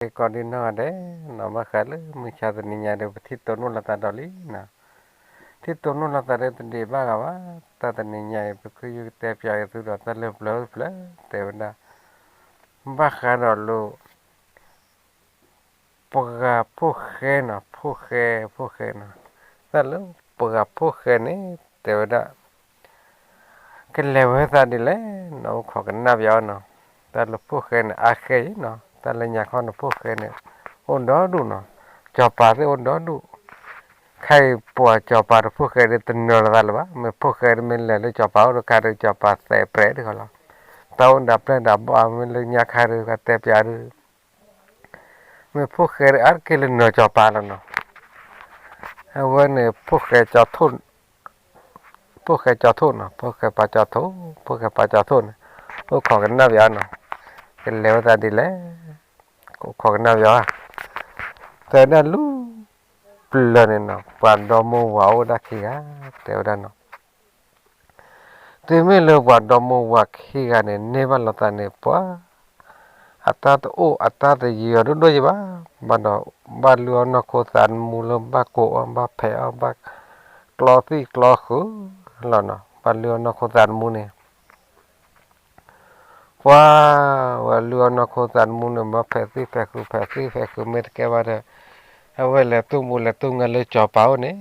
ကဲကီးဒုနီၢ်ဂၤဒဲးနီၤ, ဘၣ်ဃးလၢမုၢ်ဆါတနံၤညါဒီး ပထံၣ်တိၢ်နီၣ်လိာ်သးဒီးလံနီၤ, ထံၣ်တိၢ်နီၣ်လိာ်သးဒီးတဒံးဘၣ်ဂၤဘၣ်, တၢ်တနံၤညါအံၤ ပဃုယုၢ်တဲပၠးအသုဒီးတၢ်လၢပျၢၤပျၢၤ တဲဝဲဒၣ် ဘၣ်ဃးဒီးလၢ ပှၤဖိၣ်ဃဲနီၤ, ဖိၣ်ဃဲ, ဖိၣ်ဃဲနီၤ, တၢ်လၢပှၤဖိၣ်ဃဲန့ၣ် တဲဝဲဒၣ် ကလဲၤဝဲသးဒ်လဲၣ်နီၤ, အိၣ်ခိးကနၣ်ပၠးအီၤနီၤ, တၢ်လၢဖိၣ်ဃဲန့ၣ် အါဃဲအံၤနီၤ, တၢ်လၢညါခီန့ၣ် ဖိၣ်ဃဲန့ၣ် အိၣ်ဒီဒူၣ်နီၤ, စီၤပၤသ့ၣ်အိၣ်ဒီဒူၣ်, ခဲအံၤပှၤစီၤပၤဒီးဖိၣ်ဃဲဒီးတနၢၤလိာ်သးလၢၤဘၣ်, မ့ၢ်ဖိၣ်ဃဲဒီးမ့ၢ်လဲၤလၢစီၤပၤအိၣ်ဒီးခါဒီး စီၤပၤသဲးပြဲးဒ်ဃီလီၤ, တၢ်အိၣ်ဒၣ်ပျဲၢ်ဒၣ်ဘီၣ် မ့ၢ်လၢညါခါဒီး ကတဲပၠးဒီး မ့ၢ်ဖိၣ်ဃဲဒီးအါတက့ၢ်လၢနၢၤစီၤပၤလီၤနီၤ, အဝဲန့ၣ် ဖိၣ်ဃဲကၠီထိၣ်နီၤ, ဖိၣ်ဃဲပၢ်ကၠီထိၣ်, ဖိၣ်ဃဲပၢ်ကၠီထိၣ်န့ၣ် အိၣ်ခိးကနၣ်ပၠးနီၤ, ကလဲၤဝဲသးဒ်လဲၣ်, ကအိၣ်ခိးကနၣ်ပၠးဧါ, တဲဝဲဒၣ်လၢ ပျၢၤန့ၣ်နီၤ, ပှၤဒီမါဝၤအိၣ်ဝဲဒၣ်ခံဂၤ, တဲဝဲဒၣ်နီၤ တုၤမ့ၢ်လၢပှၤဒီမါဝၤခံဂၤန့ၣ် န့ၢ်ဘၣ်လိာ်သးန့ၣ် ပှၤ အတၢ်တအိၣ်အတၢ်တယၢၤဒိၣ်ဒိၣ်ယံၤဘၣ်, ဘၣ်ဒီး ဘၣ်လုၢ်အီၣ်နီၢ်ခိသးသမူလၢဘၣ်ကိးအီၤ ဘၣ်ဖဲးအီၤ ဘၣ်ကျီသံၣ်ကျီဃုာ်လီၤနီၤ, ဘၣ်လုၢ်အီၣ်နီၢ်ခိသးသမူန့ၣ် ပှၤ ဝဲလုၢ်အီၣ်နီၢ်ခိသးသမူန့ၣ် ဘၣ်ဖဲးသံၣ်ဖဲးဃုာ် ဖဲးသံၣ်ဖဲးဃုာ်မ့ၢ်တကဲဘၣ်ဒီး အဝဲလဲၤသူၣ်မူလဲၤသူၣ်ငါလၢစီၤပၤအိၣ်န့ၣ်,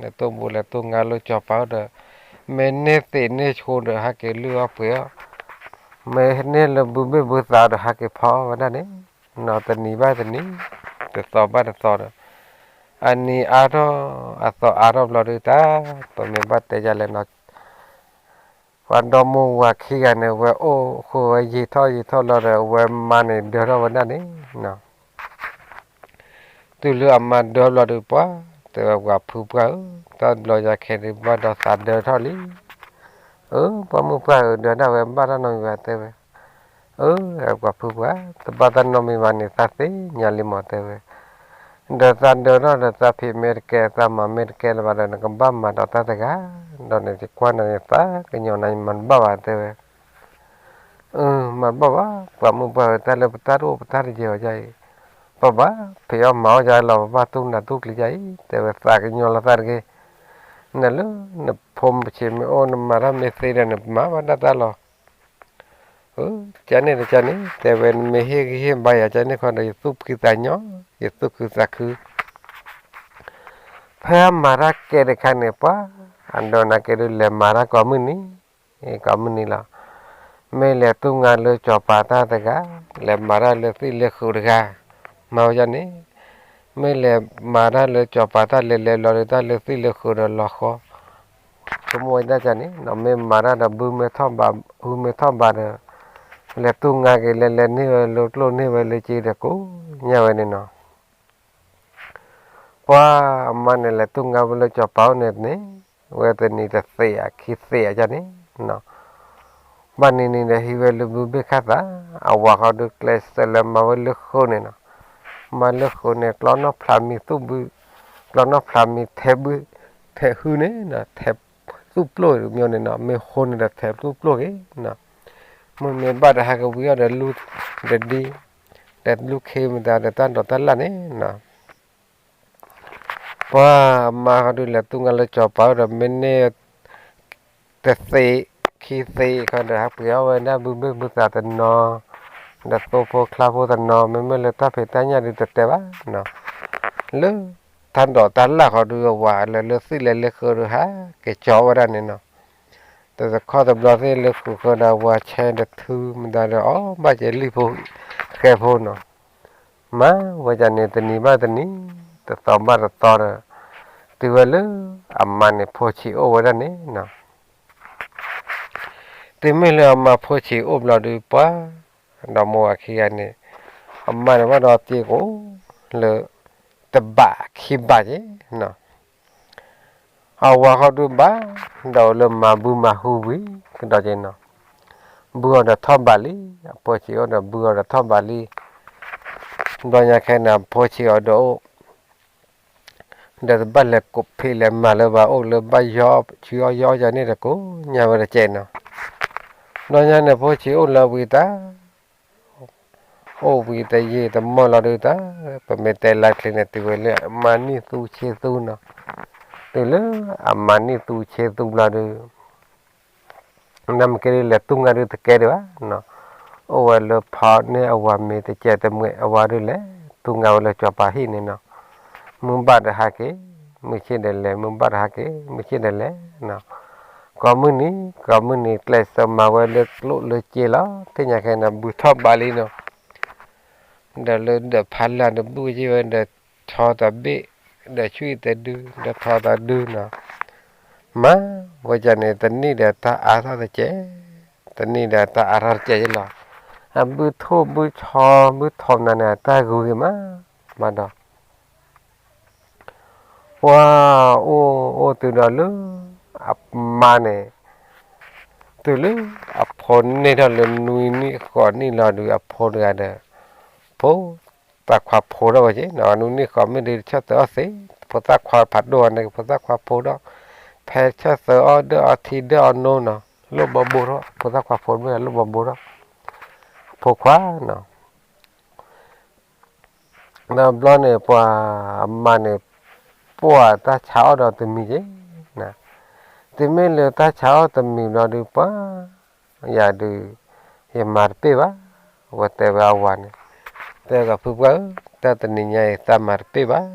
လဲၤသူၣ်မူလဲၤသူၣ်ငါလၢစီၤပၤအိၣ်ဒီး မ့ၢ်န့ၢ်သ့ၣ်န့ၢ်ဆိဒီး ဟဲက့ၤလုၢ်အီၣ်ပှ့ၤအီၣ်, မ့ၢ်န့ၢ်လၢဘုဘ့ၣ်ဘုသးဒီး ဟဲက့ၤဖီအီၣ်ဝဲဒၣ်န့ၣ်နီၤ, တနံၤဘၣ်တနံၤ တသီဘၣ်တသီဒီး အနံၤအါထီၣ် အသီအါထီၣ်ဘျီဒုးတၢ် ပမ့ၢ်ဘၣ်တဲယၤလဲၣ်နီၤ ပှၤဒီမါဝၤခံဂၤန့ၣ် ဝဲအိၣ်ဃုာ်ဝဲယံာ်ထီၣ်ယံာ်ထီၣ်လီၤဒီး အဝဲမါန့ၣ်ဒၢထီၣ်ဝဲဒၣ်န့ၣ်, တုၤလၢအမါဒၢဘျီဒုး ပှၤ တဲဝဲပှၤဖုပှၢ်ဧၢ, တၢ်ဘျီယၤခဲဒုး ဘၣ်ဒီးသးဒၢထီၣ်လံ, အၢ ပှၢ်မုၣ်ပှၢ်ဧၢ ဒၢဒၣ်ဝဲဘၣ်တၢ်နီတမံၤဘၣ် တဲဝဲ, အၢ ပှၤဖုပှၢ် တဘၣ်တၢ်နီတမံၤဘၣ်န့ၣ် သးသ့ၣ်ညါလံမး တဲဝဲ ဒီးသးဒၢထီၣ်ဒီး သးဖံးမ့ၢ်တကဲ သးမၤမ့ၢ်တကဲလၢၤဘၣ်ဒီး နကဘၣ်မၤဒီးတၢ်တဂၤ, ဒီးန့ၣ် ယကွၢ်နၤန့ၣ် သးကညီၤနၤ ယမၤတဘၣ်ဘၣ် တဲဝဲ, အၢ မၤတဘၣ်ဘၣ် ပှၤမုၣ်ပှၢ်ဧၢ, တၢ်လၢပတၢ်တအိၣ်ပတၢ်တယၢၤအီၤဒ်အံၤ, ပဘၣ်ဖံးအီၣ်မၤအီၣ်ယၤလီၤ ပဘၣ်သူၣ်နၤသူၣ်ကျံၤယၤအံၤ တဲဝဲ သးကညီၤလီၤသးတဂ့ၤ, နလၢနဖိမုၣ်ဆံးမ့ၢ်အိၣ် နမၤတၢ်မ့ၢ်သ့ဒီး နမၤဘၣ်ဒၣ်တၢ်လီၤ အၢ ကန့ၣ်တကန့ၣ် တဲဝဲ နမ့ၢ်ဟ့ၣ်ဂံၢ်ဟ့ၣ်ဘါယၤကန့ၣ်ခီဒီး ယသူၣ်ဖှံသးညီ ယသူၣ်ခုသးခု, ဖဲအမၤတၢ်ကဲတခါန့ၣ် ပှၤ အဒိးနၤကဲဒုး လဲၤမၤတၢ်ကိးမုၢ်နံၤ, ကိးမုၢ်နံၤလီၤ. မ့ၢ်လဲၤသူၣ်ငါလၢစီၤပၤတၢ်တဂၤ, လဲၤမၤတၢ်လၢသ့ၣ်လၢဃုာ်တဂၤ, မၤဝဲဒ်န့ၣ်, မ့ၢ်လဲၤမၤတၢ်လၢစီၤပၤတၢ်လဲၤလဲၤဘျီဒီး တၢ်လၢသ့ၣ်လၢဃုာ်ဒီးလီၤဃီ ဆိကမိၣ်ဝဲဒၣ်န့ၣ်နီၤ, မ့ၢ်မၤတၢ်ဒီးဘုမ့ၢ်ထီၣ်ဘး, ဘုမ့ၢ်ထီၣ်ဘးဒီး လဲၤသူၣ်ငါက့ၤ လဲၤလဲၤန့ၢ်ဝဲလၢကျိၣ်န့ၢ်ဝဲလၢစ့ဒီးကိးညါဝဲန့ၣ်နီၤ. ပှၤအမါန့ၣ်လဲၤသူၣ်ငါဝဲလၢစီၤပၤအိၣ်န့ၣ်န့ၣ်, ဝဲတနံၤတသ့ၣ်ဧါခံသ့ၣ်ဧါန့ၣ်နီၤ. ဘၣ်နံၤနံၤဒီးဟံးဝဲလၢဘုဘ့ၣ်ခၣ်သး, အဝၤဃီဒုးကျဲးစၢးလၢမၤဝဲလၢဃုာ်န့ၣ်နီၤ. မၤလၢဃုာ်န့ၣ် ကျီနီၣ်ဖျးမံၤသူၣ်ဘု, ကျီနီၣ်ဖျးမံၤထဲဘု, ထဲဟုန့ၣ်နီၤ, ထဲသူၣ်ပျိၢ်မ့ၢ်န့ၣ်နီၤ, မ့ၢ်ဃိန့ၣ်ဒီးထဲသူၣ်ပျိၢ်က့ၤနီၤ. မ့မ့ၢ်ဘၣ်ဒီးဟးကဝံၤအီၤဒီးလူၤတဒံ, ဒီးလူၤခ့မတၤဒီးတၢ်ဒိးတၢ်လၣ်န့ၣ်နီၤ. ပှၤအမါဃီဒုးလဲၤသူၣ်ငါလၢစီၤပၤအိၣ်ဒီး မ့ၢ်န့ၢ်တသ့ၣ်ခံသ့ၣ်ဃီဒီး ဟးပှ့ၤအီၣ်ဝဲဒၣ်ဘုဘ့ၣ်ဘုသးတနီၤ, ဒီးသိဖိချါဖိတနီၤ, မ့မ့ၢ်လၢတၢ်ဖံးတၢ်ညၣ်ဒုးတတဲဘၣ်နီၤ. လၢတၢ်ဒိးတၢ်လၣ်ဃီဒုး အဝၤလဲၤလၢသ့ၣ်လဲၤလၢဃုာ်ဒီး ဟးက့ၤကၠီဝဲဒၣ်န့ၣ်နီၤ. တသခီတဘျီသ့ၣ်လၢဃုာ်ဃုာ်ဒီး အဝၤဆဲးဒီးထုမတၤဒီး အီၣ်ဘၣ်ကဲလံၣ်ဖိဃဲဖိနီၤ. မၤဝဲဒ်န့ၣ် တနံၤဘၣ်တနံၤ, တသီဘၣ်တသီဒီး တုၤဝဲလၢအမါန့ၣ်ဖိဆံးအိၣ်ဝဲဒၣ်န့ၣ်နီၤ. တုၤမ့ၢ်လၢအမါဖိဆံးအိၣ်ဘျီဒုး ပှၤဒီမါဝၤခံဂၤန့ၣ်, အမါန့ၣ်ဘၣ်ဒီးတ့ကိးလၢ တဘးခံဘးက့ၤနီၤ. အဝၤဃီဒုးဘၣ်ဒီးအိၣ်လၢမၤဘုမၤဟုဝံၤကဒီးက့ၤနီၤ. ဘုအီၤဒီးထီၣ်ဘးလံ, အဖိဆံးအိၣ်ဒီးဘုအီၤဒီးထီၣ်ဘးလံ. ဘျီညါခဲန့ၣ် အဖိဆံးအီၤဒီးအိၣ် ဒီးတဘၣ်လဲၤကိးဖံးလဲၤမၤလၢၤဘၣ်, အိၣ်လၢဘၣ်ယီဆူအီၣ်ယီအီၣ်ယၤန့ၣ်တကိးညါဝဲတကဲးနီၤ. ဘျီညါန့ၣ် ဖိဆံးအိၣ်လၢဝံၤတၢ် အိၣ်ဝံၤတယံာ်တမီၢ်လီၤဒုးတၢ်, ပမ့ၢ်တဲလၢချ့န့ၣ် တုၤဝဲလၢအမၤနံၣ်သူဆ့သူနီၤ, တုၤလၢအမၤနံၣ်သူဆ့သူဘျီဒုး နမ့ၢ်က့ၤဒုးလဲၤသူငါဒုးတကဲဒံးဘၣ်နီၤ, အိၣ်ဝဲလၢဖီန့ၢ်အဝၤမ့ၤတကဲတမှဲး အဝၤဒုးလဲၤသူငါဝဲလၢစီၤပၤဟံၣ်န့ၣ်နီၤ, မုၢ်ဘၣ်ဒီးဟးက့ၤ, မုၢ်ဆ့ၣ်ဒီးလဲၤ, မုၢ်ဘၣ်ဒီးဟးက့ၤ, မုၢ်ဆ့ၣ်ဒီးလဲၤနီၤ, ကိးမုၢ်နံၤ ကိးမုၢ်နံၤ ကျဲးစၢးမၤဝဲလၢကျိၣ်လၢစ့လီၤ, သ့ၣ်ညါခဲအံၤန့ၣ် ဘုထီၣ်ဘးလံနီၤ, ဒီးလၢဒီးဖးလၢ်ဒီးဘုၣ်က့ၤဝဲဒီး ထီတဘ့ၣ်, ဒီးဆွံၣ်တဒု, ဒီးထီတဒုနီၤ, မၤဝဲဒ်န့ၣ် တနံၣ်ဒီးတၢ်အါထီၣ်တကဲး, တနံၣ်ဒီးတၢ်အါထီၣ်တကဲးယလီၤ, အဘုထိၣ်ဘုဆီဘုထီနၤန့ၣ် တၢ်ဂုၤဂ့ၤမး, မၤဒီး ပှၤအိၣ်အိၣ်တုၤဒီးလၢ အမါန့ၣ် တုၤလၢအဖိန့ၢ်ထီၣ်လၢနွံနံၣ်ဃိးနံၣ်လီၤဒုး အဖိတဂၤဒီး ဖိသၣ်ခွါဖိထီၣ်ဝဲက့နီၤ, နွံနံၣ်ဃိးမ့ၢ်ဒုး တဆၢၣ်သၢအီၣ်သ့, ဖိသၣ်ခွါဖးဒိၣ်ဝဲန့ၣ် ဖိသၣ်ခွါဖိထီၣ်, ဖဲဆၢၣ်သၢအီၣ်ဒၢၣ်အီထံဒၢၣ်အီနိနီၤ, လိၣ်ဘီဘိထီၣ်, ဖိသၣ်ခွါဖိတမ့ၢ်လိၣ်ဘီဘိထီၣ်, ဖိခွါနီၤ ဒီးဘျီန့ၣ် ပှၤအမါန့ၣ် ပှၢ်တၢ်ဆါအီၣ်ဒီးတမံၤက့ၤ, တမ့ၢ်လၢတၢ်ဆါအီၣ်တမံၤဘျီဒုး ပှၤယၤဒုး ယမၤတပ့ၢ်ဘၣ်, ဝဲတဲဝဲအဝၤန့ၣ်, တဲကီးဖုပှၢ်ဧၢ, တၢ်တနံၤညါအံၤသးမၤတပ့ၢ်ဘၣ်,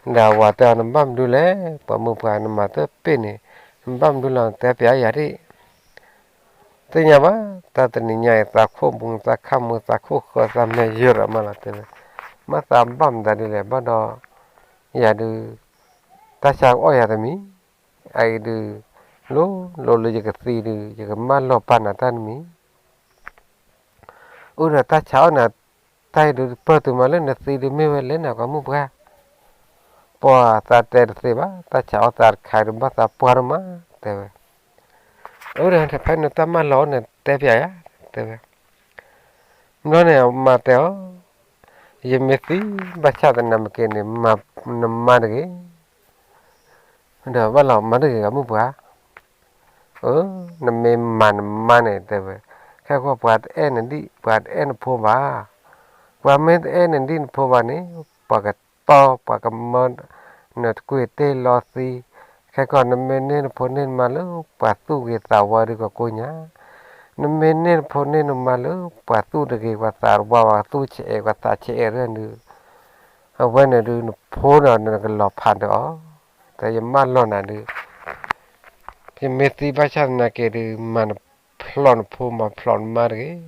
ဒီးအဝၤတဲအီၤ နဘၣ်မနုၤလဲၣ်, ပှၤမုၢ်ပှၢ်နမၤတပ့ၢ်န့ၣ်, နဘၣ်မနုၤလဲၣ် နတဲပျးယၤဒၣ် သ့ၣ်ညါဘၣ်, တၢ်တနံၤညါအံၤ သးခိၣ်မူ သးခၣ်မူ သးခိၣ်ဃၢ သးမဲာ်ယၢၤဒီးမးလီၤတဲဝဲ, မ့ၢ်သးဘၣ်မတၤဒ်လဲၣ် ဘၣ်ဒီး ယၤဒုး တၢ်ဆါကအီၣ်ယၤတမံၤ, အအံၤဒုး လိၤလိၤလၢယကသံဒုး ယကမၢလီၤပာ်နၤတၢ်တမံၤ, အိၣ်ဒီးတၢ်ဆါအီၣ်နၤ တၢ်အံၤဒုး ပၢၢ်တုၤမးလၢနသံဒုးမ့ၢ်ဝဲလဲၣ်န့ၣ် ပှၤမုၢ်ပှၢ်, ပှၤသးတဲတသ့ဘၣ်, တၢ်ဆါအီၣ်သးတခါဒုး ဘၣ်သးပှၢ်ဒိၣ်မး တဲဝဲ, အိၣ်ဒီးဖဲနတၢ်မၢလီၤအိၣ်န့ၣ် တဲပျးယၤ တဲဝဲ, ဘျီန့ၣ် အမါတဲအီၤ, ယမ့ၢ်သံဘၣ်ဆၣ်သနာ်က့န့ၣ် မၤနမါတဂ့ၤ, ဒီးဘၣ်လီၤမၤတဂ့ၤ ပှၤမုၢ်ပှၢ်, နမ့ၢ်မၤနမါန့ၣ် တဲဝဲ, ခဲကီၢ်ပှၤတအဲၣ်နဒံၣ် ပှၤတအဲၣ်နဖိဘၣ်, ပှၤမ့ၢ်တအဲၣ်နဒံၣ်နဖိဘၣ်န့ၣ် ပှၤကတီပှၤကမၢ နတကွံာ်တ့ၢ်လီၤသံ, ခဲကီၢ်နမ့ၢ်န့ၢ်နဖိန့ၢ်နမါလၢ ပှၤသူၣ်ဂ့ၤသးဝါဒုးကကိးညါ, နမ့ၢ်န့ၢ်နဖိန့ၢ်နမါလၢ ပှၤသူၣ်တဂ့ၤ ပှၤသးတဝါ ပှၤသူၣ်ဆဲးအဲး ပှၤသးဆဲးအဲးရၢၢ်ဒုး, အဝဲန့ၣ်ဒုး နဖိဒီးနကလီၤဖးဒီးအီၤ, တၢ်ယမၢလီၤနၤဒုး ယမ့ၢ်သံဘၣ်ဆၣ်သနာ်က့ဒုး မၤနဖျိးနဖိ မၤဖျိးနမါတဂ့ၤ,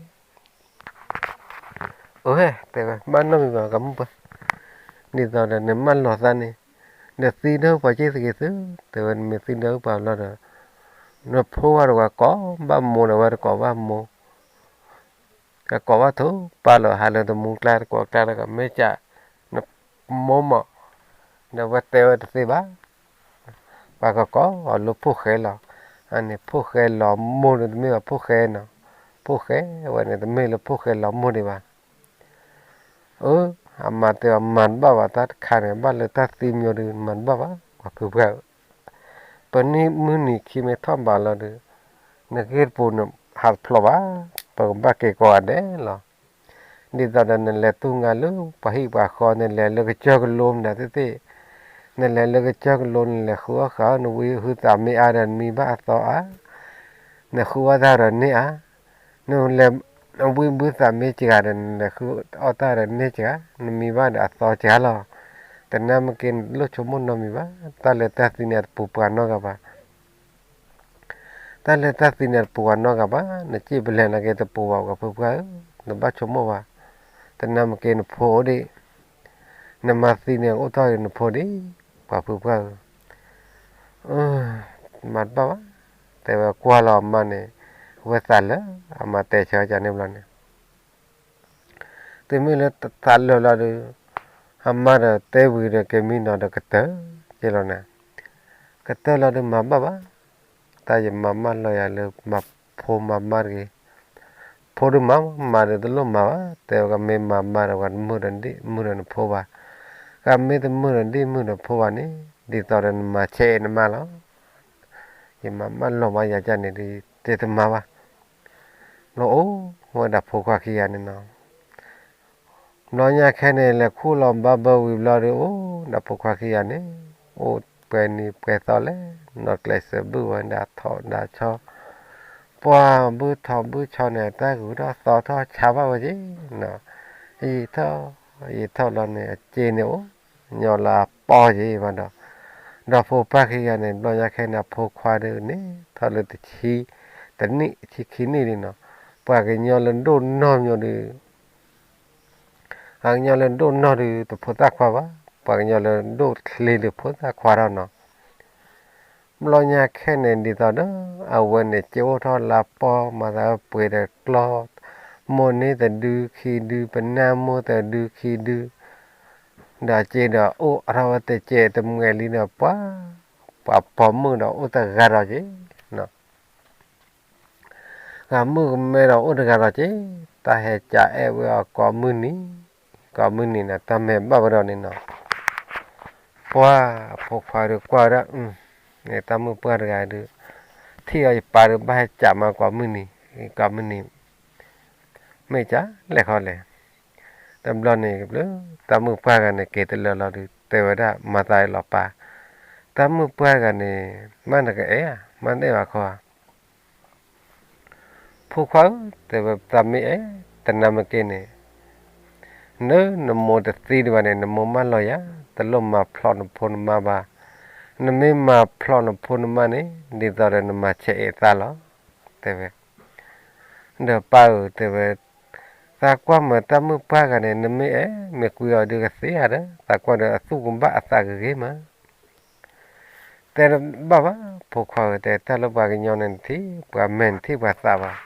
အိၣ် တဲဝဲ ဘၣ်နီတမံၤဘၣ် ပှၤမုၢ်ပှၢ်, ဒ်သိးဒီးနမၢလီၤသးန့ၣ်, နသံဒီးပှၤက့သဂ့ၤသု, တဲဝဲ နမ့ၢ်သံဒီးပှၤလီၤဒီး နဖိဝဲတဝဲကိးဘၣ်မိၢ်ဒီးဝဲတကိးဘၣ်မိၢ် ကကိးဘၣ်ထိၣ်ပၢ်လီၤ ဟးလၢတမူကျါတကိးကျါလၢကမ့ၢ်ကး နမိၢ်မး, ဒီးဝဲတဲဝဲတသ့ဘၣ်, ပှၤကကိးအီၤလၢဖိၣ်ဃဲလီၤ, အန့ၣ်ဖိၣ်ဃဲလီၤမိၢ်န့ၣ်တမ့ၢ်ဘၣ် ဖိၣ်ဃဲနီၤ, ဖိၣ်ဃဲဝဲန့ၣ်တမ့ၢ်လၢဖိၣ်ဃဲလီၤမိၢ်ဒံးဘၣ်, အၢ အမၤတဲအီၤမၤတဘၣ်ဘၣ် တၢ်တခါန့ၣ် ဘၣ်လၢတၢ်သံမၠိဒုး မၤတဘၣ်ဘၣ် ပှၤဖုပှၢ်ဧၢ, ပနံၣ်မုၢ်နံၤခံမ့ၢ်ထီၣ်ဘးလီၤဒုး နဂ့ၢ်တပူၤနဟးတဖျိးဘၣ်, ပကဘၣ်က့ၤကိးဂၤဒဲးလီၤ, ဒ်သိးဒီးနလဲၤသူငါလၢပှၤဟံၣ်ပှၤဃီ နလဲၤလၢကစၢၢ်ကလိမနုၤသ့ၣ်သ့ၣ်, နလဲၤလၢကစၢၢ်ကလိ နလဲၤဃုအီၣ်ဃုအီၣ် နဝံဟုသးမ့ၢ်အါဒီးနမံဘၣ်အသီအါ, နဃုအီၣ်တၢ်ဒီးန့ၢ်အါ, နလဲၤ နဝံဘုသးမ့ၢ်စှၤဒီး နလဲၤဃုအီၣ်တၢ်ဒီးန့ၢ်စှၤ, နမံဘၣ်ဒီးအသီစှၤလီၤ, တနာ်မ့ၢ်က့ၤနတလိၣ်ဆိကမိၣ်နီတမံၤဘၣ်, တၢ်လၢတၢ်သံန့ၣ် အတပူၤပှၤနီတဂၤဘၣ် တၢ်လၢတၢ်သံန့ၣ် တပူၤပှၤနီတဂၤဘၣ်, နစံၣ်ပလဲၤနာ်က့ၤတပူၤဘၣ် ပှၤဖုပှၢ်ဧၢ, နဘၣ်ဆိကမိၣ်ဘၣ်, တနာ်မ့ၢ်က့ၤနဖိအိၣ်ဒံး, နမၤသံန့ၣ် အိၣ်ထီၣ်က့ၤနဖိဒံး, ပှၤဖုပှၢ်ဧၢ, မၤတဘၣ်ဘၣ်, တဲဝဲကွၢ်လီၤအမါန့ၣ်, ဝဲသးလၢာ် အမါတဲဆၢကန့ၣ်ဘျီန့ၣ် တုၤမ့ၢ်လၢသးလၢာ်လီၤဒုး, အမါဒီးတဲဝံၤဒီးက့ၤမံနီၤဒီးကတၢၢ်က့ၤလီၤန့ၣ်, ကတၢၢ်လီၤဒုးမၤဘၣ်ဘၣ်, တၢ်ယမၤမၢလီၤယၤလၢမၤဖိမၤမါတဂ့ၤ, ဖိဒုးမၤမၤဒီးတလိၣ်မၤဘၣ်, တဲဝဲကမ့ၢ်မၤမါဒီး ပှၤတမုာ်ဒီးဒံၣ်မုာ်ဒီးနဖိဘၣ်, ကမ့ၢ်တမုာ်ဒီးဒံၣ်မုာ်ဒီးဖိဘၣ်န့ၣ်, ဒ်သိးဒီးနမၤဆဲးနမါလီၤ ယမၤမၢလီၤမးယၤကန့ၣ်ဒုး တဲတမၤဘၣ်, လီၤအိၣ်ဝဲဒၣ်ဖိခွါခံဂၤန့ၣ်နီၤ, ဘျီညါခဲန့ၣ် လဲၤခူၣ်လီၤဘၣ်ဘၢဝံၤဘျီဒီး အိၣ်ဒီးဖိခွါခံဂၤန့ၣ် အိၣ်ပှဲၤနံၤပှဲၤသီလဲၣ်, နီၢ်ကျဲးစၢးဘုၣ်ဝဲဒၣ်ထိၣ်ဒၣ်ဆီ, ပှၤဘုၣ်ထိၣ်ဘုၣ်ဆီန့ၣ် တၢ်ဂုၤထီၣ်သီထီၣ်ဆါဘၣ်ဝဲက့ၤနီၤ, ယံာ်ထီၣ်ယံာ်ထီၣ်လီၤန့ၣ် အစ့န့ၣ်အိၣ်ညီလၢအပီၢ်က့ၤဘၣ်ဒီး, ဒီးဖိခွါခံဂၤန့ၣ် ဘျီညါခဲန့ၣ် အဖိခွါဒုးန့ၣ် ထီၣ်လၢတဆံ, တနံၣ်ဆံခံနံၣ်လံနီၤ, ပှၤကညီလၢဒိၣ်နီၢ်မၠိဒုး ပှၤကညီလၢဒိၣ်နီၢ်ဒုး တဖိသၣ်ခွါဘၣ်, ပှၤကညီလၢဒိၣ်ချ့ဒုးဖိသၣ်ခွါထီၣ်နီၤ, ဘျီညါခဲန့ၣ် ဒ်သိးဒီး အဝဲန့ၣ်စ့အိၣ်ထီၣ်လၢပီၢ် မၤသးပှ့ၤဒီးကျီ, မိၢ်န့ၢ်တဒုခံဒု ပနၢ်မိၢ်တဒုခံဒု, ဒီးစ့ဒီးအိၣ်အါထီၣ်ဝဲတစဲး တမှဲးလံဒီးပှၤ, ပှၤပိာ်မုၣ်ဒီးအိၣ်တဂၤဒီးက့ၤ ဂၤမုၣ်ကမဲဒီးအိၣ်တဂၤဒီးက့ၤ, တၢ်ဟဲကးအဲၣ်ဝဲအီၤကိးမုၢ်နံၤ, ကိးမုၢ်နံၤန့ၣ် တၢ်မဲာ်ဘၣ်ဝဲဒီးန့ၣ်နီၤ, ပှၤအဖိခွါဒုးကွၢ်ဝဲဒၣ်, န့ၣ်တၢ်မုၣ်ပှၢ်တဂၤဒုး, ထံၣ်အီၤယပၢ်ဒုးဘၣ်ဟဲကးမးကိးမုၢ်နံၤ, ကိးမုၢ်နံၤ, မ့ၢ်ကလဲၤခီလဲၣ်, တဘျီန့ၣ်ဘျုး တၢ်မုၣ်ပှၢ်တဂၤန့ၣ် က့ၤတလၢလီၤဒုး တဲဝဲဒၣ် မၤသးအံၤလီၤပၢ်, တၢ်မုၣ်ပှၢ်တဂၤန့ၣ် မ့ၢ်နကအဲၣ်ဧါ မ့ၢ်နအဲၣ်ဘၣ်ခီဧါ ဖိခွါဧၢ, တဲဝဲ သးမ့ၢ်အဲၣ် တနၤမ့ၢ်က့ၤန့ၣ်, န, နမိၢ်တသံဒံးဘၣ်န့ၣ် နမိၢ်မၢလီၤယၤ, တလိၣ်မၤဖျိးနဖိနမါဘၣ်, နမ့ၢ်မၤဖျိးနဖိနမါန့ၣ် ဒ်သိးဒီးနမၤဆဲးအဲၣ်သးလီၤ, တဲဝဲ ဒီးပၢ်ဧၢ တဲဝဲ, သးကွၢ်မ့ၢ်တၢ်မုၣ်ပှၢ်တဂၤန့ၣ် နမ့ၢ်အဲၣ်မ့ၢ်ကွံအီၤဒုးကသ့ဧါဒီး သးကွၢ်ဒီးအသူၣ်ကဘၣ်အသးကဂ့ၤမး, တဲဘၣ်ဘၣ် ဖိခွါဧၢ တဲ တၢ်လၢပှၤကညီန့ၣ် နထံၣ်ပှၤမဲာ်နထံၣ်ပှၤသးဘၣ်,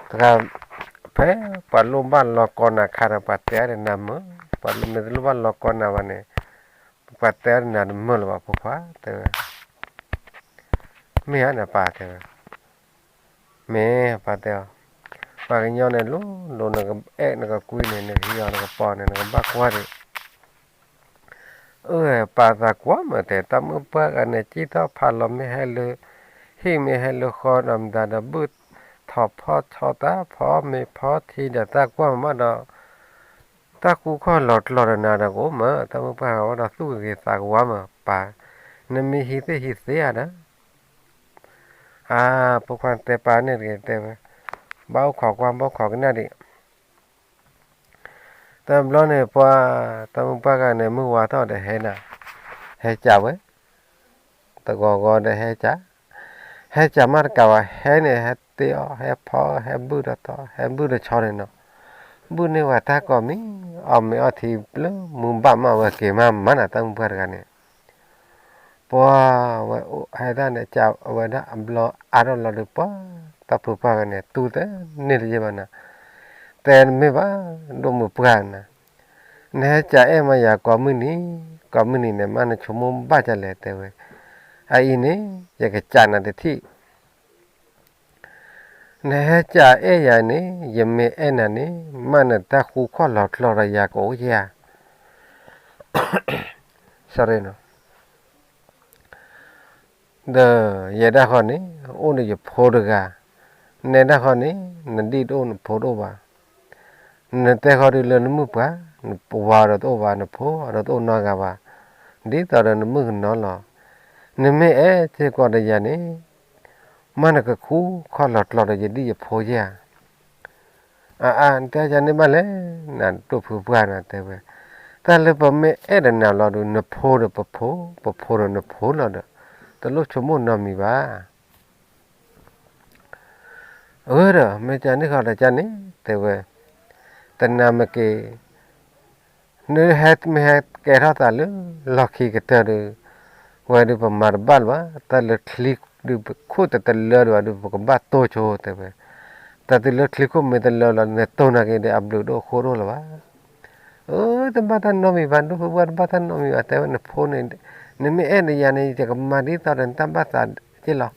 တခါ ဖဲပှၤလိၣ်ဘၣ်လီၤကီနၤခါဒီး ပှၤတဲအီၤဒီးနၤမုာ်, ပှၤမ့ၢ်တလိၣ်ဘၣ်လီၤကီနၤဘၣ်န့ၣ် ပှၤတဲအီၤဒီးနၤတမုာ်လၢၤဘၣ် ဖိခွါ တဲဝဲ မ့ၢ်ဧါန့ၣ်ပၢ် တဲဝဲ, မ့ၢ်ပၢ်တဲအီၤ, ပှၤကညီန့ၣ်လိၤလိၤ နကအဲၣ်နကကွံန့ၣ် နကဟံးအီၤနကပီၤန့ၣ် နကဘၣ်ကွၢ်ဒံး, အၢ ပၢ်သးကွၢ်မး တဲ တၢ်မုၣ်ပှၢ်တဂၤန့ၣ် စံၣ်ထီၣ်ဖးလီၤမ့ၢ်ဟဲလၢ ဟံၣ်မ့ၢ်ဟဲလၢဃီဒီးမတၤဒီး ဘုၣ်ထီၣ်ဖီဆီတၢ်ဖီမ့ၤဖီထံဒီး သးကွၢ်မးဘၣ်ဒီး တၢ်ဃူခီၣ်လီၤကျီၤဒီးနၤဒီးကအိၣ်မး, တၢ်မုၣ်ပှၢ်ဂၤဝဲဒီးသူၣ်ကဂ့ၤသးကဝါမး ပၢ်, နမ့ၢ်ဟံးသ့ၣ်ဟံးသ့ဧါဒီး, အါ ဖိခွါတဲပၢ်န့ၣ်တဂ့ၤ တဲဝဲ, ဘၣ်အိၣ်ခိးကွၢ် ဘၣ်အိၣ်ခိးကနၣ်ဒံး, တဘျီန့ၣ် ပှၤ တၢ်မုၣ်ပှၢ်ဂၤန့ၣ် မုၢ်ဝါထီၣ်ဒီးဟဲနၤ, ဟဲကးဝဲ တဂီၤဂီၤဒီးဟဲကး, ဟဲကးမးတကးဘၣ် ဟဲန့ၣ် ဟဲတ့အီၣ် ဟဲဖီ ဟဲဘုၣ်ဒီးထီ ဟဲဘုၣ်ဒီးဆီန့ၣ်နီၤ, ဘုၣ်န့ၢ်ဝဲတၢ်ကိးမံၤ, အီၣ်မ့ၤအီထံဘျုးမူဘၣ်မးဝဲက့ၤမးမးနီၤ တၢ်မုၣ်ပှၢ်တဂၤန့ၣ်, ပှၤဝဲအိၣ်ဟဲဒၣ်န့ၣ် ကးဝဲဒၣ်အဘျီအါထီၣ်လီၤဒီး ပှၤ တၢ်ဖုပှၢ်ဂၤန့ၣ် တူၢ်တန့ၢ်တယဲၢ်ဘၣ်နၤ, တဲမ့ၢ်ဘၣ် ဒိၣ်မုၢ်ပှၢ်နၤ နဟဲကးအဲၣ်မးယၤကိးမုၢ်နံၤ, ကိးမုၢ်နံၤန့ၣ် မ့ၢ်နဆိကမိၣ်ဘၣ်ဒ်လဲၣ် တဲဝဲ, အအံၤန့ၣ် ယကစံးနၤတထံၣ်, နဟဲကးအဲၣ်ယၤန့ၣ် ယမ့ၢ်အဲၣ်နၤန့ၣ် မ့ၢ်နတၢ်ဃူခီၣ်လီၤကျီၤဒီးယၤကအိၣ်ဧါ sorry ဒီးယဲဒၣ်ဃီန့ၣ် အိၣ်ဒီးယဖိတဂၤ, နဲဒၣ်ဃီန့ၣ် နဒံၣ်တအိၣ်နဖိတအိၣ်ဘၣ်, နတဲဃီဒုးလၢနမုၣ်ပှၢ်, နဝၤဒီးတအိၣ်ဘၣ် နဖိဒီးတအိၣ်နီတဂၤဘၣ်, ဒ်သိးဒီးနမုၣ်ကနီၤလီၤ, နမ့ၢ်အဲၣ်စ့ၢ်ကီးဒီးယၤန့ၣ် မ့ၢ်နကဃူခီၣ်လီၤကျီၤဒီးယဒံၣ်ယဖိဧါ အါအါ နတဲယၤန့ၣ်ဘၣ်လဲၣ်, နဒိၣ်ဖုပှၢ်နၤတဲဝဲ, တၢ်လၢပမ့ၢ်အဲၣ်ဒီးနၤလီၤဒီး နဖိဒီးပဖိ, ပဖိဒီးနဖိလီၤဒီး, တလိၣ်ဆိကမိၣ်နီတမံၤဘၣ်. အၢဒီး မ့ၢ်ကန့ၣ်ဃီဒီးကန့ၣ် တဲဝဲ, တနၤမ့ၢ်က့ၤ နဟဲမ့ၢ်ဟဲကဲထီၣ်သးလၢလီၢ်ခံကတၢၢ်ဒီး ဝဲဒုးပမၤတဘၣ်လၢၤဘၣ်, တၢ်လၢချံဒုးပခိၣ်တတလၢဒံးဘၣ်ဒုး ပကဘၣ်တိၢ်ဆိတဲဝဲ, တၢ်တုၤလၢချံခိၣ်မ့ၢ်တလၢလီၤ နတိၢ်နာ်က့ၤဒီးအဘျုးဒိၣ်အဃိဒိၣ်လၢၤဘၣ်. အၢ တဘၣ်တၢ်နီတမံၤဘၣ် ဒိၣ်ဖုပှၢ် တဘၣ်တၢ်နီတမံၤဘၣ် တဲဝဲ နဖိန့ၣ်, နမ့ၢ်အဲၣ်ဒီးယၤန့ၣ် ယကမၤဒ်သိးဒီးနတၢ်ဘၣ်သးက့လီၤ.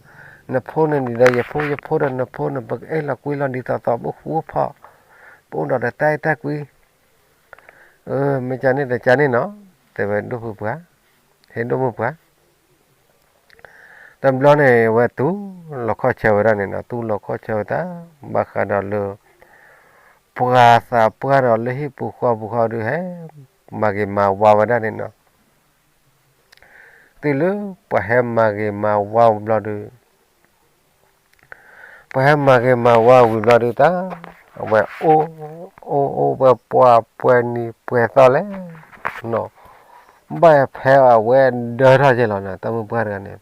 နဖိန့ၣ်ဒ်ဒီးယဖိ, ယဖိဒီးနဖိန့ၣ် ပကအဲၣ်လီၤကွံလီၤဒ်သိးသိး ပအိၣ်ဃူအိၣ်ဖိး, ပအိၣ်ဒီးတၢ်အဲၣ်တၢ်ကွံ အၢ မ့ၢ်ကန့ၣ်ဒီးကန့ၣ်နီၤ, တဲဝဲဒိၣ်ဖုပှၢ်, ဟ့ၣ်ဒိၣ်မုၢ်ပှၢ်, တဘျီန့ၣ် ဝဲတူၢ်လီၤခီၣ်ဆၢဝဲဒၣ်န့ၣ်နီၤ, တူၢ်လီၤခီၣ်ဆၢဝဲတၢ် ဘၣ်ဃးဒီးလၢ ပှၤသးပှၢ်ဒီးလၢဟံၣ်ပူၤဃီပူၤဃီဒုး ဟဲမၤဂ့ၤမၤဝါဝဲဒၣ်န့ၣ်နီၤ. တုၤလၢပှၤဟဲမၤဂ့ၤမၤဝါဝံၤဘျီဒုး ပှၤဟဲမၤဂ့ၤမၤဝါဝံၤဘျီဒုးတၢ် အဝဲအိၣ် အိၣ်အိၣ်ဝဲပှဲၤပှဲၤနံၤပှဲၤသီလဲၣ်နီၤ, ဘၣ်ဖဲအဝဲဒၢထီၣ်က့ၤလီၤနီၤ တၢ်မုၣ်ပှၢ်တဂၤန့ၣ်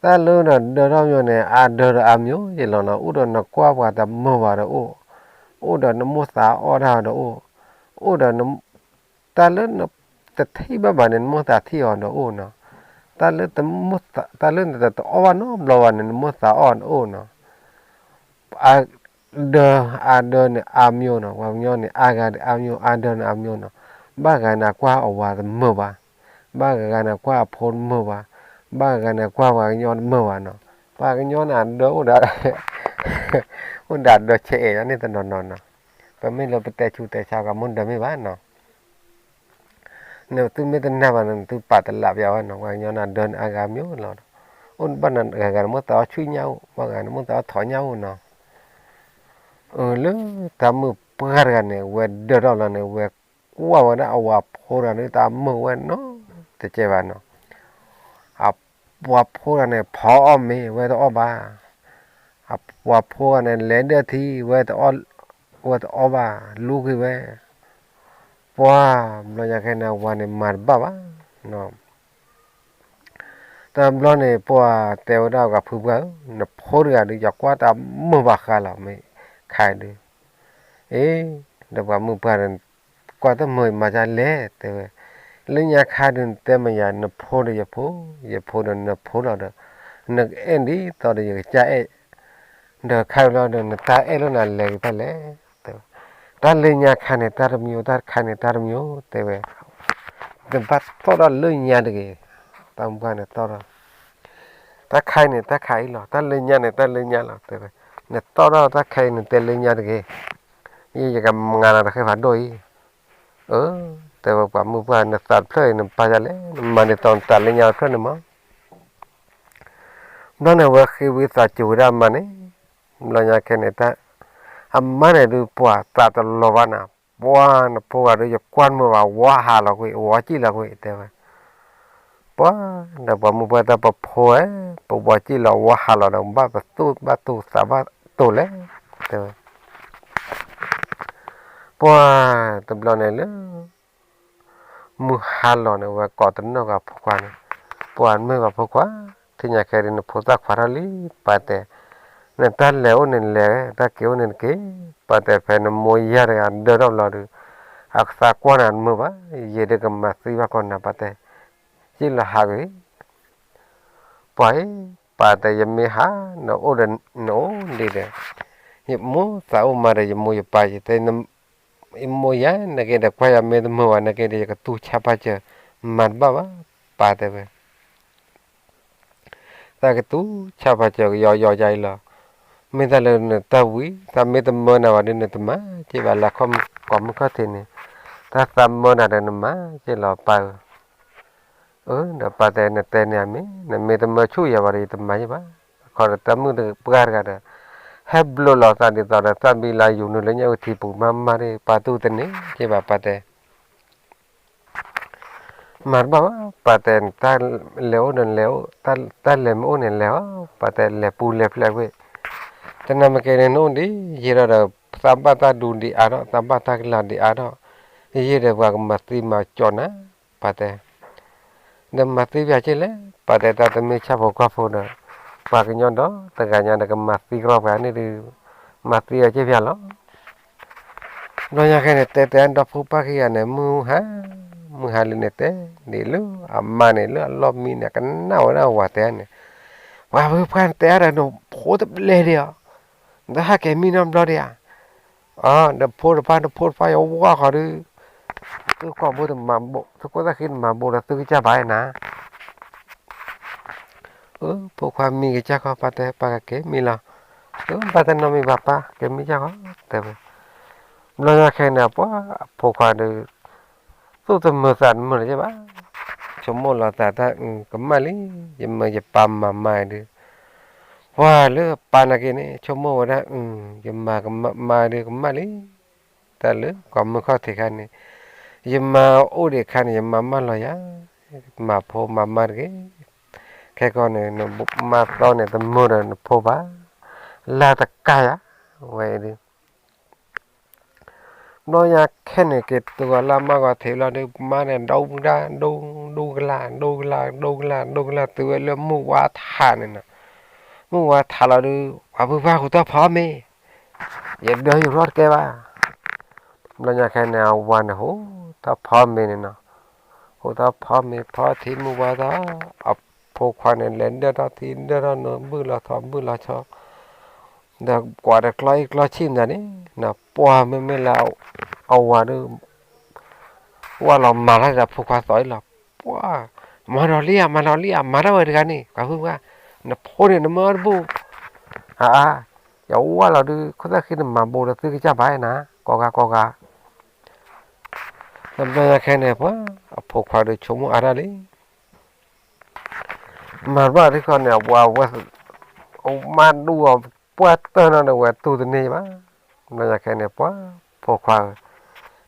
တၢ်လၢနဒၢထီၣ်မ့ၢ်န့ၣ် အါဒၢဒီးအါမ့ၢ်ယဲလီၤနီၤ, အိၣ်ဒီးနကွၢ်ပှၤတမုာ်ဘၣ်ဒီးအိၣ်, အိၣ်ဒီးနမိၢ်သးအီၣ်တၢ်ဒီးအိၣ်, အိၣ်ဒီး တၢ်လၢနတထံၣ်ဘၣ်ဘၣ်န့ၣ် နမိၢ်သးထံၣ်အီၤဒီးအိၣ်နီၤ, တၢ်လၢ တၢ်လၢနတအီၣ်ဘၣ်နီတဘျီဘၣ်န့ၣ် နမိၢ်သးအီၣ်ဒီးအိၣ်နီၤ. အါဒၢ အါဒၢန့ၣ်အါမ့ၢ်နီၤ, ပှၤကညီန့ၣ် အါဂၤဒီးအါမ့ၢ် အါဒၢန့ၣ်အါမ့ၢ်နီၤ, ဘၣ်ဂၤန့ၣ်ကွၢ်အဝၤတမုာ်ဘၣ်, ဘၣ်ဂၤန့ၣ်ကွၢ်အဖိတမုာ်ဘၣ်, ဘၣ်ဂၤန့ၣ်ကွၢ်ပှၤကညီတမုာ်ဘၣ်နီၤ, ပှၤကညီန့ၣ်အဒၢအိၣ်ဒီး အိၣ်ဒီးအဒၢဆဲးအဲၣ်န့ၣ်တနီၤနီၤနီၤ, ပမ့ၢ်လၢပတဲဆူးတဲဆါကမ့ၢ်ဒၢမ့ၢ်ဘၣ်နီၤ နသုမ့ၢ်တနာ်ဘၣ်န့ၣ် နသုပာ်တလးပျးဝဲနီၤ, ပှၤကညီန့ၣ်အဒၢန့ၣ်အါဂၤမ့ၢ်လီၤဒီး, အိၣ်ဘၣ်ဂၤဂၤန့ၣ်မိၢ်သးအီၣ်ဆူညါအိၣ်, ဘၣ်ဂၤန့ၣ်မိၢ်သးအီၣ်ထိးညါအိၣ်နီၤ. အၢ လၢတၢ်မုၣ်ပှၢ်တဂၤန့ၣ် ဝဲဒၢထီၣ်လီၤန့ၣ် ဝဲကွၢ်ဝဲဒၣ်အဝၤဖိတဂၤန့ၣ် တၢ်မုာ်ဝဲနီၤ တကဲဘၣ်နီၤ. အဝၤဖိတဂၤန့ၣ် ဖီအီၣ်မ့ၤ ဝဲတအီၣ်ဘၣ်, အဝၤဖိတဂၤန့ၣ် လဲၤဒၢထံ ဝဲတအီၣ် ဝဲတအီၣ်ဘၣ် လူၤက့ၤဝဲ, ပှၤဘျီညါခဲန့ၣ် အဝၤန့ၣ်မၤတဘၣ်ဘၣ်နီၤ. တဘျီန့ၣ် ပှၤတဲဝဲဒၣ်ပှၤဖုပှၢ်ဧၢ, နဖိတဂၤဒုး ယကွၢ်တၢ်မုာ်ဘၣ်ဃးလီၤ မ့ၢ်ခါဒုး, အ့ ဒီးပှၤမုၣ်ပှၢ်ဒီး ကွၢ်တမုာ်မၤဒ်လဲၣ် တဲဝဲ, လၢညါခါဒုး နတဲမ့ၢ်ယၤ နဖိဒီးယဖိ, ယဖိဒီးနဖိလီၤဒီး, နကအဲၣ်ဒ်သိးဒီးယကစၢ်အဲၣ် ဒီးခါလီၤဒီး နတၢ်အဲၣ်လီၤနၤလဲၤက့ၤဖဲလဲၣ်, တဲဝဲ, တၢ်လၢညါခါန့ၣ် တၢ်တမံၤ, တၢ်ခါန့ၣ် တၢ်တမံၤ, တဲဝဲ, နဘၣ်သီၣ်ထီၣ်လၢညါတဂ့ၤ, တၢ်မုၣ်ပှၢ်န့ၣ်သီၣ်ထီၣ်, တၢ်ခါအံၤန့ၣ် တၢ်ခါအံၤလီၤ, တၢ်လၢညါန့ၣ် တၢ်လၢညါလီၤ, တဲဝဲ, နသီၣ်ထီၣ်တၢ်ခါအံၤ နတဲလၢညါတဂ့ၤ, ယဲယကမၤနၤတဃဲဖးဒိၣ်အံၤ, အၢ တဲဝဲပှၤမုၣ်ပှၢ် နသးတဖျၢၣ်အံၤ နပာ်ယၤလဲၣ်, နမၤဒ်သိးနသးလၢညါတဖျၢၣ်န့ၣ်မး ဘျီန့ၣ် အဝဲဃ့ဝံသးစူၤဝဲဒၣ်အမါန့ၣ်, ဘျီညါခဲန့ၣ် အမါန့ၣ်ဒုးပှၤသးတလီၤဘၣ်နၤ, ပှၤနဖိဂၤဒုး ယကွၢ်မုာ်ဘၣ် ဝါဟးလီၤကွံာ် ဝါစံၣ်လီၤကွံာ် တဲဝဲ, ပှၤဒီးပှၤမုၣ်ပှၢ်တၢ်ပဖိဝဲ, ပဝါစံၣ်လီၤ ဝါဟးလီၤဒီး ဘၣ်ပသူၣ်ဘၣ်သူသးဘၣ်တိာ်လဲၣ်, တဲဝဲ, ပှၤတဘျီန့ၣ်လၢ မုၢ်ဟါလီၤန့ၣ် ဝဲကိးတနီၣ်ဂၤဖိခွါန့ၣ်, ပှၤမုၣ်ဂၤဖိခွါ, ထံၣ်ညါခဲဒုး နဖိသၣ်ခွါထီၣ်လံ, ပာ်တဲ, နတၢ်လဲၤအိၣ်န့ၣ်လဲၤ, တၢ်က့ၤအိၣ်န့ၣ်တက့ၤ, ပာ်တဲဖဲနမိၢ်ယၤတဂၤဒၢထီၣ်ဘျီဒုး, အကသးကွၢ်နၤတမုာ်ဘၣ်, ယဲဒုးကမၤသံဘၣ်ကီးနၤ ပာ်တဲ, ယံၣ်လီၤဟးဂ့ၤ ပှၤအံၤ, ပာ်တဲယမ့ၢ်ဟး, နအိၣ်ဒီးနအိၣ်ဒံးဒီး, ယမိၢ်သးအိၣ်မၤဒီးယမိၢ်ယပၢ်ယတဲ, ယမိၢ်ယၤ နက့ၤဒီးကွၢ်ယၤမ့ၢ်တမုာ်ဘၣ် နက့ၤဒီး ယကတူၢ်ဆါပာ်စၢၤ, မၤတဘၣ်ဘၣ်, ပာ်တဲဝဲ သးကတူၢ်ဆါပာ်စၢၤကယီယီယါအံၤလီၤ. မ့ၢ်တၢ်လၢနတၢ်ဝံၤ သးမ့ၢ်တမၢနၤဘၣ်ဒီး နတမၤက့ၤဘၣ်လၢ ကိးမုၢ်ခီၣ်ထံးန့ၣ်, တၢ်သးမၢနၤဒီးနမၤက့ၤလီၤပၢ်ဧၢ. အၢ ဒီးပၢ်တဲ နတဲန့ၣ်အမ့ၢ် နမ့ၢ်တမၢဆူၣ်ယၤဘၣ်ဒီး ယတမၤယံၤဘၣ်. ခီဒီးတၢ်မုၣ်ပှၢ်တဂၤဒီး ဟဲဘျိလီၤသးဒ်သိးဒီး သၣ်ဘံလါယူၤနုာ်လၢညၣ်အုၣ်ထံပူၤမးမးဒီး ပၢ်တူၢ်တန့ၢ်က့ၤဘၣ် ပၢ်တဲ မၤတဘၣ်ဘၣ် ပၢ်တဲ တၢ်လဲၤအိၣ်န့ၣ်လဲၤအိၣ်, တၢ်လဲၤမ့ၢ်အိၣ်န့ၣ်လဲၤအီၤ, ပၢ်တဲလဲၤပူၤလဲၤဖျဲးကွံာ်, တနၤမ့ၢ်ကဲန့ၣ် နအိၣ်ဒံးယံာ်ဒီး သးဘၣ်တၢ်ဒူဒံးအါထီၣ် သးဘၣ်တၢ်ကလၤဒံးအါထီၣ်, ယံာ်ဒီးပှၤကမၤသံမၤကၠီနၤ, ပၢ်တဲ ဒီးမၤသံပှၤက့ၤလဲၣ်, ပၢ်တဲတၢ်တမ့ၢ်ဆၣ်ဖိကီၢ်ဖိဒီး ပှၤကညီဒီးတဂၤညါဒီးကမၤသံကရီပှၤန့ၣ်ဒီး မၤသံအီၤက့ၤပှၤလီၤ. ဘျီညါခဲန့ၣ် တဲတဲဒီဖိပၢ်ခံဂၤန့ၣ် မုၢ်ဟါ, မုၢ်ဟါလံန့ၣ်တဲ, ဒ်လၢအမါန့ၣ်လၢအလီၢ်မံန့ၣ် ကနၣ်ဝဲဒၣ်ဝၤတဲန့ၣ်, ပှၤဖုပှၢ်တဲအါဒီးနဖိတဘျဲၣ်ဒံးဧါ, နတဟးကဲၤမံနီတဘျီဒံးဧါ, အၢ ဒီးဖိတဖၣ် နဖိတဖၣ်ယဝါဃီဒုး, သုကိာ်ဘိတမၤဘိ, သုကိာ်သၣ်ဃံတမၤဘိဒီးသုကစၢ်ဘၣ်နၤ အၢ ဖိခွါမံကစၢ်ဃီ ပၢ်တဲ ပၢ်ကက့ၤမံလီၤ, အၢ ဘၣ်တနီၤမံဘၣ်ပၢ် က့ၤမံကစၢ်ဃီ တဲဝဲ, ဘျီညါခဲန့ၣ် ပှၤဖိခွါဒီး သူၣ်တမုာ်သးတမုာ်လၢၤဘၣ်, ဆိကမိၣ်လီၤသးတၢ် ကမၣ်လံ, ယမၤယပၢ်မၤမၤဒုး, ပှၤလၢပၢ်နာ်က့န့ၣ် ဆိကမိၣ်ဝဲဒၣ် ယမၤကမၣ်မၤဒုးကမၣ်လံ တၢ်လၢကိးမုၢ်ခီၣ်ထံးခါန့ၣ်, ယမါအိၣ်ဒံးခါန့ၣ် ယမါမၢလီၤယၤ, မၤဖိမၤမါတဂ့ၤ, ခဲကီန့ၣ် နမါသီန့ၣ် တမုာ်ဒီးနဖိဘၣ်, လၢတကးယၤ, ဝဲဒုး ဘျီညါခဲန့ၣ် က့ၤတုၤဂီၤလၢမါဂီၤထံးလီၤဒုး မါန့ၣ် ဒိကဒါ ဒိ ဒိကလၢ် ဒိကလၢ် ဒိကလၢ် ဒိကလၢ် တုၤဝဲလၢမုၢ်ဝါထးန့ၣ်နီၤ, မုၢ်ဝါထးလီၤဒုး ပှၤဖုဖါဟူးထီၣ်ဖီမ့ၤ, ယဒၢယရီတကဲဘၣ်. ဘျီညါခဲန့ၣ် အဝၤန့ၣ်ဟူးထီၣ်ဖီမ့ၤန့ၣ်နီၤ, ဟူးထီၣ်ဖီမ့ၤဖီထံမုၢ်ဝါထီၣ်, အဖိခွါန့ၣ် လဲၤဒၢထီၣ်ထံဒၢထီၣ်နိ ဘုၣ်လီၤထီၣ်ဘုၣ်လီၤထီၣ် ဒီးကွၢ်တကျီအံၣ်ကျီဆံၣ်မတၤန့ၣ်, ပှၤမ့မ့ၢ်လၢအဝၤဒုး ဝၣ်လီၤမၤတၢ်ဒီးဖိခွါသီအံၤလီၤ, ပှၤ မၤဒီးလံဧါ မၤဒီးလံဧါ မၤတၢ်ဝဲတဂၤန့ၣ် ပှၤဖုဖါ, နဖိန့ၣ် နမၢအီၤတဘူၣ်, အါအါ, ယဝၣ်လီၤဒုး ခိၣ်သၣ်ဃံတမၤဘိဒီးသုကစၢ်ဘၣ်နၤ, ကိးဂၤကိးဂၤ တဘျီညါခဲန့ၣ် ပှၤအဖိခွါဒုးဆိကမိၣ်အါတၢ်လံ, မၤဘၣ်တခီန့ၣ် အဝဲ မါဒူအီၤ ပှၢ်တၢၢ်နီၤဒီး ဝဲတူၢ်တန့ၢ်ဘၣ်. ဘျီညါခဲန့ၣ် ပှၤဖိခွါဧၢ,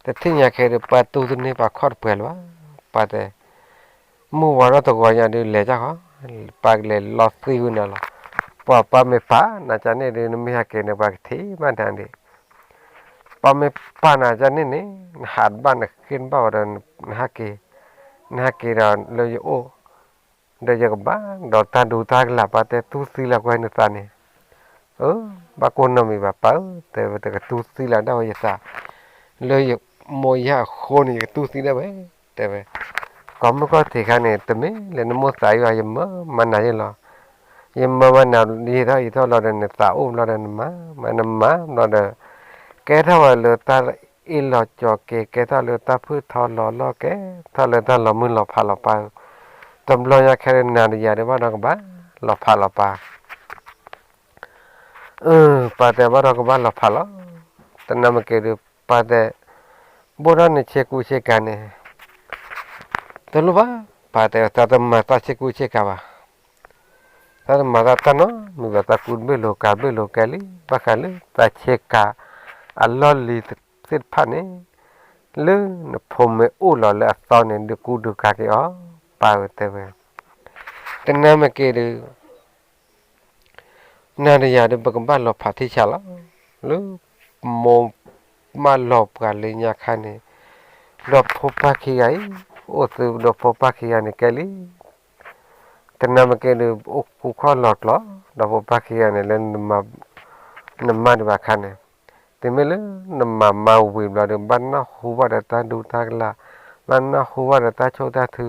တထံၣ်ညါခဲဒီး ပှၤတူၢ်တန့ၢ် ပှၤခီၣ်တပှဲၤလၢၤဘၣ်. ပှၤတဲ မုၢ်ဝါထီၣ်တဂီၤညါဒုး လဲၤကၢ်ဃီ, ပှၤကလဲၤလီၤသံဝဲန့ၣ်လီၤ. ပှၤပှၤမ့ၢ်ပာ်နၤကန့ၣ်ဒုး နမ့ၢ်ဟဲက့ၤန့ၣ် ပှၤကထံၣ်ဘၣ်နၤဒံး ပှၤမ့ၢ်ပာ်နၤကန့ၣ်န့ၣ် နဟးတဘၣ် နဃ့တဘၣ်ဝဲဒီး နဟဲက့ၤ, နဟဲက့ၤဒီးလၢယအိၣ်, ဒီးယကဘၣ်ဒီးတၢ်ဒူတၢ်ကလၤ ပှၤတဲတူၢ်သံလၢကွၢ်နသးန့ၣ်, အၢ ဘၣ်ကိးနီၢ်မံၤဘၣ်ပၢ်ဧၢ တဲဝဲ တကတူၢ်သံလၢဒၣ်ဝဲယသး, လၢယမိၢ်ယၤအဃိန့ၣ် ယကတူၢ်သံဒၣ်ဝဲ, တဲဝဲ, ကိးမုၢ်ခီၣ်ထံးခါန့ၣ် တမ့ၢ်လၢနမိၢ်သးအံၤဘၣ် ယမၢမၤနၤယဲလီၤ. ယမၢမၤနၤ ယံာ်ထီၣ်ယံာ်ထီၣ်လီၤဒီး နသးအိၣ်ဘျီဒီးနမၤ, မၤနမၤဘျီဒီး ကဲထီၣ်ဝဲလၢတၢ်အ့ၣ်လိာ်ကၠီၤက့ၤ ကဲထီၣ်လၢတၢ်ဖုၣ်ထီလီၤလီၢ်ကဲ, ထီၣ်လၢတၢ်လီၤမုၢ်လီၤဖးလီၤပၢ်ဧၢ, တဘျီညါခဲဒီးနၤဒီးယၤဒီးဘၣ်ဒီးကဘၣ်လီၤဖးလီၤပၢ် အၢ ပၢ်တဲဘၣ်ဒီးကဘၣ်လီၤဖးလီၤ, တနၤမ့ၢ်က့ၤဒုး ပၢ်တဲ ဘိၣ်ထီၣ်န့ၣ်ဆ့ကူဆ့ကၤန့ၣ် တလိၣ်ဘၣ်, ပၢ်တဲ တၢ်တမၤတၢ်ဆ့ကူဆ့ကၤဘၣ်, တၢ်တမၤတၢ်တၢ်နီတမံၤဘၣ်, တၢ်ကူတဘ့ၣ်လိာ်ကၤတဘ့ၣ်လိာ်ကဲလံ, ဘၣ်ဃးလၢတၢ်ဆ့ကၤအလီၢ်လံၤသ့ၣ်တဖၣ်န့ၣ်, လၢနဖိမ့ၢ်အိၣ်လီၤလၢအသီန့ၣ် ဒုးကူဒုးကၤက့ၤအီၤ, ပၢ်ဧၢတဲဝဲ, တနၤမ့ၢ်က့ၤဒုး နၤဒီးယၤဒီး ပကဘၣ်လီၤဖးထံဆးလီၤ. လၢမိၢ်မၢလီၤပှၤလၢညါခါန့ၣ်, ဒီဖိပၢ်ခံဂၤအံၤ, အိၣ်သုဒီဖိပၢ်ခံဂၤန့ၣ်ကဲလံ. တနၤမ့ၢ်က့ၤဒီး အိၣ်ဃူခီၣ်လီၤကျီၤ, ဒီဖိပၢ်ခံဂၤန့ၣ် လၢနမၤဒံးဘၣ်ခါန့ၣ်, တုၤမ့ၢ်လၢနမၤမါဝံၤဘျီဒီး ဘၣ်နၢ်ဟူဘၣ်ဒီးတၢ်ဒူတၢ်ကလၤ, ဘၣ်နၢ်ဟူဘၣ်ဒီးတၢ်ဆိၣ်တၢ်ထု,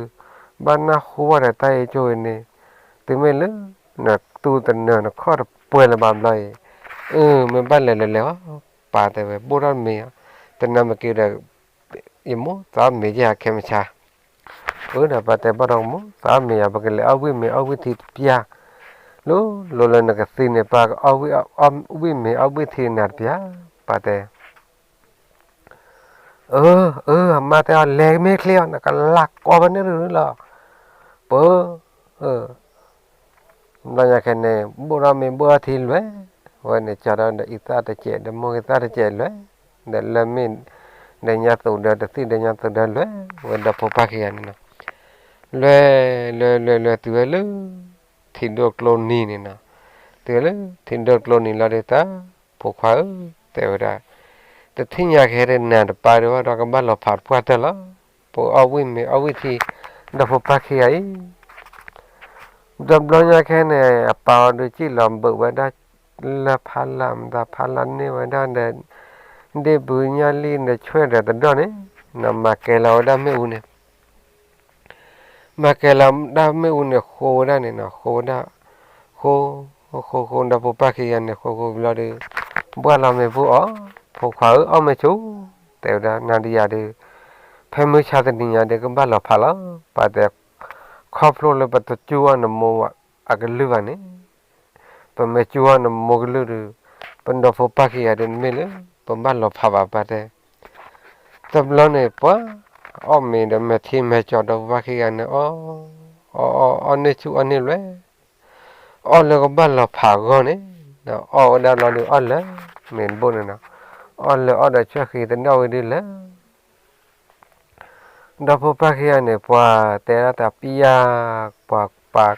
ဘၣ်နၢ်ဟူဘၣ်ဒီးတၢ်အ့ၣ်ကၠိအ့ၣ်န့ၣ်, တုၤမ့ၢ်လၢ နတူၢ်တနၢၤနခီၣ်တပှဲၤလၢၤဘၣ်ဘျီအံၤ, အၢ မ့ၢ်ဘၣ်လဲၤလဲၤလဲၤအီၤ, ပၢ်တဲဝဲ ဘိၣ်ထီၣ်မ့ၤ, တနၤမ့ၢ်က့ၤဒီး ယမိၢ်သးမ့ၤယဲၢ်ဟးခဲမုၢ်ဆါ, အၢဒီးပၢ်တဲဘၣ်ဒီးမိၢ်သးမ့ၤယၤ ပကလဲၤအီၣ်ဝံၣ်မ့ၤအီၣ်ဝံၣ်ထံတပျၢ်, လိၤလိၤလၢနကသံန့ၣ် ပၢ်ကအီၣ်ဝံၣ်မ့ၤအီၣ်ဝံၣ်ထံနၤတပျၢ်, ပၢ်တဲ အၢ အၢ အမါတဲအီၤ လဲၤမ့ၢ်ချ့အီၤ နကလၤကီဘၣ်န့ၣ်ရူၤလီၤ, ပၢ ဘျီညါခဲန့ၣ် ဘိၣ်ထီၣ်မ့ၤဘိၣ်ထီၣ်ထံလွဲၢ်, ဝဲန့ၣ်ကၠီဒီးအံသၣ်တစဲး ဒီးမိၢ်အံသၣ်တစဲးလွဲၢ်, ဒီးလၢမ့ၢ် ဒီးညါသူၣ်ဒီးတသံၣ်ဒီးညါသူၣ်ဒီးလွဲၢ်, ဝဲဒီဖိပၢ်ခံဂၤန့ၣ်နီၤ, လွဲၢ် လွဲၢ် လွဲၢ် လွဲၢ် တုၤဝဲလၢ ထံဒိၣ်ကျိနံၤန့ၣ်နီၤ, တုၤဝဲလၢထံဒိၣ်ကျိနံၤလီၤဒီး တၢ်ဖိခွါဧၢ တဲဝဲဒၣ်, တထံၣ်ညါကဟဲဒီးနၤတပၢ်ဒီးဘၣ်ဒီးကဘၣ်လီၤဖးတပှၢ်တၢၢ်လီၤ, ပအီၣ်ဝံၣ်မ့ၤအီၣ်ဝံၣ်ထံ ဒီဖိပၢ်ခံဂၤအံၤ ဒီးဘျီညါခဲန့ၣ် အပၢ်အီၤဒုးစံၣ်လီၤဘုးဝဲဒၣ် လၢဖးလၢ်မတၤဖးလၢ်န့ၢ်ဝဲဒၣ်ဒီး ဒ့ၣ်ဘုညၣ်လံၣ်ဒီးဆွဲၣ်ဒီးတဒီၣ်န့ၣ် နမၤကဲလီၤဝဲဒၣ်မ့ၣ်အူန့ၣ်, မၤကဲလီၤဒၣ်မ့ၣ်အူန့ၣ် ဃိဝဲဒၣ်န့ၣ်နီၤ ဃိဝဲဒၣ်, ဃိ, ဃိဃိဒီးဖိပၢ်ခံဂၤန့ၣ် ဃိဃိဘျီဒီး ဘှၣ်လီၤမ့ၤဖိအီၤ, ဖိခွါဧၢ အီၣ်မ့ၤဆူၣ်, တဲဝဲဒၣ် နၤဒီးယၤဒီး ဖဲမုၢ်ဆါတနံၤညါဒီး ကဘၣ်လီၤဖးလီၤ, ပၢ်တဲ ခီဖျိလၢပတစူၢ်အီၤနမိၢ်အကလုၢ်ဘၣ်န့ၣ် ပမ့ၢ်စူၢ်အီၤနမိၢ်ကလုၢ်ဒီး ပဒီဖိပၢ်ခံဂၤဒီး နမ့ၢ်လၢ ပဘၣ်လီၤဖးဘၣ်ပၢ်တဲ, တဘျီန့ၣ် ပှၤအီၣ်မ့ၤဒီးမဲာ်ထံမဲာ်ကၠီၤ ဒီဖိပၢ်ခံဂၤန့ၣ် အီၣ်, အီၣ် အီၣ် အီၣ်န့ၢ်ဆူၣ်အီၣ်န့ၢ်လွဲၢ်, အီၣ်လၢကဘၣ်လီၤဖးအဂီၢ်န့ၣ်, အီၣ်ဝဲဒၣ်လီၤဒီးအီၣ်လၢ မ့ၤတဘိန့ၣ်နီၤ, အီၣ်လၢအီၣ်ဒီးဆှၢဃံတနီၣ်ဝံၤဒ်လဲၣ်. ဒီဖိပၢ်ခံဂၤန့ၣ် ပှၤတဲဒၣ်တၢ်ပျၢ်, ပှၤပာ်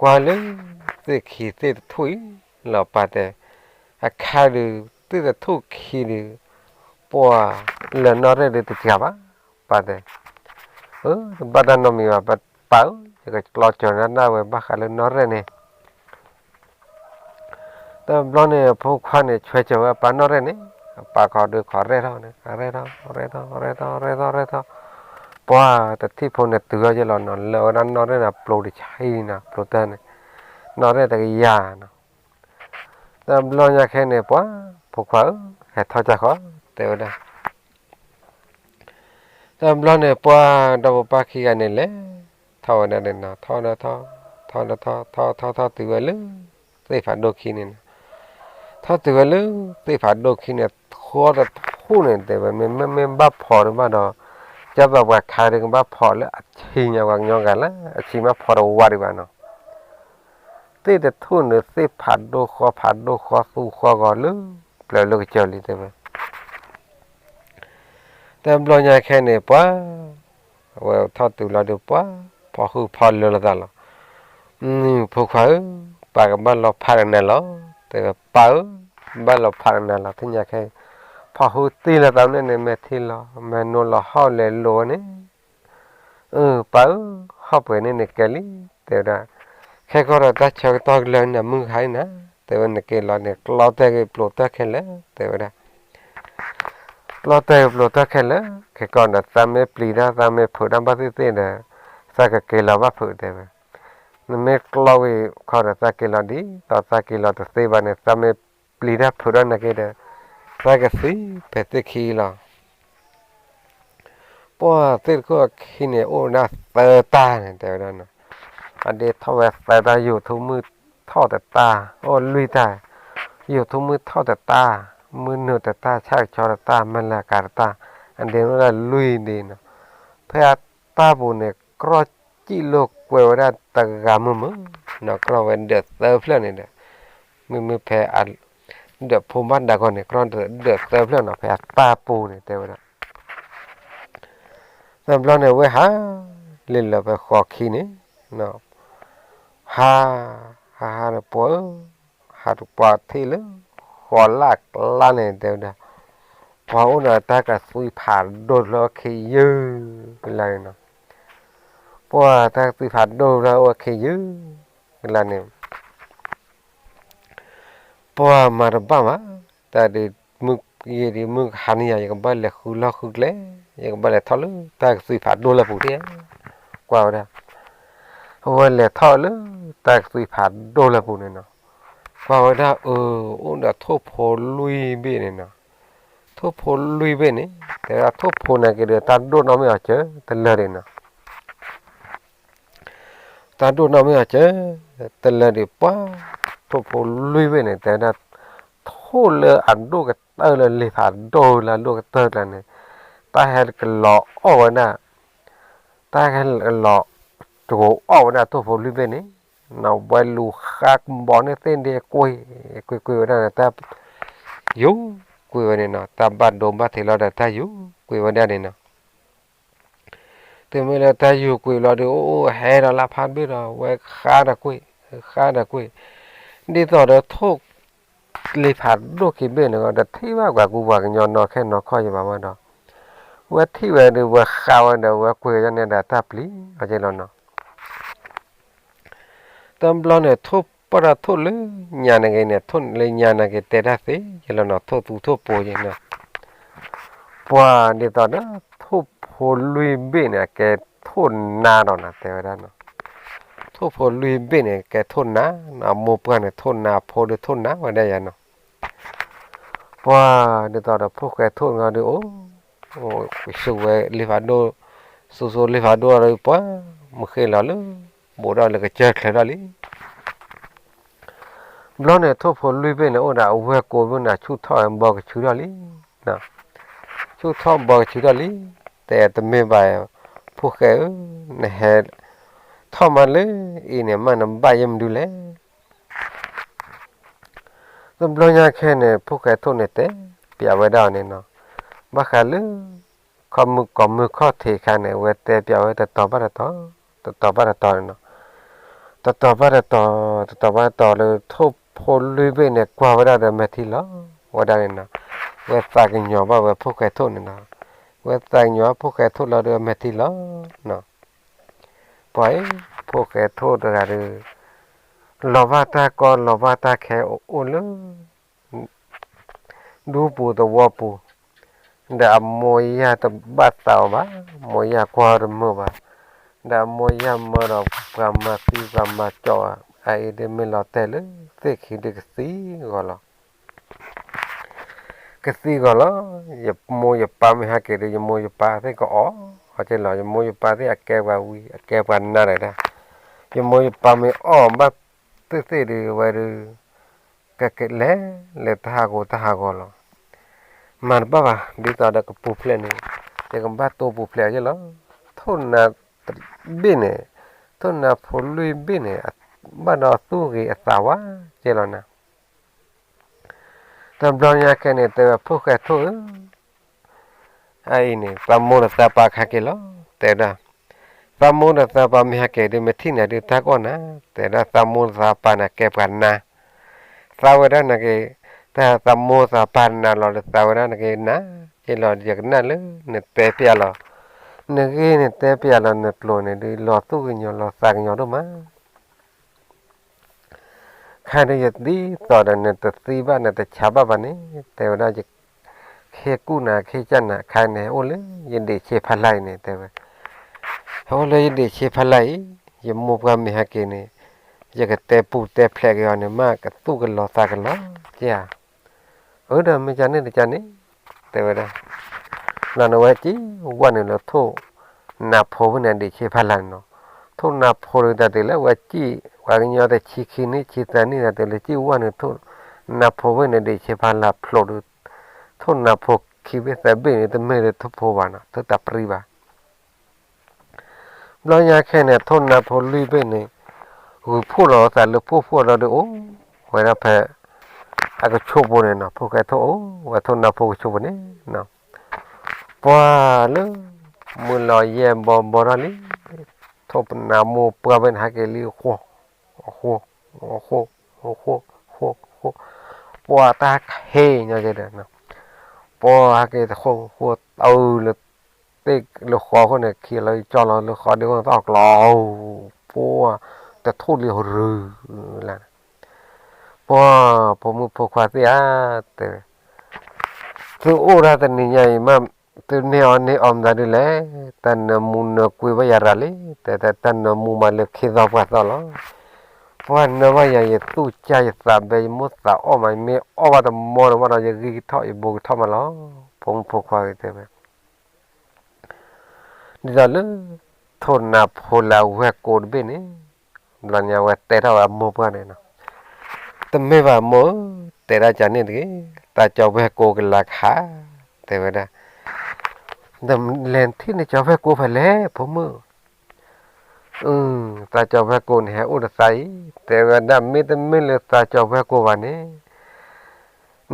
ကွၢ်လၢ သ့ၣ်ခံသ့ၣ်တထူၣ်အံၤလီၤ ပၢ်တဲ, အခါဒုး သ့ၣ်တထူၣ်ခံဒုး ပှၤလၢနီၣ်ရဲၣ်ဒုးတစှၤဘၣ်, ပၢ်တဲ, အၢ တဘၣ်တၢ်နီတမံၤဘၣ် ပၢ်ဧၢ, ယကကျီစၢၤနၤဒၣ်ဝဲဘၣ်ဃးလၢနီၣ်ရဲၣ်န့ၣ် တဘျီန့ၣ် အဖိခွါန့ၣ် ဆှၢစၢၤဝဲအပၢ်နီၣ်ရဲၣ်န့ၣ်, အပၢ်ခီဒုးခီရဲၣ်ထီၣ်န့ၣ် ရဲၣ်ထီၣ် ရဲၣ်ထီၣ် ရဲၣ်ထီၣ် ရဲၣ်ထီၣ်, ပှၤတထံၣ်ဖိန့ၣ်တုၤအီၤယဲလီၤနီၤ, လၢဝဲဒၣ်နီၣ်ရဲၣ်န့ၣ် ပျိတဆံးနီၤ, ပျိတၢ်န့ၣ်, နီၣ်ရဲၣ်တကယၤနီၤ. တဘျီညါခဲန့ၣ် ပှၤ ဖိခွါဧၢ, ဟဲထီၣ်ကၢ်ဃီ တဲဝဲဒၣ် တဘျီန့ၣ် ပှၤဒီဖိပၢ်ခံဂၤန့ၣ်လဲၤထီၣ်ဝဲဒၣ်န့ၣ်နီၤ, ထီၣ်ဒီးထီၣ်, ထီၣ်ဒီးထီၣ်, ထီၣ်ထီၣ်ထီၣ်တုၤဝဲလၢ သ့ၣ်ဖးဒိၣ်ခံန့ၣ်နီၤ, ထီၣ်တုၤဝဲလၢသ့ၣ်ဖးဒိၣ်ခံန့ၣ် ဃီတထူၣ်န့ၣ် တဲဝဲ မ့မ့ၢ်ဘၣ်ဖီးဒံးဘၣ်ဒီး, ကၢ်ဘၣ်ပှၤခးဒံးကဘၣ်ဖီးလၢအဆံညါပှၤကညီဂၤလၢ အဆံမ့ၢ်ဖီးတဝါဒံးဘၣ်နီၤ သ့ၣ်တထူၣ်န့ၣ် သ့ၣ်ဖးဒိၣ်ဃီဖးဒိၣ်ဃီသူဃီဂီၤလၢ ပျၢၤလၢကစၢၢ်လံတဲဝဲ တဘျီညါခဲန့ၣ် ပှၤ အဝဲထီၣ်တုၤလီၤဒီး ပှၤ ဖီၣ်ဟုၣ်ဖီၣ်လၢလိာ်သးလီၤ. ဖိခွါဧၢ, ပၢ်ကဘၣ်လီၤဖးဒီးနၤလီၤ, တဲဝဲ ပၢ်ဧၢ, ဘၣ်လီၤဖးဒီးနၤလီၤ, သ့ၣ်ညါခဲအံၤ ဖီၣ်ဟုၣ်တံၢ်လီၤသးန့ၣ်န့ၣ် မ့ၢ်ထံၣ်လီၤ မ့ၢ်နိလီၤဟီၣ်လဲၤလိၤဝဲန့ၣ် အၢ ပၢ်ဧၢ, ဟီၣ်ပှဲၤန့ၣ်န့ၣ်ကဲလံ, တဲဝဲဒၣ်, ခဲကီၢ်ဒီးတၢ်ဆၢကတီၢ်ကလၢာ်န့ၣ် မုၢ်ဟါအံၤနၤ, တဲဝဲ နက့ၤလီၤန့ၣ် ကျီတဲာ်က့ၤပျိးတၢ်ခဲလၢာ်, တဲဝဲဒၣ်, ကျီတဲာ်က့ၤပျိးတၢ်ခဲလၢာ်, ခဲကီၢ်ဒီးသးမ့ၢ်ပျံၤတၢ် သးမ့ၢ်ဖုးတၢ်ဘၣ်သ့ၣ်သ့ၣ်ဒီး သးကက့ၤလီၤဘၣ်ဖုး တဲဝဲ, နမ့ၢ်ကျီဝံၤခီဒီးသးက့ၤလီၤဒ်သိးသးက့ၤလီၤတသ့ဘၣ်န့ၣ် သးမ့ၢ်ပျံၤတၢ်ဖုးထီၣ်နာ်က့ဒီး သးကသံဖဲသ့ၣ်ခံလီၤ. ပှၤသ့ၣ်တခိၣ်အခံန့ၣ် အိၣ်ဝဲဒၣ်သၢတၢ်န့ၣ် တဲဝဲဒၣ်နီၤ, အဒ့ထီၣ်ဝဲသၢတၢ် ယိၤထူမုၢ်ထီၣ်တတၢ်, အိၣ်လွံၢ်တၢ်, ယိၤထူမုၢ်ထီၣ်တတၢ်, မုၢ်နုာ်တတၢ်, ဆၣ်ကဆီတတၢ်, မလၢကၤတတၢ်, အဒ့အိၣ်ဒၣ်လွံၢ်ဒ့နီၤ. ဖဲအတၢ်ပူၤန့ၣ် ကြီၣ်စံၣ်လိာ်ကွဲဝဲဒၣ်တဂၤမုာ်မုာ်နီၤ, ကြီၣ်ဝဲဒၢးသၢဖျၢၣ်န့ၣ်ဒီး မ့မ့ၢ်ဖဲအ ဒၢးဖိဘၣ်ဒၣ်ဂီၢ်န့ၣ် ကြီၣ်ဒၢးသၢဖျၢၣ်နီၤ ဖဲအတၢ်ပူၤန့ၣ် တဲဝဲဒၣ်. တဘျီန့ၣ် ဝဲဟးလံလၢပဃီခံန့ၣ်, ဟး, ဟးဟးဒီးပှၤဧၢ, ဟးတပှၤထံၣ်လၢ ဃီလၢ်ကျါန့ၣ် တဲဝဲဒၣ်, ပှၤအိၣ်ဒီးတၢ်ကသွံဖးဒိၣ်တဖျၢၣ်အိၣ်ခံယုၢ် ကလါန့ၣ်နီၤ, ပှၤတၢ်ကသွံဖးဒိၣ်တဖျၢၣ်အိၣ်ခံယုၢ် ကလါန့ၣ် ပှၤမၤတဘၣ်ဘၣ်, တၢ်ဒုး မုၢ်ယံၤဒုး မုၢ်ကဟါန့ၣ်ယၤ ယကဘၣ်လဲၤဃုလီၢ်ဃုကျဲ, ယကဘၣ်လဲၤထီၣ်လၢတၢ်ကသွံဖးဒိၣ်လၢပူၤဒၣ်, ကွၢ်ဝဲဒၣ်, အဝဲလဲၤထီၣ်လၢတၢ်ကသွံဖးဒိၣ်လၢပူၤန့ၣ်နီၤ, ကွၢ်ဝဲဒၣ်အၢ, အိၣ်ဒီးထိၣ်ဖိလွံၢ်ဘ့ၣ်န့ၣ်နီၤ, ထိၣ်ဖိလွံၢ်ဘ့ၣ်န့ၣ် တဲဝဲဒၣ်ထိၣ်ဖိနာ်က့ဒီး တၢ်ဒိၣ်နီၣ်မ့ၢ်အီၤစၢၤတလၢဒံးနီၤ တၢ်ဒိၣ်နီၣ်မ့ၢ်အီၤစၢၤ, တလၢဒံးပှၤ, ထိၣ်ဖိလွံၢ်ဘ့ၣ်န့ၣ် တဲဝဲဒၣ်, ထိၣ်လၢအဒိၣ်ကတၢၢ်လၢလံာ်ဖးဒိၣ်လၢအဒိၣ်ကတၢၢ်ကျါန့ၣ်, တၢ်ဟဲကလီၤအီၣ်ဝဲဒၣ်, တၢ်ဟဲကလီၤ, တကိးအီၣ်ဝဲဒၣ်ထိၣ်ဖိလွံၢ်ဘ့ၣ်န့ၣ်, ဝဲလူၤဃါကဘီန့ၣ်သ့ၣ်ဒ့ကွံာ်, ကွံာ်ကွံာ်ဝဲဒၣ်န့ၣ် တၢ်, ယူၤကွံာ်ဝဲန့ၣ်နီၤ, တၢ်ဘၣ်ဒိဘၣ်ထံးလီၤဒီးတၢ်ယူၤကွံာ်ဝဲဒၣ်န့ၣ်နီၤ တုၤမ့ၢ်လၢတၢ်ယူၤကွံာ်လီၤဒီး အိၣ်အိၣ်ဟဲဒီးလၢဖးဘ့ၣ်ဒီး ဝဲဃါဒီးကွံာ်, ဃါဒီးကွံာ်, ဒ်သိးဒီးထိၣ်, လံာ်ဖးဒိၣ်ခံဘ့ၣ်န့ၣ် တထံၣ်ဘၣ်ပှၤကူပှၤကညီနီၢ်ခဲနီၢ်ခီၣ်ယံၤဘၣ်ဝဲဒီး, ဝဲထံၣ်ဝဲဒီးဝဲဃါဝဲဒီးဝဲကွံာ်ဝဲဒၣ်န့ၣ်ဒီးတၢ်ပျံၤအီၤက့လီၤနီၤ တဘျီန့ၣ် ထိၣ်ပၢၢ်ဒီးထိၣ်လၢညါန့ၣ်က့ၤန့ၣ် ထိၣ်လၢညါန့ၣ်က့ၤတဲတၢ်သ့ယဲလီၤနီၤ ထိၣ်သူထိၣ်ပိၤယဲနီၤ ပှၤဒ်သိးဒီး ထိၣ်ဖိလွံၢ်ဘ့ၣ်န့ၣ် အကဲထိၣ်နါဒီးနၤ တဲဝဲဒၣ်နီၤ ထိၣ်ဖိလွံၢ်ဘ့ၣ်န့ၣ် ကဲထိၣ်နါနီၤ အမိၢ်ပှၢ်န့ၣ် ထိၣ်နါဖိဒီးထိၣ်နါဝဲဒၣ်ယါနီၤ ပှၤဒ်သိးဒီးဖိၣ်ဃဲထိၣ်န့ၣ်ဒီး အိၣ် စူးဝဲလံာ်ဖးဒိၣ်, စူးစူးလံာ်ဖးဒိၣ်ဒီးပှၤ, မုၢ်ဃ့ၢ်လီၤလၢ, ဘူးဒီးလၢကစၢၢ်ချၢထီၣ်လံ. ဘျီန့ၣ်ထိၣ်ဖိလွံၢ်ဘ့ၣ်န့ၣ် အိၣ်ဒီးအဝဲၢ်ကိာ်ဘ့ၣ်န့ၣ် ဆူၣ်ထီၣ်ဘီကဆူထီၣ်လံ, ဆူၣ်ထီၣ်ဘီကဆူထီၣ်လံ, တဲတမ့ၢ်ဘၣ်, ဖိၣ်ဃဲဧၢ, နဟဲ, ထီၣ်မးလၢအံၤန့ၣ် မ့ၢ်နဘၣ်ယဲၢ်မနုၤလဲၣ် တဘျီညါခဲန့ၣ် ဖိၣ်ဃဲထိၣ်န့ၣ်တဲ, ပ တဲပၠးဝဲဒၣ်အီၤန့ၣ်နီၤ, ဘၣ်ဃးလၢ ခီမုၢ်ကိးမုၢ်ခီၣ်ထံးအခါန့ၣ် အဝဲတဲပၠးဝဲတတီၤဘၣ်တတီၤ, တတီၤဘၣ်တတီၤန့ၣ်နီၤ, တတီၤဘၣ်တတီၤ, တတီၤဘၣ်တတီၤလၢထိၣ်ဖိလွံၢ်ဘ့ၣ်န့ၣ် ကွၢ်ဝဲဒၣ်ဒီးမဲာ်ထံလီၤ ဝဲဒၣ်န့ၣ်နီၤ, ဝဲသးကညီၤဘၣ်ဝဲဖိၣ်ဃဲထိၣ်န့ၣ်နီၤ, ဝဲသးကညီၤဖိၣ်ဃဲထိၣ်လီၤဒီးမဲာ်ထံလီၤနီၤ, ပှၤအံၤ ဖိၣ်ဃဲထိၣ်တဂၤဒီး လီၤဘၣ်တၢ်ကီလီၤဘၣ်တၢ်ခဲအိၣ်လၢ ဒူပူၤသဝီပူၤ, ဒီးအမိၢ်ယၢ်တဘၣ်သးအီၤဘၣ်, မိၢ်ယၢ်ကွၢ်တမုာ်ဘၣ်, ဒီးအမိၢ်ယၢ်မၢဒီးပှၤမၤသံပှၤမၤကၠီအီၤ, အအံၤဒ်မ့ၢ်လီၤတဲာ်လၢသ့ၣ်ခံဒ်ကသံဂီၤလီၤ ကသံဂီၤလီၤ, ယမိၢ်ယပၢ်မ့ၢ်ဟဲက့ၤဒီး ယမိၢ်ယပၢ်သ့ၣ်ကအီၣ်, အီၣ်က့လီၤ, ယမိၢ်ယပၢ်သ့ၣ်အကဲပှၤဝံ အကဲပှၤနါဒၣ်ဒၣ်, ယမိၢ်ယပၢ်မ့ၢ်အီၣ်ဘၣ်သ့ၣ်သ့ၣ်ဒီး ဝဲဒီး ကကလဲၤလၢတၢ်ဟးဂီၤတၢ်ဟးဂီၤလီၤ, မၤတဘၣ်ဘၣ်, ဒ်သိးဒီးကပူၤဖျဲးန့ၣ်, ယကဘၣ်တိပူၤဖျဲးအီၤက့လီၤ, ထိၣ်နါတဘ့ၣ်န့ၣ်, ထိၣ်နါဖိလွံၢ်ဘ့ၣ်န့ၣ်, ဘၣ်ဒီးသူၣ်ဂ့ၤအသးဝါက့လီၤနၤ တဘျီညါခဲန့ၣ် တဲဝဲဖိၣ်ဃဲထိၣ်ဧၢ, အအံၤန့ၣ် သးမိၢ်ဒီးသးပၢ်ခါက့ၤလီၤ, တဲဝဲဒၣ်, သးမိၢ်ဒီးသးပၢ်မ့ၢ်ဟဲက့ၤဒီး မ့ၢ်ထံၣ်နၤဒုးတၢ်ကီၢ်နၤ, တဲဝဲဒၣ်သးမိၢ်သးပၢ်န့ၣ်ကဲပှၤနါ, သးဝဲဒၣ်န့ၣ်က့ၤ, တၢ်သးမိၢ်သးပၢ်နါလီၤဒီးသးဝဲဒၣ်န့ၣ်က့ၤနါ, က့လီၤယကနၣ်လၢ နတဲပျးလီၤ, နဂ့ၢ်နတဲပျးလီၤနကျိာ်န့ၣ်ဒုး လီၤသူၣ်ကညီၤလီၤသးကညီၤဒိၣ်မး ခါဒီးယဒ်သိးဒီးနတသံဘၣ်နတဆါဘၣ်ဘၣ်န့ၣ်, တဲဝဲဒၣ်ယ ခ့ကူၣ်နၤခ့ကၢ်နၤခါန့ၣ် အိၣ်လၢယဒံးဆ့ဖးလၢ်အံၤန့ၣ် တဲဝဲ, ဟဲအိၣ်လၢယဒံးဆ့ဖးလၢ်အံၤ, ယမိၢ်ပှၢ်မ့ၢ်ဟဲက့ၤန့ၣ်, ယကတဲပူၤတဲဖျဲးက့ၤအီၤန့ၣ် မ့ၢ်ကသူၣ်ကလီၤသးကလီၤက့ဧါ, အၢဒီးမ့ၢ်ကန့ၣ်တကန့ၣ်, တဲဝဲဒၣ် လီၤန့ၣ်ဝဲကံၣ်ဝဲနုာ်လၢထိၣ်နါဖိဖဲန့ၣ် ဒံးဆ့ဖးလၢ်န့ၣ်နီၤ, ထိၣ်နါဖိဒီးတၢ်တုၤလၢဝဲကံၣ် ပှၤကညီတဆံခံနံၣ်ဆံသၢနံၣ်ဒီး တုၤလၢကံၣ်ဝဲနုာ်ထိၣ်နါဖိဖဲန့ၣ် ဒံးဆ့ဖးလၢ်ဖျိးဒီး ထိၣ်နါဖိခံဘ့ၣ်သၢဘ့ၣ်န့ၣ် တမ့ၢ်လၢထိၣ်ဖိဘၣ်နီၤ, ထိၣ်တၢ်ပြံဘၣ် ဘျီညါခဲန့ၣ် ထိၣ်နါဖိလွံၢ်ဘ့ၣ်န့ၣ် ဂုာ်ဖှိၣ်လီၤအသးလၢဖှိၣ်ဖှိၣ်ဒီးဒုးအိၣ်ဝဲဒၣ်ဖဲ အကဆိးပူၤန့ၣ်နီၤ, ဖိၣ်ဃဲထိၣ်အိၣ်ဝဲထိၣ်နါဖိကဆိးပူၤန့ၣ်နီၤ, ပှၤလၢ မုၢ်လီၤယဲၢ်ဘီဘီထီၣ်လံ, ထိၣ်နါမိၢ်ပှၢ်ဘ့ၣ်န့ၣ် ဟဲက့ၤလံအဃိ, အဃိ, အဃိ, အဃိ, အဃိ, အဃိ, ပှၤတၢ်ဟဲက့ၤညီက့ၤဒီး ပှၤဟဲက့ၤတဃိဃိ တုၤလၢ တ့ၢ်လၢဃီအဃိန့ၣ် ခံလီၤကၠီလီၤလၢဃီဒ့အဃိန့ၣ် တၢ်အီၣ်ကျီ ပှၤ တထိၣ်လံဟရူၤလၢ်န့ၣ်, ပှၤ ဖိမုၣ်ဖိခွါသ့ၣ်ဧါ, တဲဝဲ, သုအိၣ်ဒၣ်တနံၤညါအံၤမး သုန့ၢ်အီၣ်န့ၢ်အီမတၤဒ်လဲၣ်, တၢ်နၢမူနၢကွံဘၣ်ယၤရၤလံ, တဲ တၢ်နၢမူမးလၢခ့သီပှၤသီလီၤ, ပှၤနၢဘၣ်ယၤ ယသူၣ်ကၢ်ယသးဘဲ ယမိၣ်သးအီၣ်မး ယမ့ၢ်အီၣ်ဘၣ်တမီတမီဒီး ယဂံၢ်ကထီၣ်ယဘိကထီၣ်မးလီၤ, ဖိမုၣ်ဖိခွါဧၢ တဲဝဲ ဒ်သိးလၢ ထိၣ်နါဖိလၢအဝဲၢ်ကိတဘ့ၣ်န့ၣ်, ဘျီညါဝဲတဲထီၣ်ဝဲအမိၢ်ပှၢ်န့ၣ်နီၤ, တမ့ၢ်ဘၣ်မိၢ်ဧၢ, တဲဒၣ်ကန့ၣ်တဂ့ၤ, သးကၠီဝဲၢ်ကိကလၤခါ, တဲဝဲဒၣ်, လဲၤထံၣ်နကၠီဝဲၢ်ကိဖဲလဲၣ် ဖိမုၣ် သးကၠီဝဲၢ်ကိန့ၣ် ဟဲအိၣ်ဒီးသးအံၤ, တဲဝဲဒၣ် မ့တမ့ၢ်လၢသးကၠီဝဲၢ်ကိဘၣ်န့ၣ်,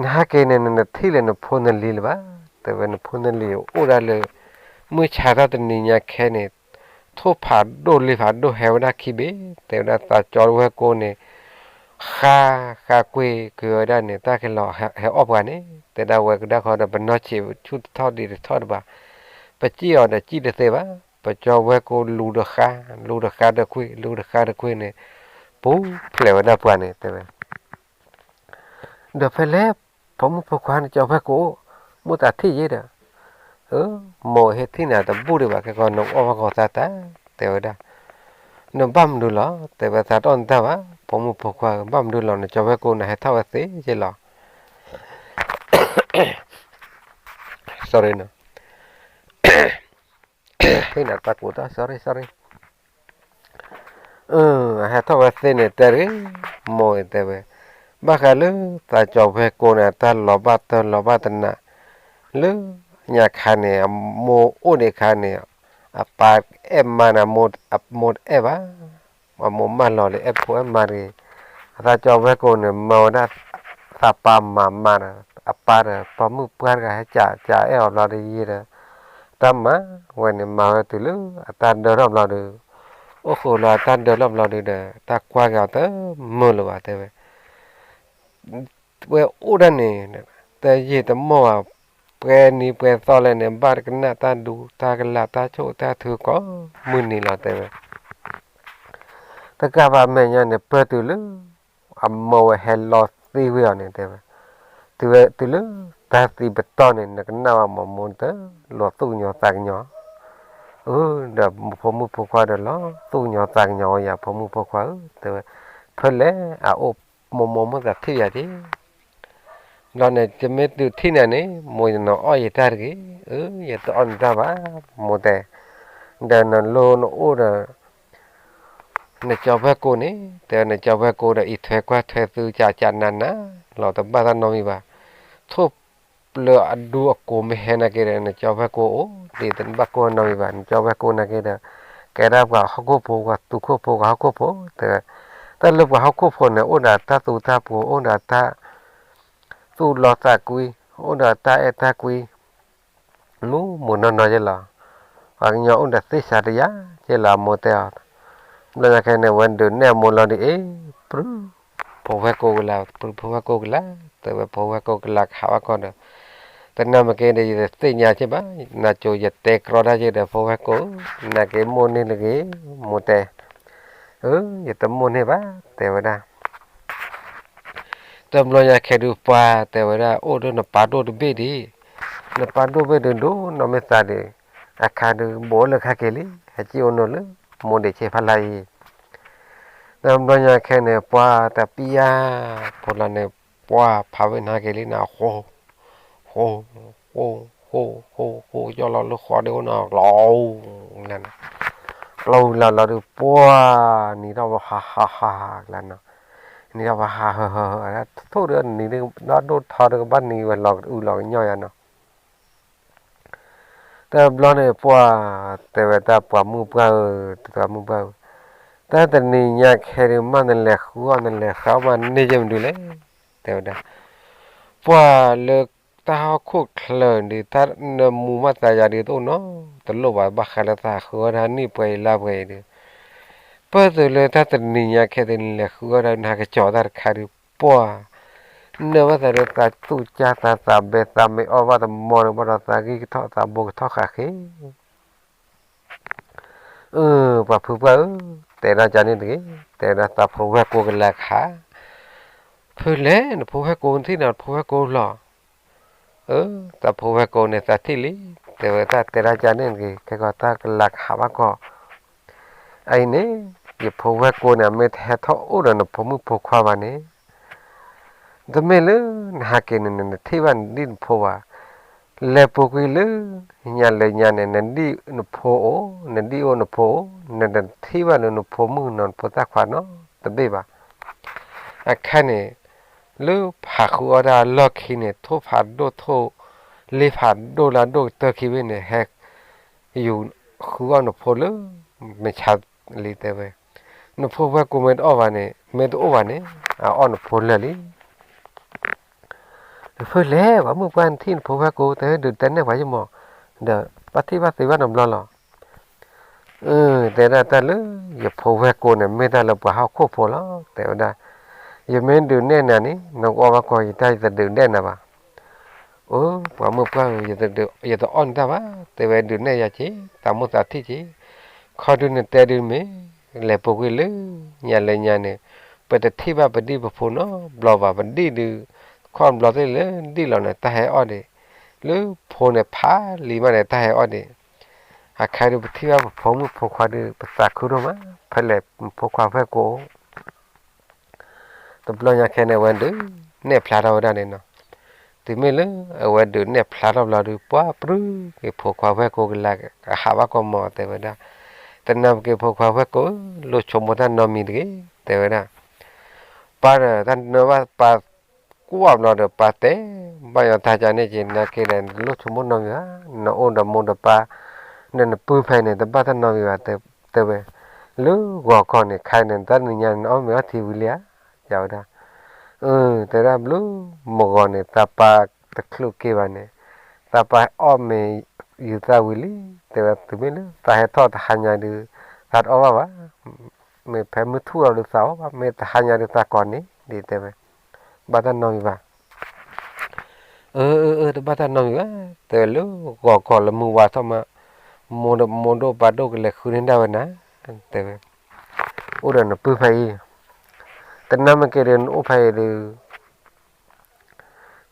နဟဲက့ၤန့ၣ် နတထံၣ်လၢနဖိနလံၤလၢၤဘၣ်, တဲဝဲ နဖိနလံၤအိၣ်ဒၣ်လၢ မုၢ်ဆါထီၣ်တနံၤညါခဲန့ၣ်, ထိၣ်ဖးဒိၣ်လံၤဖးဒိၣ်ဟဲဝဲဒၣ်ခံဘ့ၣ်, တဲဝဲဒၣ်သးကၠီဝဲၢ်ကိန့ၣ် ဃါဃါကွ့ၢ်ကွ့ၢ်ဝဲဒၣ်န့ၣ် တၢ်ကလီၤဟဲအီၣ်ပှၤန့ၣ်, တဲဒၣ်ဝဲကဒါခီဒီး ပနီၢ်ဆံးဆူၣ်တထီၣ်ဒံးတထီၣ်တဘၣ်, ပစံၣ်အီၤဒီးစံၣ်တသ့ဘၣ်, ပကၠီဝဲၢ်ကိလူၤဒီးဃါ, လူၤဒီးဃါတကွ့ၢ်, လူၤဒီးဃါတကွ့ၢ်န့ၣ်, ပူၤဖျဲးဝဲဒၣ်ပှၤန့ၣ် တဲဝဲ ဒီးဖဲလဲၣ် ဖိမုၣ်ဖိခွါနကၠီဝဲၢ်ကိအိၣ်, မိၢ်သးထံၣ်ယဲဒီး, မိၢ်ဟဲထံၣ်နၤတဘူၣ်ဒံးဘၣ် ခဲကီးနအီၣ်ဘၣ်ကီးသးတၢ်, တဲဝဲဒၣ်, နဘၣ်မနုၤလီၤ, တဲဝဲသးတအီၣ်နတၢ်ဘၣ်, ဖိမုၣ်ဖိခွါ ဘၣ်မနုၤလီၤ နကၠီဝဲၢ်ကိန့ၣ် ဟဲထီၣ်ဝဲသ့ယဲလီၤ sorry နီၤ, ဟ့ၣ်နၤတၢ်ကူးတၢ် sorry sorry, ဟဲထီၣ်ဝဲသ့န့ၣ် တဲတဂ့ၤ, မိၢ်တဲဝဲ, ဘၣ်ဃးလၢသးကၠီဝဲၢ်ကိန့ၣ် တၢ်လီၤဘၣ်တၢ်လီၤဘၣ်တနး, လၢညါခါန့ၣ် အမိၢ်အိၣ်ဒံးခါန့ၣ်, အပၢ်အဲၣ်မါန့ၣ် အမိၢ်တအဲၣ်ဘၣ်, အမိၢ်မၢလီၤလၢအဲၣ်ဖိအဲၣ်မါတဂ့ၤ, အသးကၠီဝဲၢ်ကိန့ၣ် မၢဝဲဒၣ်သးပၢ်မၤမါန့ၣ် အပၢ်ဒီး ပှၤမုၣ်ပှၢ်တဂၤဟဲကးကးအဲၣ်အီၤဘျီဒီးယဲဒီး တၢ်မၤဝဲန့ၣ် မၤဝဲတုၤလၢအတၢ်ဒၢထီၣ်ဘျီဒီး အိၣ်ဃုာ်လီၤအတၢ်ဒၢထီၣ်ဘျီဒီး တၢ်ကွၢ်က့ၤအီၤတမုာ်လၢၤဘၣ်တဲဝဲ ဝဲအိၣ်ဒၣ်န့ၣ် တယံာ်တမီၢ်ဘၣ် ပှဲၤနံၤပှဲၤသီလဲၣ်န့ၣ် ဘၣ်တကနၣ်တၢ်ဒူတၢ်ကလၤတၢ်ဆိၣ်တၢ်ထုကိးမုၢ်နံၤလီၤတဲဝဲ တကးဘၣ်မဲာ်ညါန့ၣ် ပၢၢ်တုၤလၢ အမိၢ်ဝဲဟဲလီၤသံဝံၤအီၤန့ၣ်တဲဝဲ, တုၤဝဲတုၤလၢ တၢ်သံပတီၢ်န့ၣ် နကနၣ်ဝဲမ့ၢ်မိၢ်တလီၤသူၣ်ကညီၤသးကညီၤ, အၢ ဒီးဖိမုၣ်ဖိခွါဒီးလီၤသူၣ်ကညီၤသးကညီၤဝဲယၤ ဖိမုၣ်ဖိခွါဧၢ တဲဝဲ, ဖဲလဲၣ်အအိၣ်မိၢ်မိၢ်မိၢ်သးထံၣ်ယၤက့ၤ ဘျီန့ၣ် ယမ့ၢ်တုၤထံၣ်နၤန့ၣ် မိၢ်ယနီၤအီၣ်ယတၢ်တဂ့ၤ, အၢ ယတအီၣ်နတၢ်ဘၣ်, မိၢ်တဲ, ဒီးနလိနအိၣ်ဒီး နကၠီဖဲကိန့ၣ် တဲနကၠီဖဲကိဒီး အံးထွဲကွၢ်ထွဲသုကးကးနးနး လီၤတဘၣ်တၢ်နီတမံၤဘၣ်, ထိၣ်လၢအဒူအကိးမ့ၢ်ဟဲနာ်က့ဒီး နကၠီဖဲကိအိၣ်ဒံး တဘၣ်ကိၢ်နီတမံၤဘၣ်, နကၠီဖဲကိနာ်က့ဒီး ကဲဒၣ်ပှၤဟီၣ်ခိၣ်ဖိ ပှၤသူခိၣ်ဖိ ပှၤဟီၣ်ခိၣ်ဖိ တဲဝဲ, တၢ်လၢပှၤဟီၣ်ခိၣ်ဖိန့ၣ် အိၣ်ဒီးတၢ်သူတၢ်ပှိၤ အိၣ်ဒီးတၢ် သူၣ်လီသးကွံ, အိၣ်ဒီးတၢ်အဲၣ်တၢ်ကွံ မူးမူးနီၢ်နီၢ်ယဲလီၤ. ပှၤကညီအိၣ်ဒီးသ့ၣ်စးတယါယဲလီၤ အမိၢ်တဲအီၤ, ဘျီညါခဲန့ၣ် ဝဲဒုးနဲၣ်အမိၢ်လီၤဒုးအ့ၣ် ပြု ဖိဝဲၢ်ကိကလး ပြု ဖိဝဲၢ်ကိကလး, တဲဝဲဖိဝဲၢ်ကိကလးကဟးဘၣ်ကီၢ်ဒီး, တနၤမ့ၢ်က့ဒီး ယတသ့ၣ်ညါက့ဘၣ်, နၤကိၤယတဲကြီတၢ်က့ဒီး ဖိဝဲၢ်ကိ, နၤက့မိၢ်န့ၢ်လၢဂ့ၤ, မိၢ်တဲ, အၢ ယတမိၢ်န့ၢ်ဘၣ် တဲဝဲဒၣ် တဘျီညါခဲဒုးပှၤတဲဝဲဒၣ် အိၣ်ဒီးနပၢ်ဒိၣ်တဘ့ၣ်ဒံး, နပၢ်ဒိၣ်ဘ့ၣ်ဒုးဒိၣ်နီၢ်မ့ၢ်သးဒံး, အခါဒုးဘိးအိၣ်လၢခါက့ၤလံ, ဟဲက့ၤအိၣ်နီၢ်လၢ မိၢ်ဒံးဆ့ဖးလါအံၤ, တဘျီညါခဲန့ၣ် ပှၤတပံယါ, ဖိလီၤန့ၣ် ပှၤဖးဝဲနဟါက့ၤလံနၤ ဃိ, ဃိ, ဃိ, ဃိ, ဃိ, ဃိ, ဃိ, ယီၢ်လီၤလၢဃီဒုးအိၣ်နီၢ် ကျီ, ကျီလီၤလီၤဒုး ပှၤ နံၤထီၣ်ပဟးဟးဟးဟးကျါနီၤ, နံၤထီၣ်ပဟးဟးဟးဟး ထိၣ်ဒီးနံၤဒုး ဒီဒိၣ်ထီဒုးကဘၣ်နံၤဝဲလီၤကအုလီၤကညီယါနီၤ, တဘျီန့ၣ် ပှၤ တဲဝဲတၢ်ပှၤမုၣ်ပှၢ်ဧၢ, တၢ်ပှၤမုၣ်ပှၢ်ဧၢ, တၢ်တနံၤညါခဲဒုးမးနလဲၤဃုအီၣ်နလဲၤဃုအီၣ်မးန့ၢ်ယဲမနုၤလဲၣ်, တဲဝဲဒၣ်, ပှၤလၢတၢ်ဟီၣ်ခိၣ်ချၢဒုး တၢ်နၢမူမးသးယၤဒုးတအိၣ်နီတလိၣ်ဘၣ် ဘၣ်ဃးလၢတၢ်ဟးဃုအီၣ်တၢ်နံၣ်ပှဲၤအံၤလါပှဲၤအံၤဒုး ပၢၢ်သုးလၢတၢ်တနံၤညါခဲဒုးနလဲၤဃုအီၣ်တၢ်နဟးကစီၤတၢ်တခါဒုး ပှၤ နၢ်ဘၣ်သးလၢသးသူၣ်ကၢ်သးသးဘဲသးမ့ၢ်အီၣ်ဘၣ်တမီန့ၣ် ဘၣ်ဒီးသးဂံၢ်ကထီၣ်သးဘိကထီၣ်ဃာ်ဃ့ အၢ ပှၤဖုပှၢ်ဧၢ, တဲဒၣ်ကန့ၣ်တဂ့ၤ, တဲဒၣ်သးဖိဝဲၢ်ကိကလၤခး, ဖုလဲၣ် နဖိဝဲၢ်ကိထံၣ်နၤဖိဝဲၢ်ကိလီၤ, အၢ သးဖိဝဲၢ်ကိန့ၣ်သးထံၣ်လံ, တဲဝဲတၢ်တဲဒၣ်ကန့ၣ်တဂ့ၤ, ခဲကီးတၢ်ကလၤခးဘၣ်ကီး, အအံၤန့ၣ် ယဖိဝဲၢ်ကိန့ၣ် အမ့ၢ်တဟဲထီၣ်အိၣ်ဒီးနဖိမုၣ်ဖိခွါဘၣ်န့ၣ် တမ့ၢ်လၢနဟးက့ၤန့ၣ် နထံၣ်ဘၣ်နဒံၣ်နဖိဘၣ်. လဲၤပူၤကွံာ်လၢညါလၢညါန့ၣ် နဒံၣ်နဖိအိၣ်, နဒံၣ်အိၣ်နဖိအိၣ်, နတထံၣ်ဘၣ်လၢနဖိမုၣ်နီၢ်နဖိသၣ်ခွါနီတဘ့ၣ်ဘၣ်. အခါန့ၣ် လၢဖးဃုအီၣ်တၢ်အလီၢ်ခံန့ၣ် ထိၣ်ဖးဒိၣ်ထိၣ်လ့ဖးဒိၣ်လၢအဒိၣ်ကတၢၢ်ခံဘ့ၣ်န့ၣ် ဟဲ ယူၤဃုအီၣ်နဖိလၢ မဆါလံတဲဝဲ, နဖိဝဲၢ်ကိမ့ၢ်တအိၣ်ဘၣ်န့ၣ်, မ့ၢ်တအိၣ်ဘၣ်န့ၣ် အအီၣ်နဖိလၢာ်လံ. ဖုလဲၣ် ပှၤမုၣ်ပှၢ်နထံၣ်နဖိဝဲၢ်ကိ တဟဲဒုးတဲနဲၣ်ပှၤယမီၢ်, ဒီးဘၣ်ထံၣ်ဘၣ်သ့ဘၣ်နဘျီလီၤ. အၢ တဲဒၣ်တၢ်လၢ ယဖိဝဲၢ်ကိန့ၣ် မ့ၢ်တၢ်လၢပှၤဟီၣ်ခိၣ်ဖိလီၤ တဲဝဲဒၣ်. ယမ့ၢ်ဒုးနဲၣ်နၤန့ၣ် နကအီၣ်ဘၣ်ကီးယတၢ်ယတဒုးနဲၣ်နၤဘၣ်. အိ ပှၤမုၣ်ပှၢ်ဧၢ, ယတအီၣ်နတၢ်ဘၣ်, တဲဝဲဒုးနဲၣ်ယၤက့ၤ, သးမိၢ်သးထံၣ်က့ၤ, ခီဒုးနတဲဒုးမ့ၢ် လဲၤပူၤကွံာ်လၢညါလၢညါန့ၣ်, ပတထံၣ်ဘၣ်ပဒံၣ်ပဖိနီတဘျီဘၣ်, ပဒံၣ်ဒုး ခီၣ်ဘျီသ့ၣ်လၢဒံၣ်လီၤန့ၣ် တၢ်ဟဲအီၣ်ဒံး, လၢဖိန့ၣ်ဖးလံမးန့ၣ် တၢ်ဟဲအီၣ်ဒံး, အခါဒုးပထံၣ်ဘၣ်ပဖိမုၣ်ဖိခွါဒုး ပသးခုဒိၣ်မး, ဖဲလဲၣ်ဖိခွါဖဲၣ်ကိ တဘျီညါခဲန့ၣ် အဝဲဒုးနဲၣ်ဖျါထီၣ်ဝဲဒၣ်န့ၣ်နီၤ, တုၤမ့ၢ်လၢအဝဲဒုးနဲၣ်ဖျါထီၣ်ဘျီဒုး ပှၤပြုၢ်က့ၤဖိခွါဖဲၣ်ကိကလၤ ကဟးဘၣ်ကီၢ်မီၤတဲဝဲဒၣ်, တနၢ်ပက့ၤဖိခွါဖဲၣ်ကိ လိၣ်ဆိကမိၣ်တၢ်နီတမံၤတဂ့ၤ တဲဝဲဒၣ်, ပၢ်ဒီးတၢ်နၢဘၣ်ပၢ် ကွၢ်ဘျီဒီးပၢ်တဲ ဘၣ်ယီၤတၢ်ကန့ၣ်က့ၤ နၤက့ၤဒီး နတလိၣ်ဆိကမိၣ်နီတမံၤဘၣ်, နအိၣ်ဒီးမိၢ်ဒီးပၢ် ဒီးနပုၢ်ဖဲန့ၣ် တဘၣ်တၢ်နီတမံၤဘၣ် တဲဝဲ, လၢဂီၤခီန့ၣ် ခါန့ၣ် တၢ်နံၤညါန့ၣ် နအီၣ်မ့ၤအီထံဝံၤလံဧါ, ယဝဲဒၣ်, အၢ တဲဝဲဒၣ်ဘျုး မုၢ်ဂီၤန့ၣ် သးပၢ်တချုးက့ၤဘၣ်န့ၣ် သးပၢ်အီၣ်မ့ၤယူၤသးဝံၤလံ တဲဝဲ တုၤမ့ၢ်လၢသးဟဲထီၣ်တဟါညါဒုး သးတအီၣ်ဘၣ်ဘၣ်, မ့ၢ်ဖဲမုၢ်ထူၣ်လီၤဒုးသးအီၣ်ဘၣ်, မ့ၢ်တဟါညါဒုးသးကိးန့ၣ်ဒ်တဲဝဲ, ဘၣ်တၢ်နီတမံၤဘၣ်. အၢ အၢ အၢ တဘၣ်တၢ်နီတမံၤဘၣ်, တဲဝဲလၢဂီၤကီၤလၢမုၢ်ဝါထီၣ်မး, မိၢ်ဒိၣ်မိၢ်ဒိၣ်ပၢ်ဒိၣ်ကလဲၤဃုန့ၢ်ဒၣ်ဝဲနၤ, တဲဝဲ, အိၣ်ဒီးနပုၢ်ဖဲအံၤ, တနၢ်မ့ၢ်က့ၤဒီး နအိၣ်ဖဲအံၤဒီး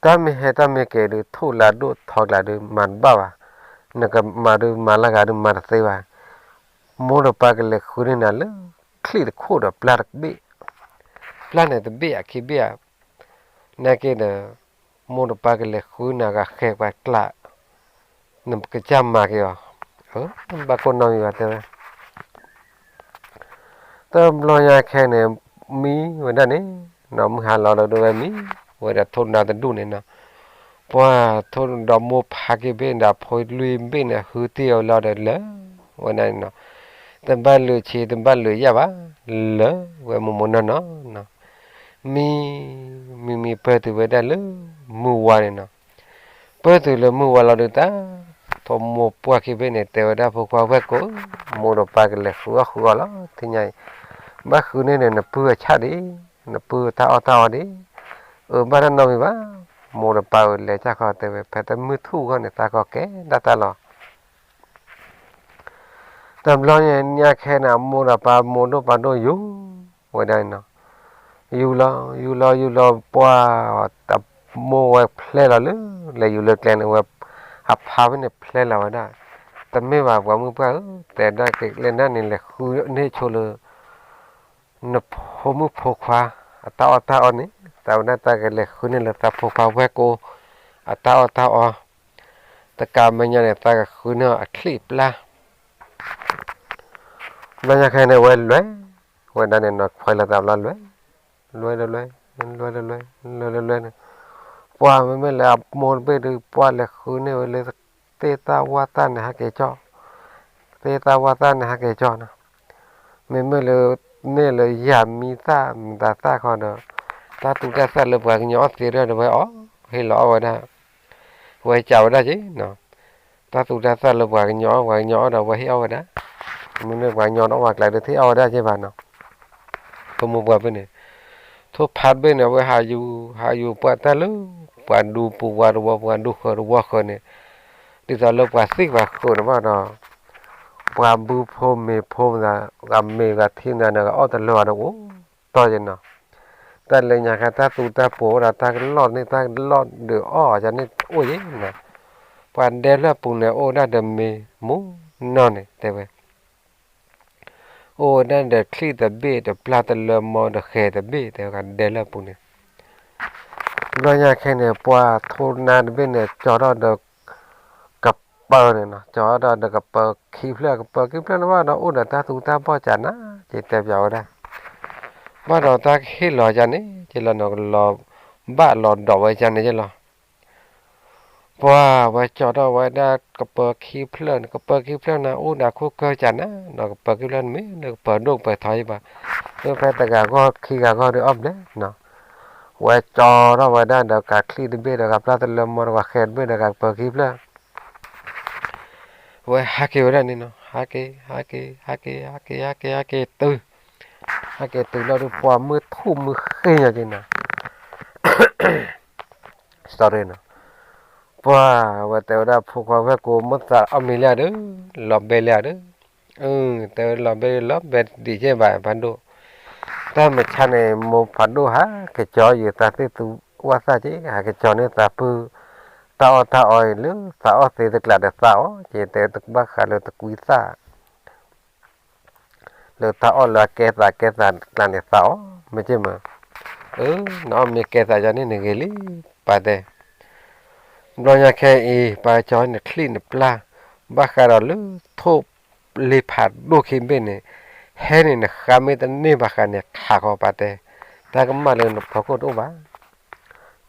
တၢ်မ့ၢ်ဟဲတၢ်မ့ၢ်က့ၤဒီး ထိၣ်လၢဒိၣ်ထီကျါဒီး မၤတဘၣ်ဘၣ်, နကမၤဒီးမၤလၢဂၤဒီးမၤတသ့ဘၣ်, မိၢ်ဒီးပၢ်ကလဲၤဃုန့ၢ်နၤလၢ ချံၣ်တခိၣ်ဒီးပျၢ်တဘ့ၣ်, ပျၢ်န့ၣ်တဘ့ၣ်အခံဘ့ၣ်ဧါ, နာ်က့ဒီး မိၢ်ဒီးပၢ်ကလဲၤဃုနၤဂၤဃဲးပှၤကျါ, နကစၢ်မၤက့ၤအီၤ, ဘၣ်ကိးနီတမံၤဘၣ်တဲဝဲ တဘျီညါခဲန့ၣ် မံဝဲဒၣ်န့ၣ်, နီၢ်မုၢ်ဟါလီၤလၢဒိဝဲမံဝဲဒၣ်ထိၣ်နါတဒူၣ်န့ၣ်နီၤ, ပှၤထိၣ်ဒီမိၢ်ဖးက့ၤဘ့ၣ်ဒီးဖိလွံၢ်ဘ့ၣ်န့ၣ် ဟုတ့ၢ်အီၤလီၤဒီးလၢာ်ဝဲဒၣ်န့ၣ်နီၤ, တဘၣ်လုာ်ဆ့တဘၣ်လုာ်ယၣ်ဘၣ်, လၢာ်ဝဲမိၢ်မိၢ်နီၢ်နီၢ်နီၤ, မံ မံမံပၢၢ်တုၤဝဲဒၣ်လၢမုၢ်ဝါန့ၣ်နီၤ, ပၢၢ်တုၤလၢမုၢ်ဝါလီၤဒုးတၢ်, ထိၣ်မိၢ်ပှၢ်က့ၤဘ့ၣ်န့ၣ် တဲဝဲဒၣ်ဖိခွါဝဲၢ်ကိး, မိၢ်ဒီးပၢ်ကလဲၤဃုအီၣ်ဃုအီလီၤ ထံၣ်ညါအံၤ, ဘၣ်ဃုန့ၢ်န့ၣ် နပုၢ်အဆၣ်ဒံး, နပုၢ်တၢ်အီၣ်တၢ်အီဒံး, အၢ ဘၣ်တၢ်နီတမံၤဘၣ်, မိၢ်ဒီးပၢ်ဝဲလဲၤကၢ်ခီတဲဝဲ ဖဲတမုၢ်ထူၣ်ဂီၢ်န့ၣ် သးကီၤကဲဒၣ်တၢ်လီၤ တဘျီညါခဲန့ၣ် မိၢ်ဒီးပၢ်မိၢ်ဒိၣ်ပၢ်ဒိၣ်ယူၤဝဲဒၣ်န့ၣ်နီၤ, ယူၤလီၤ ယူၤလီၤ ယူၤလီၤ ပှၢ်တမိၢ်ဝဲဖျဲလီၤလၢ လဲၤယူၤလၢကျဲန့ၣ်ဝဲ, အဖါဖဲန့ၣ်ဖျဲလီၤဝဲဒၣ်, တမ့ၢ်ဘၣ်ပှၤမုၣ်ပှၢ်ဧၢ, တဲဒၣ်က့ၤကျဲဒၣ်န့ၣ် လဲၤဃုန့ၢ်ဆိလၢ နဖိမုၣ်ဖိခွါ အတၢ်အီၣ်တၢ်အီန့ၣ်, သးဝဲဒၣ်တၢ်ကလဲၤဃုန့ၢ်လၢသးဖိခွါဝဲၢ်ကိး အတၢ်အီၣ်တၢ်အီ, တကးမဲာ်ညါန့ၣ် သးကဃုန့ၢ်အီၤအချံၣ်ပျၢ် ဘျီညါခဲန့ၣ် ဝဲလဲၤဝဲဒၣ်န့ၣ်နီၤ, ခွဲးလီၤသးဘျီလဲၤ, လဲၤလဲၤလဲၤ, လဲၤလဲၤလဲၤ, လဲၤလဲၤလဲၤန့ၣ်, ပှၢ်မ့မ့ၢ်လၢအမိၢ်တဘ့ၣ်ဒီး ပှၢ်လဲၤဃုန့ၢ်ဝဲလၢ သ့ၣ်သၣ်ဝၣ်သၣ်န့ၣ်ဟဲက့ၤကၠီ, သ့ၣ်သၣ်ဝၣ်သၣ်န့ၣ်ဟဲက့ၤကၠီနီၤ, မ့မ့ၢ်လၢ န့ၢ်လၢယၤမံသၣ်မတၤသၣ်ခီဒီး တၢ်သူတၢ်သၣ်လၢပှၤကညီအီၣ်သ့ဒီး ဝဲအီၣ်ဟ့ၣ်လီၤအီၣ်ဝဲဒၣ်, ဝဲကးဝဲဒၣ်က့နီၤ, တၢ်သူတၢ်သၣ်လၢပှၤကညီအီၣ် ပှၤကညီအီၣ်ဒီး ဝဲဟ့ၣ်အီၣ်ဝဲဒၣ်, မ့မ့ၢ်ပှၤကညီတအိၣ်ဝဲကျါဒီး တဟ့ၣ်အီၣ်ဝဲဒၣ်က့ဘၣ်နီၤ, ပမိၢ်ပှၢ်ဘ့ၣ်န့ၣ်, ထိၣ်ဖးတဘ့ၣ်န့ၣ် အဝဲဟးယူၤ ဟးယူၤပှၢ်တၢ်လၢ ပှၤဒူပူၤဝါတဝီ ပှၤဒူဃၢၤတဝီဃၢၤန့ၣ်, ဒ်သိးလၢပှၤသံၣ်ပှၤဃၢၤန့ၣ်ဘၣ်ဒီး ပှၤဘုဖိမ့ၤဖိမတၤ ဂၤမ့ၤဂၤထံမတၤန့ၣ် ဂၤအီၣ်တလၢာ်အီၤဒီးအိၣ်တီၢ်ယဲနီၤ, တၢ်လၢညါခါတၢ်သူတၢ်ပှီၤအိၣ်ဒီးတၢ်ကလီၢ်န့ၣ် တၢ်ကလီၢ်ဒုးအီၣ်ယၤန့ၣ်အိၣ်ယဲနီၤ, ပှၤဒဲဖျၢၣ်ပူၤန့ၣ် အိၣ်ဒၣ်ဒီးမ့ၤမူနီၢ်န့ၣ် တဲဝဲ အိၣ်ဝဲဒၣ်ဒီးချံၣ်တဘ့ၣ် ဒီးပျၢ်တလၢမီ ဒီးဃဲၤတဘ့ၣ် တဲဝဲဒၣ်ဒဲလၢအပူၤန့ၣ်, ဘျီညါခဲန့ၣ် ပှၢ်ထိၣ်နါတဘ့ၣ်န့ၣ် ကၠီထီၣ်ဒီး ကပၢၤန့ၣ်နီၤ, ကၠီထီၣ်ဒီးကပၢၤခံဖျၢၣ် ကပၢၤခံဖျၢၣ်န့ၣ်ဘၣ်ဒီး အိၣ်ဒီးတၢ်သူတၢ်ပှီၤကၢ်နၤ က့တဲပျးဝဲဒၣ်, ဘၣ်ဒီးတၢ်ကဟ့ၣ်လီၤကၢ်န့ၣ် က့လီၤနီၤ ကလီၤဘၣ်လီၤဒီးဝဲကၢ်န့ၣ်က့လီၤ ပှၢ်ဝဲကၠီထီၣ်ဝဲဒၣ်ကပၢၤခံဖျၢၣ်န့ၣ် ကပၢၤခံဖျၢၣ်န့ၣ် အိၣ်ဒီးခိၣ်ကၢ်ကၢ်နၤနီၤ, ကပၢၤခံဖျၢၣ်န့ၣ်မ့ၢ်လၢကပၢၤဒိၣ်ကပၢၤထီယံၤဘၣ်, မ့ၢ်ဖဲတဂၤဂီၢ်ခံဂၤဂီၢ်ဒီးအီၣ်ဘျဲၣ်နီၤ, ဝဲကၠီထီၣ်ဝဲဒၣ်ဒီးကးချံၣ်တဘ့ၣ်ဒီးကးပျၢ်တလၢမီဒီးကးဃဲၤတဘ့ၣ်ဒီးကးကပၢၤခံဖျၢၣ် ဝဲဟးက့ၤဝဲဒၣ်န့ၣ်နီၤ, ဟးက့ၤ ဟးက့ၤ ဟးက့ၤ ဟးက့ၤ ဟးက့ၤ ဟးက့ၤတုၤ, ဟးက့ၤတုၤလီၤဒီး ပှၢ်မုၢ်ထူၣ်မုၢ်ဃ့ၢ်ညါက့ၤနီၤ sorry နီၤ, ပှၢ်ဝဲတဲဝဲဒၣ်ဖိခွါဝဲၢ်ကိး မ့ၢ်သးအီၣ်မ့ၤလံဧါဒီး လီၤဘဲလံဧါဒီး, တဲဝဲလီၤဘဲလီၤဘဲဒံးက့ဘၣ်ဖးဒိၣ်, တၢ်မုၢ်ဆါန့ၣ် မိၢ်ဖးဒိၣ်ဟးက့ၤကၠီယံၤသးသ့ၣ်သူဝၣ်သၣ်က့ ဟးက့ၤကၠီန့ၢ်သးပုၢ် တၢ်အီၣ်တၢ်အီအံၤလၢသးအီၣ်သ့တကျးဒီးသးအီၣ်က့ တဲတဘၣ်ဃးလၢတကွံသၣ် လၢတၢ်အီၣ်လၢအကဲသးကဲသးတကျးန့ၣ်သးအီၣ် မ့ၢ်က့မး, အၢ နအီၣ်မ့ၢ်ကဲသးယၤန့ၣ်နဂ့ၤလံ ပၢ်တဲ, ဘျီညါခဲအံၤ ပၢ်ကၠီန့ၣ်ချံၣ်န့ၣ်ပျၢ်, ဘၣ်ဃးဒီးလၢထိၣ်လ့ဖးဒိၣ်ခံဘ့ၣ်န့ၣ်, ဟဲန့ၣ်နဃါမ့ၢ်တန့ၢ်ဘၣ်ဃးန့ၣ် ခးဃီပၢ်တဲ, တၢ်ကမၣ်လၢနဖီခိၣ်တအိၣ်ဘၣ်,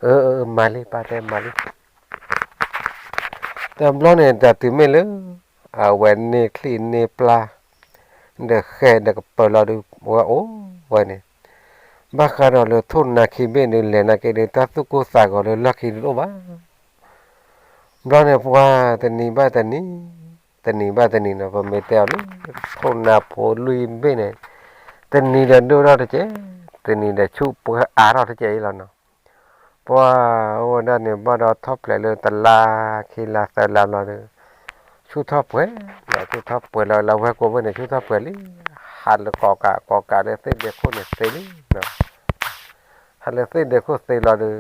အၢ အၢ မၤလံ ပၢ်တဲမၤလံ တဘျီန့ၣ် တၢ်တုၤမ့ၢ်လၢ အဝဲန့ၢ်ချံၣ်န့ၢ်ပျၢ် ဒီးဃဲၤဒီးကပၢၤလီၤဒုး ဝဲအိၣ်ဝဲန့ၣ်, ဘၣ်ဃးဒီးလၢထိၣ်နါခံဘ့ၣ်န့ၣ် လဲၤနာ်က့ဒီး တၢ်သူၣ်ကိၢ်သးဂီၤလၢလီၢ်ခံတအိၣ်ဘၣ်. ဘျီန့ၣ်ပှၤတနံၤဘၣ်တနံၤ, တနံၤဘၣ်တနံၤနီၤ, ပမ့ၢ်တဲအီၤလၢ ထိၣ်နါဖိလွံၢ်ဘ့ၣ်န့ၣ် တနံၤဒီးဒိၣ်ထီၣ်တကဲး, တနံၤဒီးဆူၣ်ပှဲၤအါထီၣ်တကဲးအံၤလီၤနီၤ. ပှၤအိၣ်ဝဲဒၣ်န့ၣ် ဘၣ်ဒီးထီၣ်ဖျဲးလၢတလါခံလါသၢလါဘျီဒီး ဆူၣ်ထီၣ်ပှဲၤ, ဆူၣ်ထီၣ်ပှဲၤလီၤ လၢဝဲၢ်ကိာ်ဘ့ၣ်န့ၣ် ဆူၣ်ထီၣ်ပှဲၤလံ. ဟးလၢကိးကး ကိးကးလၢသ့ၣ်ဒ့ခိၣ်န့ၣ်သ့လံ. ဟးလၢသ့ၣ်ဒ့ခိၣ်သ့လီၤဒီး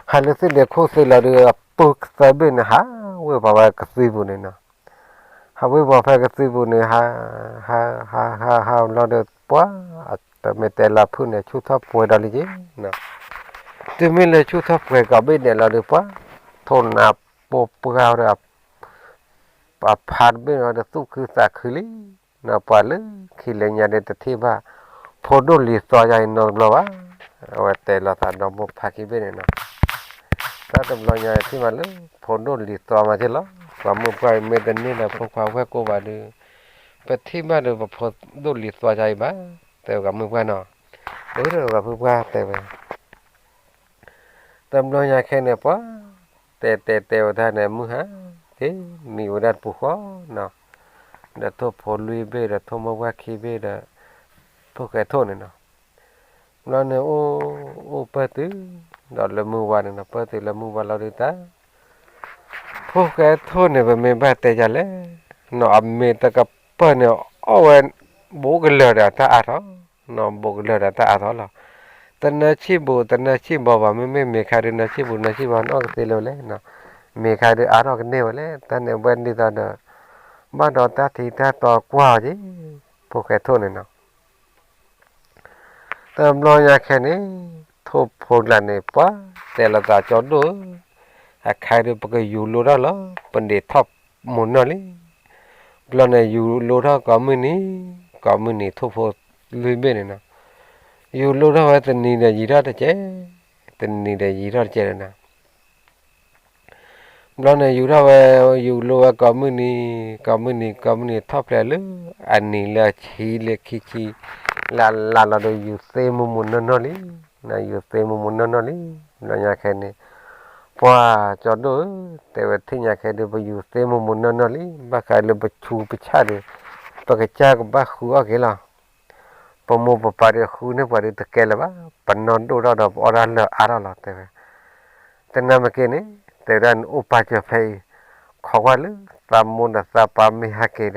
ဟးလၢသ့ၣ်ဒ့ခိၣ်သ့လီၤဒီး အပုၢ်သၢဘ့ၣ်န့ၣ် ဟးဝ့ၢ်ပှၤဝဲကသံပူၤန့ၣ်နီၤ. ဟးဝ့ၢ်ပှၤဖဲကသံပူၤန့ၣ် ဟး ဟး ဟး ဟး ဟးဘျီဒီး ပှၤ တမ့ၢ်တဲလၢဖုၣ်န့ၣ် ဆူၣ်ထီၣ်ပှဲၤဒီးလံက့နီၤ. တုၤမ့ၢ်လၢဆူၣ်ထီၣ်ပှဲၤကိးဘ့ၣ်ဒဲးလီၤဒီး ပှၤ ထိၣ်နါပိာ်ပှၢ်ဒီး အဖါတဘ့ၣ်န့ၣ်ဒီး သူၣ်ခုသးခုလံနီၤ. ပှၤလၢခံလၢညါဒီးတထံၣ်ဘၣ် ဖိဒိၣ်လံၤသွါယါအံၤနီတဘျီဘၣ်. အဝဲတဲလီၤသးဒီမိၢ်ဖါခံဘ့ၣ်န့ၣ်နီၤ. တၢ်တဘျီညါထံၣ်မးလၢ ဖိဒိၣ်လံၤသွါမးက့လီၤ. ပှၤမုၢ်ပှၢ်အံၤမ့ၢ်တန့ၢ်ဒီးဖိခွါဝဲၢ်ကိာ်ဘၣ်ဒီး ပထံၣ်ဘၣ်ဒီးပဖိဒိၣ်လံၤသွါယါအံၤဘၣ်, တဲဝဲပှၤမုၢ်ပှၢ်နီၤ. အၢ ပှၤမုၢ်ပှၢ်တဲဝဲ တဘျီညါခဲန့ၣ် ပှၤ တဲတဲတဲဝဲဒၣ်န့ၣ် မုၢ်ဟါက့ၤ မံဝဲဒၣ်တပူၤဃီနီၤ, ဒီးထိၣ်ဖိလွံၢ်ဘ့ၣ်ဒီး ထိၣ်မိၢ်ပှၢ်ခံဘ့ၣ်ဒီး ဖိၣ်ဃဲထိၣ်န့ၣ်နီၤ. ဘျီန့ၣ် အိၣ် အိၣ်ပၢၢ်တုၤ ဒီးလၢမုၢ်ဝါန့ၣ်နီၤ, ပၢၢ်တုၤလၢမုၢ်ဝါလီၤဒုးတၢ် ဖိၣ်ဃဲထိၣ်န့ၣ် ပမ့ၢ်ဘၣ်တဲယၤလဲၣ်နီၤ, အမ့ၢ်တကပၢၢ်န့ၣ် အီၣ်ဝဲ ဘူးကလၢာ်ဒီးတၢ်အါထီၣ်နီၤ, ဘူးကလၢာ်ဒီးတၢ်အါထီၣ်လီၤ. တနၢဆံၣ်ဘူး တနၢဆံၣ်ဘီဘၣ်, မ့မ့ၢ်မ့ၢ်ခါဒုး နၢဆံၣ်ဘူး နၢဆံၣ်ဘီ နအီၣ်ကသ့လၢၤလဲၣ်နီၤ, မ့ၢ်ခါဒုးအါထီၣ်ကန့ၢ်ဝဲလဲၣ်, တၢ်န့ၣ်ဝဲဒ်သိးဒီး ဘၣ်ဒီးတၢ်ထံတၢ်တီကွၢ်အီၤက့ၤ ဖိၣ်ဃဲထိၣ်န့ၣ်နီၤ. တဘျီညါခဲန့ၣ် ထိၣ်ဖိကျါန့ၣ် ပှၤတဲလီၤသးကၠီဒိၣ်ဧၢ, အခါဒုးပကယူၤလိထီၣ်လီၤ, ပန့ၢ်ထီၣ်မိၢ်နီၢ်လံ. ဘျီန့ၣ် ယူၤလိထီၣ်ကိးမုၢ်နံၤ ကိးမုၢ်နံၤ ထိၣ်ဖိလွံၢ်ဘ့ၣ်န့ၣ်နီၤ, ယူၤလိထီၣ်ဝဲတနံၤဒီးယံာ်ထီၣ်တကဲး, တနံၤဒီးယံာ်ထီၣ်တကဲးန့ၣ်နီၤ. ဘျီန့ၣ် ယူၤထီၣ်ဝဲ ယူၤလိဝဲကိးမုၢ်နံၤ ကိးမုၢ်နံၤ ကိးမုၢ်နံၤ ထီၣ်ဖျဲးလၢအဆံးလၢခံဆံ လၢ်လၢ်လီၤဒီး ယူၤသ့မိၢ်မိၢ်နီၢ်နီၢ်လံ, ယူၤသ့မိၢ်မိၢ်နီၢ်နီၢ်လံ. ဘျီညါခဲန့ၣ် ပှၤကၠီဒိၣ်ဧၢ, တဲဝဲထံၣ်ညါခဲဒုး ပယူၤသ့မိၢ်မိၢ်နီၢ်နီၢ်လံ, ဘၣ်ဃးလၢပဆူးပဆၣ်ဒီး ပကစၢ်ကဘၣ်ဃုအီၣ်က့ၤလီၤ. ပမိၢ်ပပၢ်ဒီးဃုန့ၢ်ပှၤဒုးတကဲလၢၤဘၣ်, ပနီၢ်ဒိၣ်ထီၣ်ဒီးပအီၣ်တၢ်လၢာ်အါထီၣ်လီၤ တဲဝဲ. တနာ်မ့ၢ်က့န့ၣ် တဲဝဲဒၣ်နအိၣ်ပာ်စၢၤဖဲအံၤ, ခိးကွၢ်လၢသးမိၢ်ဒီးသးပၢ်မ့ၢ်ဟဲက့ၤဒီး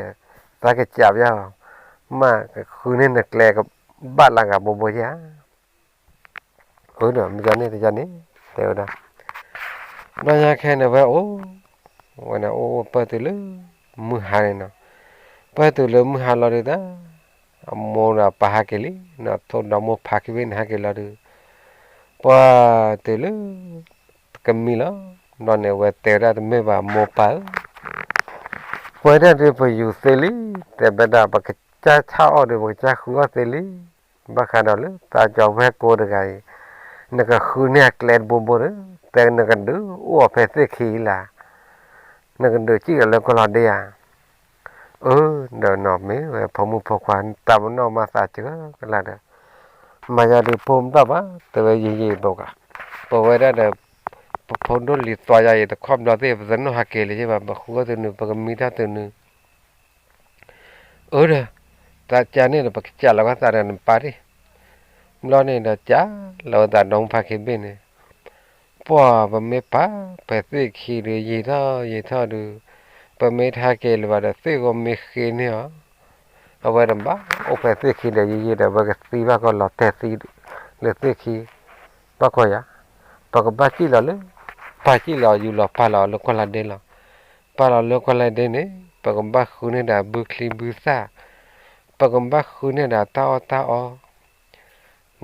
သးကစးပျၢ်အီၤ, မ့ၢ်ဃုန့ၢ်နကျဲကဘၣ်လၢဂၤဘိဘိယဲၢ်ဧါ. အၢ ဒီးမ့ၢ်ကန့ၣ်တကန့ၣ် တဲဝဲဒၣ်. ဘျီညါခဲန့ၣ် ဝဲအိၣ် ဝဲန့ၣ်အိၣ်ပၢၢ်တုၤလၢမုၢ်ဟါန့ၣ်နီၤ, ပၢၢ်တုၤလၢမုၢ်ဟါလီၤဒုးတၢ် အမိၢ်ဒီးပၢ်ဟဲက့ၤလံနီၤ, ထိၣ်ဒီမိၢ်ဖါခံဘ့ၣ်န့ၣ်ဟဲက့ၤလီၤဒုး ပှၤတုၤလၢ ကမံလီၤ. ဘျီန့ၣ် ဝဲတဲဝဲဒၣ်တမ့ၢ်ဘၣ် မိၢ်ပၢ်ဧၢ, ပဝဲဒၣ်ဒုးပယူၤသ့လံ, တဲဝဲဒၣ် ပကစၢ်ဆၣ်အီၣ်ဒီး ပကစၢ်ဃုအီၣ်သ့လံ. ဘၣ်ဃးဒီးလၢသးကၠီဝဲၢ်ကိာ်တဂၤအံၤ နကဃုန့ၢ်အကျဲတဘိဘိဒီး တဲနကဒုးအိၣ်အီၤဖဲသ့ၣ်ခံလၢ်, နကဒုးစံၣ်လီၤလၢကီၢ်လီၤဒ့ဧါ. အၢ ဒီးနီၢ်မ့ၢ်ဝဲဖိမုၣ်ဖိခွါ တၢ်ပနီၣ်မၤသးစှၤကလၢာ်ဒီး မၤယၤဒုးဖိမတၢ်ဘၣ် တဲဝဲ ယယံာ်ဘၣ်ကး, ပဝဲဒၣ်ဒီး ပဖိဒိၣ်လံၤသွါယၤအံၤ တခီဘျီသ့ၣ် ပတနီၣ်ဟးက့ၤလၢၤဘၣ်, ပဃုအီၣ်သုနုၤ ပကမံတၢ်သုနုၤ အၢ ဒီး တၢ်ကန့ၣ်ဒီး ပကစးလီၤဝဲသးဒီးနပၢ်ဒၣ်, ဘျီန့ၣ်ဒီး ကးလီၤဝဲသးဒီမိၢ်ဖါခံဘ့ၣ်န့ၣ်, ပှၤပမ့ၢ်ပာ်ဖဲသ့ၣ်ခံဒီး ယံာ်ထီၣ်ယံာ်ထီၣ်ဒီး ပမ့ၢ်တဟဲက့ၤလၢၤဘၣ်ဒီး သ့ၣ်ဂီၤမ့ၢ်ဃ့န့ၢ်အီၤ, အဝဲတဘၣ်အိၣ်ဖဲသ့ၣ်ခံဒီး ယံာ်ယံာ်ဒီး အဝဲကသံဘၣ်ကီးလီၤတဲာ်သံလၢသ့ၣ်ခံ, ဘၣ်ကီးယၤ, ပကဘၣ်စံၣ်လီၤလၢ ပၢ်စံၣ်လီၤယူၤလီၤပာ်လီၤလၢကီၢ်လီၤဒ့လီၤ. ပာ်လီၤလၢကီၢ်လီၤဒ့န့ၣ် ပကဘၣ်ဃုန့ၢ်ဒၣ်ဘုချံဘုသၣ်, ပကဘၣ်ဃုန့ၢ်ဒၣ်တၢ်အီၣ်တၢ်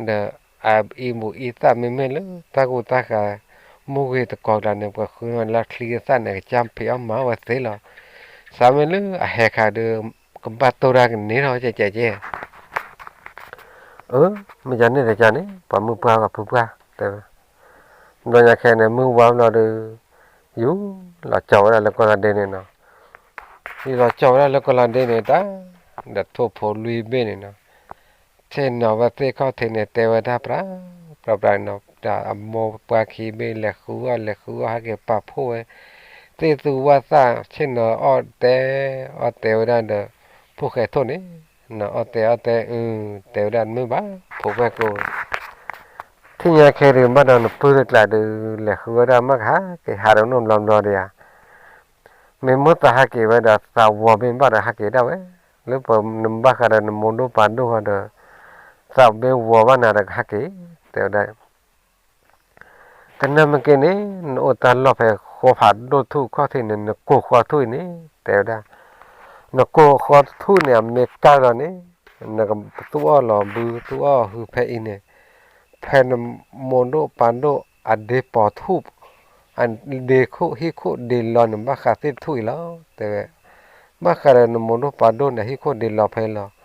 အီ, ဒီးအအံၤဘူၣ်အံသၣ် မ့မ့ၢ်လၢတၢ်ကူတၢ်ဃာ် မိၢ်ဂ့ၤတကိးကျါန့ၣ် ပှၤဃုန့ၢ်လၢချံသၣ်န့ၣ် ကစၢ်ဖံးအီၣ်မၤဝဲသ့လီၤ. စးမ့ၢ်လၢအဟဲခါဒီး ကဘၣ်တိၢ်တၢ်ကန့ၢ်ထီၣ်ကဲကဲကဲ အၢ မ့ၢ်ယၤန့ၣ်တကန့ၣ် ပှၤမုၢ်ပှၢ်ပှၤဖုပှၢ်တဲဝဲ, ဘျီညါခဲန့ၣ် မုၢ်ဝါဘျီဒီး ယူၤလီၤကၠီဝဲဒၣ်လၢကီၢ်လီၤဒ့န့ၣ်နီၤ, ယူၤလီၤကၠီဝဲဒၣ်လၢကီၢ်လီၤဒ့န့ၣ်တၢ်, ဒီးထိၣ်ဖိလွံၢ်ဘ့ၣ်န့ၣ်နီၤ, ဆ့ၣ်နီၤဝဲသ့ၣ်ခီၣ်ထံးန့ၣ် တဲဝဲဒၣ်ပြးပြးပြးနီၤ, ဒီးအမိၢ်ပှၢ်ခံဘ့ၣ်လဲၤဃုအီၣ်လဲၤဃုအီၣ် ဟဲက့ၤပာ်ဖှိၣ်ဝဲ သ့ၣ်သူဝၣ်သၣ် ဆ့ၣ်နီၤအီၣ်တဲ အီၣ်တဲဝဲဒၣ်ဒီး ဖိၣ်ဃဲထိၣ်န့ၣ် နအီၣ်တဲအီၣ်တဲ အ တဲဝဲဒၣ်မ့ၢ်ဘၣ် ဖိၣ်ဃဲကိး ထံၣ်ညါခဲဒုး ဘၣ်ဒီးနပုၢ်တကျးဒုး လဲၤဃုဝဲဒၣ်မ့ၢ်ကဟးက့ၤ ဟးဒီးနီၢ်ဘျီဘျီဒီးယၤ မ့ၢ်မိၢ်သးဟးက့ၤဝဲဒီး သးဝီၤမ့ၢ်ဘၣ်ဒီးဟးက့ၤဒၣ်ဝဲ လၢပနဘၣ်ဃးဒီးနမိၢ်ဒိၣ်ပၢ်ဒိၣ်ဃီဒီး သးမ့ၢ်ဝီၤဘၣ်နၤဒီးကဟးက့ၤ တဲဝဲဒၣ် တနၢ်မ့ၢ်က့န့ၣ် နအိၣ်တၢ်လီၢ်ဖဲဃီဖးဒိၣ်ထူၣ်ခီၣ်ထံးန့ၣ် နကိၢ်ဃီထူၣ်အံၤန့ၣ် တဲဝဲဒၣ် နကိၢ်ဃီထူၣ်န့ၣ် အမ့ၢ်ကၢ်လီၤန့ၣ် နကသူၣ်အီၣ်လီၤဘုသူၣ်အီၣ်ဟုဖဲအံၤန့ၣ် ဖဲနမိၢ်ဒိၣ်ပၢ်ဒိၣ်အဒ့ပီၤထူၣ် အဒ့ခိၣ်ဟံၣ်ခိၣ်ဒ့လီၤန့ၣ် ဘၣ်ဃးသ့ၣ်တထူၣ်အံၤလီၤ တဲဝဲ ဘၣ်ဃးဒီးနမိၢ်ဒိၣ်ပၢ်ဒိၣ်န့ၣ် ဟံၣ်ခိၣ်ဒ့လီၤဖဲအံၤလီၤ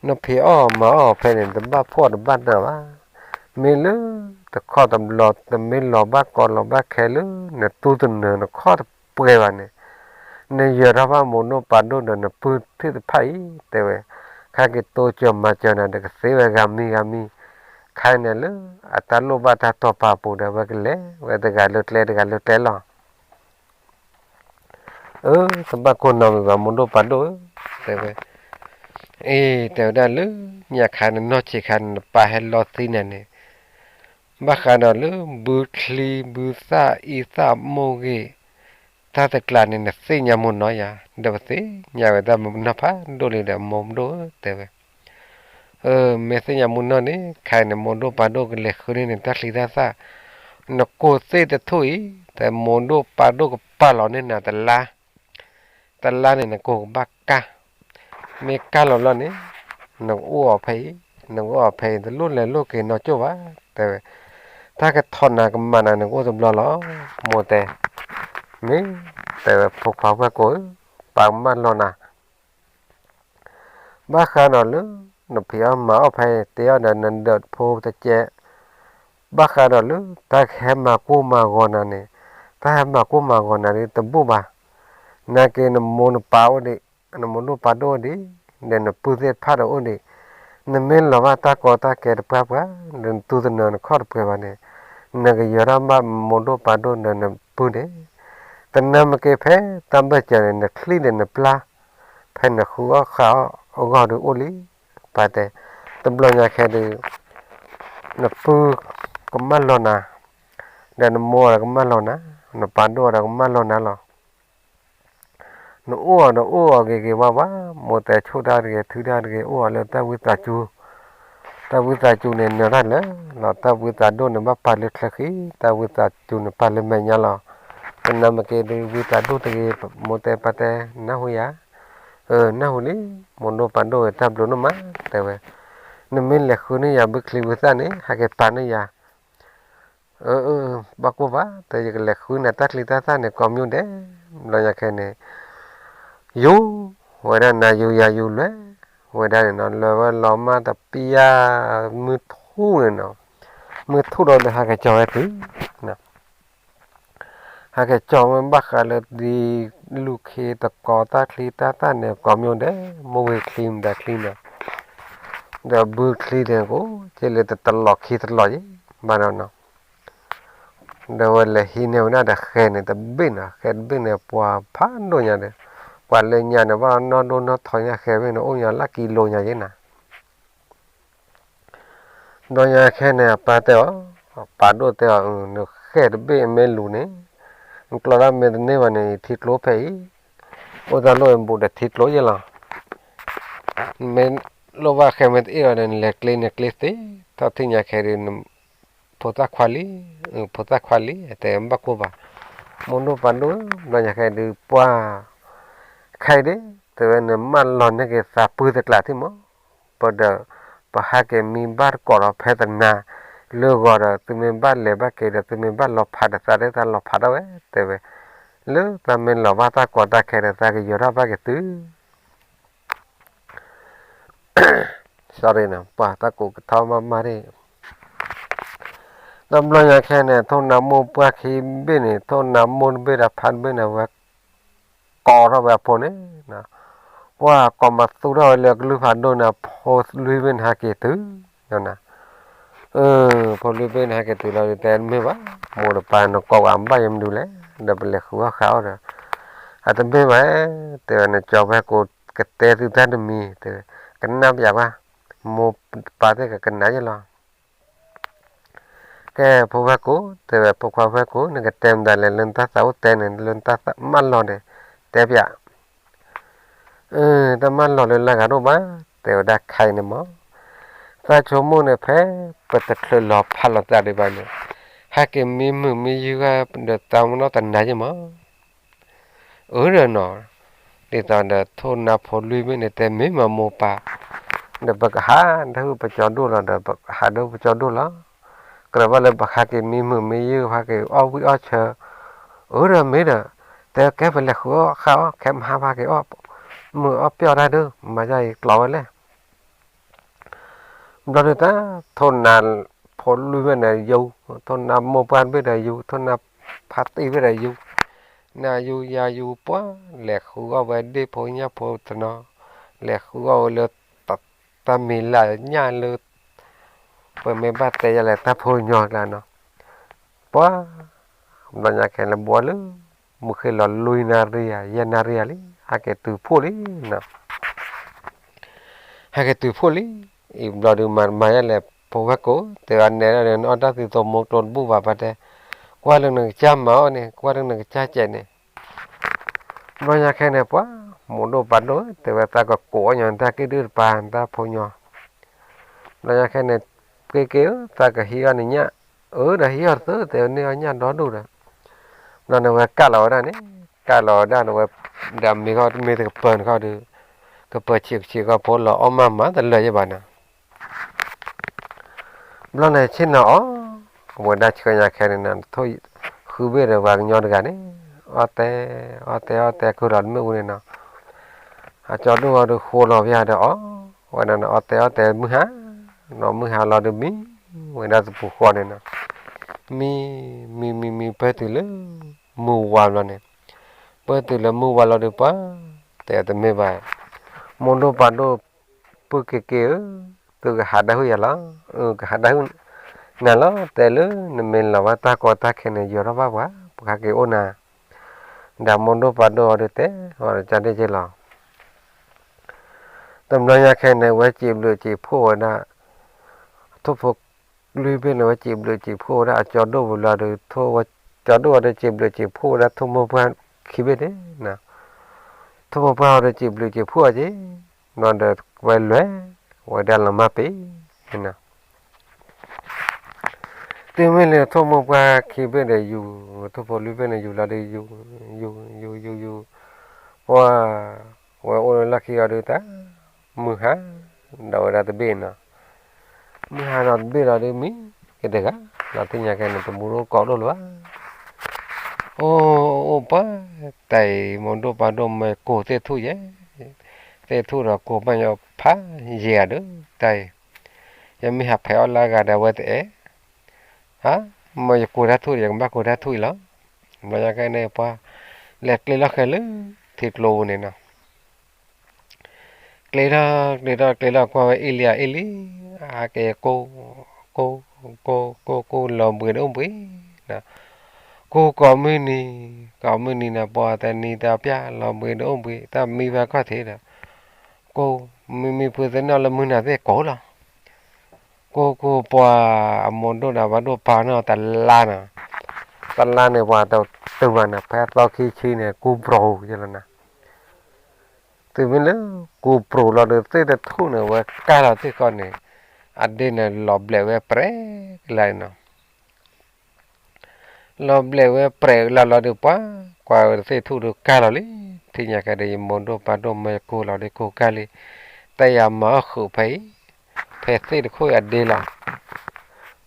နဖံးအီၣ်မၤအီၣ်ဖဲန့ၣ် တဘၣ်ဖှီၣ်တဘၣ်နးဘၣ် မ့ၢ်လၢတခီတဘျီ တမ့ၢ်လီၤဘၣ်ကီလီၤဘၣ်ခဲလၢ နတူၢ်တနၢၤနခီၣ်တပှဲၤဘၣ်န့ၣ် နယၢၤထီၣ်ဘၣ်မိၢ်ဒိၣ်ပၢ်ဒိၣ်ဒီးနပုၢ်သ့ၣ်တဖၣ်အံၤ တဲဝဲ ခါက့ၤတိစၢၤမၤစၢၤနၤဒီးကသ့ဝဲဂၤမံဂၤမံ ခါအံၤန့ၣ်လၢအတၢ်လိၣ်ဘၣ်တၢ်တီၤပာ်ပူၤဒီး အဝဲကလဲၤဝဲတဂၤလၢကျဲတဂၤလၢကျဲလီၤ အၢ တဘၣ်ကိၢ်နီတမံၤဘၣ် မိၢ်ဒိၣ်ပၢ်ဒိၣ်ဧၢ တဲဝဲ အ့ တဲဝဲဒၣ်လၢညါခါနနီၢ်ဆံးခါန့ၣ် နပၢ်ဟဲလီၤသံနၤန့ၣ် ဘၣ်ဃးဒီးလၢဘုချံဘုသၣ်အံသၣ်မိၢ်ဂ့ၢ် တၢ်တကျးန့ၣ် နသ့ၣ်ညါမူနီၤယၤ ဒီးပသ့ၣ်ညါဝဲတၢ်နီၢ်ဖးဒိၣ်လံဒီး မိၢ်ဒိၣ်ဧၢ တဲဝဲ အၢ မ့ၢ်သ့ၣ်ညါမူနီၢ်န့ၣ် ခါအံၤန့ၣ် မိၢ်ဒိၣ်ပၢ်ဒိၣ်ကလဲၤဃုန့ၢ်န့ၣ် တၢ်ချံတၢ်သၣ် နကိၢ်သ့ၣ်တထူၣ်အံၤ တဲမိၢ်ဒိၣ်ပၢ်ဒိၣ်ကပာ်လီၤန့ၢ်နၤတလါ တလါန့ၣ် နကိၢ်ကဘၣ်ကၢ် မ့ၢ်ကၢ်လီၤလီၤန့ၣ် နကအိၣ်အီၤဖဲအံၤ နကအိၣ်အီၤဖဲအံၤ တလိၣ်လဲၤလိၣ်က့ၤနီၢ်ကၠိၣ်ဘၣ် တဲဝဲ တၢ်ကထီၣ်နၤကမၤနၤ နကအိၣ်တဘျီလီၤ မိၢ်တဲ မ့ၢ် တဲဝဲ ဖိခွါဝဲၢ်ကိးဧၢ ပၢ်ကမၢလီၤနၤ ဘၣ်ဃးဒီးလၢ နဖံးအီၣ်မၤအီၣ်ဖဲအံၤ တ့အီၣ်ဒီးနဒၢးဖိတကဲ ဘၣ်ဃးဒီးလၢ တၢ်ကဟဲမၤကိၢ်မၤဂီၤနၤန့ၣ် တၢ်ဟဲမၤကိၢ်မၤဂီၤနၤဒ်တဘူၣ်ဘၣ် နာ်က့နမိၢ်နပၢ်အိၣ်ဒံး နမိၢ်ဒိၣ်ပၢ်ဒိၣ်အိၣ်ဒံး ဒီးနပုၢ်သ့ၣ်တဖၣ်ဒီးအိၣ်ဒံး နမ့ၢ်လီၤဘၣ်တၢ်ကီတၢ်ခဲတပှၢ်ပှၢ် ဒီးနတူၢ်တနၢၤနခီၣ်တပှဲၤဘၣ်န့ၣ် နကယၢၤထီၣ်ဘၣ်မိၢ်ဒိၣ်ပၢ်ဒိၣ်ဒီးနပုၢ်န့ၣ် တနၢ်မ့ၢ်က့ဖဲတၢ်ဘၢၣ်စၢၤန့ၣ် နချံန့ၣ်နပျၢ် ဖဲနဃုအီၣ်ဃုအီၣ်အဂီၢ်ဒုးအိၣ်လံ ပၢ်တဲ တဘျီညါခဲဒုး နပုၢ်ကမၢလီၤနၤ ဒီးနမိၢ်ဒီးကမၢလီၤနၤ နပၢ်ဒိၣ်ဒီးကမၢလီၤနၤလီၤ နအိၣ်အီၤဒီးအိၣ်အီၤဂ့ၤဂ့ၤဝါဝါ မိၢ်တဲဆိၣ်တၢ်တဂ့ၤ ထုတၢ်တဂ့ၤ အိၣ်အီၤလၢတၢ်ဝံသးစူၤ တၢ်ဝံသးစူၤန့ၣ် နၢၤတၢ်လၢာ်လီၤ တၢ်ဝံသးဒိၣ်န့ၣ် ဘၣ်ပာ်လၢချၢဃံ တၢ်ဝံသးစူၤန့ၣ် ပာ်လၢမဲာ်ညါလီၤ တနၢ်မ့ၢ်က့ဒုး ဝံသးဒိၣ်တဂ့ၤ မိၢ်တဲပၢ်တဲ နၢ်ဟူယၤ အၢ နၢ်ဟူလံ မိၢ်ဒိၣ်ပၢ်ဒိၣ်ဝဲ တၢ်ဘျုးဒိၣ်မး တဲဝဲ နမ့ၢ်လဲၤဃုန့ၢ်ယၤဘုချံဘုသၣ်န့ၣ် ဟဲက့ၤပာ်န့ၢ်ယၤ အၢ အၢ ဘၣ်ကိၢ်ဘၣ် တဲယကလဲၤဃုနၤတၢ်ချံတၢ်သၣ်န့ၣ် ကိးမံၤဒဲး ဘျီညါခဲန့ၣ် ယူၤဝဲဒၣ်နၤ ယူၤယၤယူၤလွဲၢ်ဝဲဒၣ်န့ၣ်နီၤ လၢာ်ဝဲလီၤမၢ်တပျၢ် မုၢ်ထူၣ်န့ၣ်နီၤ မုၢ်ထူၣ်ဒီးဟဲက့ၤကၠီၤဝဲတုၤ ဟဲက့ၤကၠီၤဝဲဘၣ်ဃးလၢဒ် လူၢ်ခ့တကီတၢ်ချံတၢ်သၣ်န့ၣ် ကိးမံၤဒဲး မိၢ်ဝ့ၤချံမတၤချံန့ၣ် ဒီးဘုချံန့ၣ်ကိး က့လၢတတလီၤခံတလီၤယံၤ ဘၣ်ဒီးနီၤ ဒီးဝဲလဲၤဟံးန့ၢ်ဝဲဒၣ်ဒီးဃဲန့ၣ်တဘ့ၣ်နီၤ ဃဲတဘ့ၣ်န့ၣ် ပှၤဖးဒိၣ်ညါဒီး ပှၤလၢညါန့ၣ် ဘၣ်နီၢ်ဒိၣ်နီၢ်ထီညါ ဃဲဘ့ၣ်န့ၣ် အိၣ်ညါလၢကံလိညါယံၤနီၤ ဒီးညါခဲန့ၣ် အပၢ်တဲအီၤ ပၢ်ဒိၣ်တဲအီၤ နဃဲတဘ့ၣ်မ့ၢ်လူၤန့ၣ် နကျီတၢ်မ့ၢ်တန့ၢ်ဘၣ်န့ၣ် ယထံကျိဖဲအံၤ အိၣ်တၢ်လိၣ်အဘူးဒီးထံကျိယဲလီၤ မ့ၢ်လိၣ်ဘၣ်ဃဲမ့ၢ်တအ့ၣ်လီၤဒီး နလဲၤကျ့န့ၣ်ကျ့သ့ ထီၣ်ထံၣ်ညါခဲဒုး ဖိသၣ်ခွါလံ ဖိသၣ်ခွါလံ တဲဘၣ်ကိၢ်ဘၣ် မိၢ်ဒိၣ်ပၢ်ဒိၣ် ဘျီညါခဲဒုး ပှၤ ခဲအံၤဒၣ် တဲဝဲနမၢလီၤန့ၢ်က့ၤသးပုၢ်တကျးထံၣ်မး ပဒီး ပဟးက့ၤမံဘၣ်တကိးဒီးဖဲသနၤ လၢဂီၤဒီး သုမ့ၢ်ဘၣ်လဲၤဘၣ်က့ၤဒီး သုမ့ၢ်ဘၣ်လီၤဖးဒီးသးဒၣ်သးလီၤဖးဒၣ်ဝဲ တဲဝဲ လၢသးမ့ၢ်လီၤဘၣ်တၢ်ကီတၢ်ခဲဒီး သးကယီၤထီၣ်ဘၣ်က့ၤသု sorry ပှၤတၢ်ကူးကထီမးမးဒၣ် တဘျီညါခဲန့ၣ် ထိၣ်နါမိၢ်ပှၢ်ခံဘ့ၣ်န့ၣ် ထိၣ်နါမိၢ်တဘ့ၣ်ဒီးဖါတဘ့ၣ်န့ၣ် ဝဲကိးထီၣ်ဝဲအဖိန့ၣ်, ဝဲ ပှၤကိးမၤသူထီၣ်ဝဲလၢကလုၢ်ဖးဒိၣ်န့ၣ် ဖိလွံၢ်ဘ့ၣ်န့ၣ်ဟဲက့ၤတုၤ, ဖိလွံၢ်ဘ့ၣ်န့ၣ်ဟဲက့ၤတုၤလီၤဒီး တဲတမ့ၢ်ဘၣ်, မိၢ်တပၢ်န့ၣ် ကိးဂၤဘၣ်ယမဒုလဲၣ်, ဒီးပလဲၤဃုအီၣ်ဃုအီၣ်ဒီး, အတမ့ၢ်ဘၣ်, တဲဝဲန့ၣ် ကၠီၤဝဲၢ်ကိ ကတဲသုတၢ်တမံၤ, တဲဝဲ, ကနၣ်ပယၤဘၣ်, မိၢ်ပၢ်သ့ၣ်ကကနၣ်ယလီၤ. ကဲ ဖိဝဲၢ်ကိ တဲဝဲ ဖိခွါဝဲၢ်ကိ နကတဲမတၤလဲၣ် လၢနတၢ်သးအိၣ်တဲန့ၣ် လၢနတၢ်မၢလီၤန့ၣ် တဲပယၤ, တၢ်မၢလီၤလၢလၢဂၤဒိၣ်ဘၣ်, တဲဝဲဒၣ်ခဲအံၤန့ၣ်မး, သးဆိကမိၣ်န့ၣ် ဖဲပတချုးလီၤဖးလီၤသးဒံးဘၣ်န့ၣ်, ဟဲက့ၤမံမုာ်မံယုၢ်ဂၤဒီးတၢ်မနီၢ်တနၤယ့ၢ်မး အၢဒီးနီၤ, ဒ်သိးဒီးထိၣ်နါဖိလွံၢ်ဘ့ၣ်န့ၣ် တဲမ့ၢ်မးမိၢ်ပၢ်, ဒီးပကဟးဒၣ်ဟုၣ်ပကၠီဒိၣ်လီၤဒီး ပကဟးဒၣ်ဟုၣ်ပကၠီဒိၣ်လီၤ, ကြၢးဘၣ်လၢပဟးက့ၤမံမုာ်မံယုၢ် ဟးက့ၤအီၣ်ဝံၣ်အီၣ်ဆၢ, အၢဒီးမ့ၢ်ဒီး, တဲကဲပလဲၤဃုအီၣ်ဃုအီၣ် ခဲမဟါဟးက့ၤအီၣ်, မုာ်အီၣ်ပျီၢ်တၢ်ဒုး မၤယါအံၤကျီဝဲလဲၣ် ဘျီဒုးတၢ်, ထိၣ်နါဖိလွံၢ်ဘ့ၣ်န့ၣ်ယူၤ, ထိၣ်နါမိၢ်ပှၢ်တဘ့ၣ်ဒီးယူၤ, ထိၣ်နါဖါတံၢ်ဘ့ၣ်ဒီးယူၤ, နယူၤယၤယူၤပှၢ်, လဲၤဃုအီၣ်ဝဲဒ့ၣ်ဖိညၣ်ဖိတနီၤ, လဲၤဃုအီၣ်ဝဲလၢ တၢ်မံၤလၢညၣ်လၢ ပမ့ၢ်ဘၣ်တဲယၤလဲၣ် တၢ်ဖိညီကျါနီၤ, ပှၢ်, ဘျီညါခဲလၢာ်ဘှီလၢ မုၢ်ဃ့ၢ်လီၤလွံၢ်နၣ်ရံၣ်ဧါ ယဲၢ်နၣ်ရံၣ်ဧါလံ ဟဲက့ၤတုၤဖှိၣ်လံနီၤ ဟဲက့ၤတုၤဖှိၣ်လံ, အံၤဘျီဒုးမၤတမၤယဲၢ်လဲၣ် ဖိဝဲၢ်ကိ တဲဝဲနဲဒၣ်ဒီး နအီၣ်တၢ်သံသိမိကျိတဘူၣ်ဘၣ် ပတဲ, ကွၢ်လၢနကစၢ်မၤအီၣ်န့ၣ် ကွၢ်လၢနကစၢ်စဲးန့ၣ်, ဘျီညါခဲန့ၣ် ပှၤ, မိၢ်ဒိၣ်ပၢ်ဒိၣ် တဲဝဲသးကကိးအီၣ်ညီနတၢ်က့ၣ်ဒုၣ်တပၤ နတၢ်ဖိညီ, ဘျီညါခဲန့ၣ်, က့ၤက့ၤဧၢ သးကဟံးအီၣ်နညၣ်, အၢဒီးဟံးအီၣ်တသ့ တဲဝဲန့ၢ်အီၣ်ညၣ်ဒီဒူၣ်ဒီး, ဘျီန့ၣ်ဝဲကၢ်လီၤဝဲဒၣ်န့ၣ်, ကၢ်လီၤဝဲဒၣ်န့ၣ်ဝဲ, ဒီးမ့ၢ်ဂီၢ်တမ့ၢ်တကပၢၤနခီဒီး, ကပၢၤဆံးကဆံးကီၢ်ဖိလီၤအီၣ်မးမးတလၢာ်ယဲၢ်ဘၣ်နီၤ ဘျီန့ၣ်ဆ့ၣ်နီၤအီၣ်, ဝဲဒၣ်ဆှၢညါခဲန့ၣ်နီၤ ထိၣ်ဃုဘ့ၣ်ဒီးပှၤကညီတဂၤန့ၣ်, အီၣ်တဲ, အီၣ်တဲအီၣ်တဲခုၣ်လီၤတမ့ၣ်အူန့ၣ်နီၤ, အကၠီဒိၣ်အီၤဒီးဃိလီၤပယါဒီးအီၣ်, ဝဲဒၣ်န့ၣ်အီၣ်တဲအီၣ်တဲမုၢ်ဟါ, နီၢ်မုၢ်ဟါလီၤဒီးမံ, ဝဲဒၣ်သပူၤဃီန့ၣ်နီၤ, မံ, မံမံမံပၢၢ်တုၤလၢ, မုၢ်ဝါဘျီန့ၣ်, ပၢၢ်တုၤလၢမုၢ်ဝါလီၤဒီးပှၤ, တဲတမ့ၢ်ဘၣ်, မိၢ်ဒိၣ်ပၢ်ဒိၣ်, ပုၢ်က့ၤက့ၤဧၢ, သုကဟးဒၣ်ဟုၣ်ယၤလီၤ, ကဟးဒၣ်ဟုၣ်, နၤလီၤ တဲလၢနမ့ၢ်လီၤဘၣ်တၢ်ကီတၢ်ခဲန့ၣ် ယီၤထီၣ်ဘၣ်ပှၤ, ပဟဲက့ၤအိၣ်နၤ, ဒီးမိၢ်ဒိၣ်ပၢ်ဒိၣ်အီၤဒီးတဲ, အီၤဒီးကၢ်ဒ့ၣ်က့ၤလီၤ တဘျီညါခဲန့ၣ် ဝဲစံးဘျုးစံးဖှိၣ်ဝဲဒၣ်, ထိၣ်ဖိလွံၢ်ဘ့ၣ်န့ၣ် ဝဲစံးဘျုးစံးဖှိၣ်ဝဲဒၣ်အကၠီဒိၣ်ဝံၤလီၤဒီး ထိၣ်ဝဲကၠီဒိၣ်ဝံၤဒီးစံးဘျုးစံးဖှိၣ်ဝဲဒၣ်ထိၣ်မိၢ်ပှၢ်ခံဘ့ၣ်န့ၣ်, ထိၣ်မိၢ်ပှၢ်အီၤဒီးစံးဘျုးစံးဖှိၣ်အီၤက့ၤ, ဘျီဒီးဝဲလဲၤ, ဝဲဒၣ်လီၤမၢ်ပ့ၤန့ၣ် တုၤမ့ၢ်လၢထိၣ်မိၢ်ပှၢ်ခံဘ့ၣ်ဒီးယူၤ, ထိၣ်ဖိလွံၢ်ဘ့ၣ်န့ၣ်ယူၤလီၤဒီးယူၤ, ယူၤ, ယူၤ, ယူၤ, ယူၤ, ပှၤ, ဝဲအိၣ်လၢလီၢ်ခံအီၤဒီးတၢ်, မုၢ်ဟါ, ဒီးဝဲဒၣ်တဘ့ၣ်နီၤ, မုၢ်ဟါဒီးတဘ့ၣ်လီၤဒီးမံ, က့ၤတဂၤ, လီၤသ့ၣ်ညါကဲန့ၣ် တမူတအိၣ်ကိးဒိၣ်လၢၤဘၣ်, အိၣ်, အိၣ်ပှၤ, တၢ်အံၤ မိၢ်ဒိၣ်ပၢ်ဒိၣ်မ့ၢ်ကိၢ်သ့ၣ်ထူၣ်ယဲၢ်, သ့ၣ်ထူၣ်ဒီးကိၢ်ဘၣ်ညီဖးယံာ်ဧါဒီး, တၢ်အံၤ, ယမ့ၢ်ဟးဖဲးအီၣ်လၢအဂၤဒီးအဝဲတအဲၣ် ဟါ, မ့ၢ်ယကိၢ်တၢ်ထူၣ်ဒီး ယကဘၣ်ကိၢ်တၢ်ထူၣ်အံၤလီၤ. ဘျီညါကဲန့ၣ် ပှၤလဲၤကျဲလီၤဃဲၤလၢထံကျိပူၤန့ၣ်နီၤ. ကျဲထီၣ်ကျဲထီၣ်ကျဲထီၣ်ကွၢ်ဝဲအ့ၣ်လံအ့ၣ်လံ, ဟဲက့ၤကိၢ်, ကိၢ်, ကိၢ်, ကိၢ်, ကိၢ်, ကိၢ်လီၤဘှံးဒီးအိၣ်ဘှံး, ကိၢ်ကိးမုၢ်နံၤ, ကိးမုၢ်နံၤန့ၣ် ပှၤတနံၤတပျၢ်လီၤဘှံးဒီးအိၣ်ဘှံး တၢ်မံဖဲခီၣ်ထံးဒီး, ကိၢ်, မံမံဖုသ့ၣ်နီၣ်လၢမုၢ်နၤသ့ၣ်ကိၢ်လီၤ. ကိၢ်ကိၢ်ပှၤအမိၢ်ဒိၣ်ဒီးပၢ်ဒိၣ်ပာ်နီၣ်တလါနီၤ, တလါန့ၣ်ပှၤတတုၤဘၣ်န့ၣ် ဖဲသီခံဆံန့ၣ် ကူပြိၤယဲလီၤနၤ. တုၤမ့ၢ်လၢကူပြိၤလီၤဒီးသ့ၣ်တထူၣ်န့ၣ် ဝဲကၢ်လီၤသ့ၣ်ဃီန့ၣ်, အဒ့န့ၣ် လီၤဘျဲးဝဲပြဲးကလါနီၤ. လီၤဘျဲးဝဲပြဲးကလါလီၤဒီးပှၤ, ကွၢ်ဝဲသ့ၣ်ထူၣ်ဒီးကၢ်လီၤလံ, ထံၣ်ညါကဲဒီး ယမိၢ်ဒိၣ်ပၢ်ဒိၣ်မ့ၢ်ကိၢ်လီၤဒီးကိၢ်ကၢ်လံ, တၢ်ယၤမၤအီၣ်ဃုာ်ဖဲအံၤ, ဖဲသ့ၣ်တခူၣ်အဒ့လီၤ.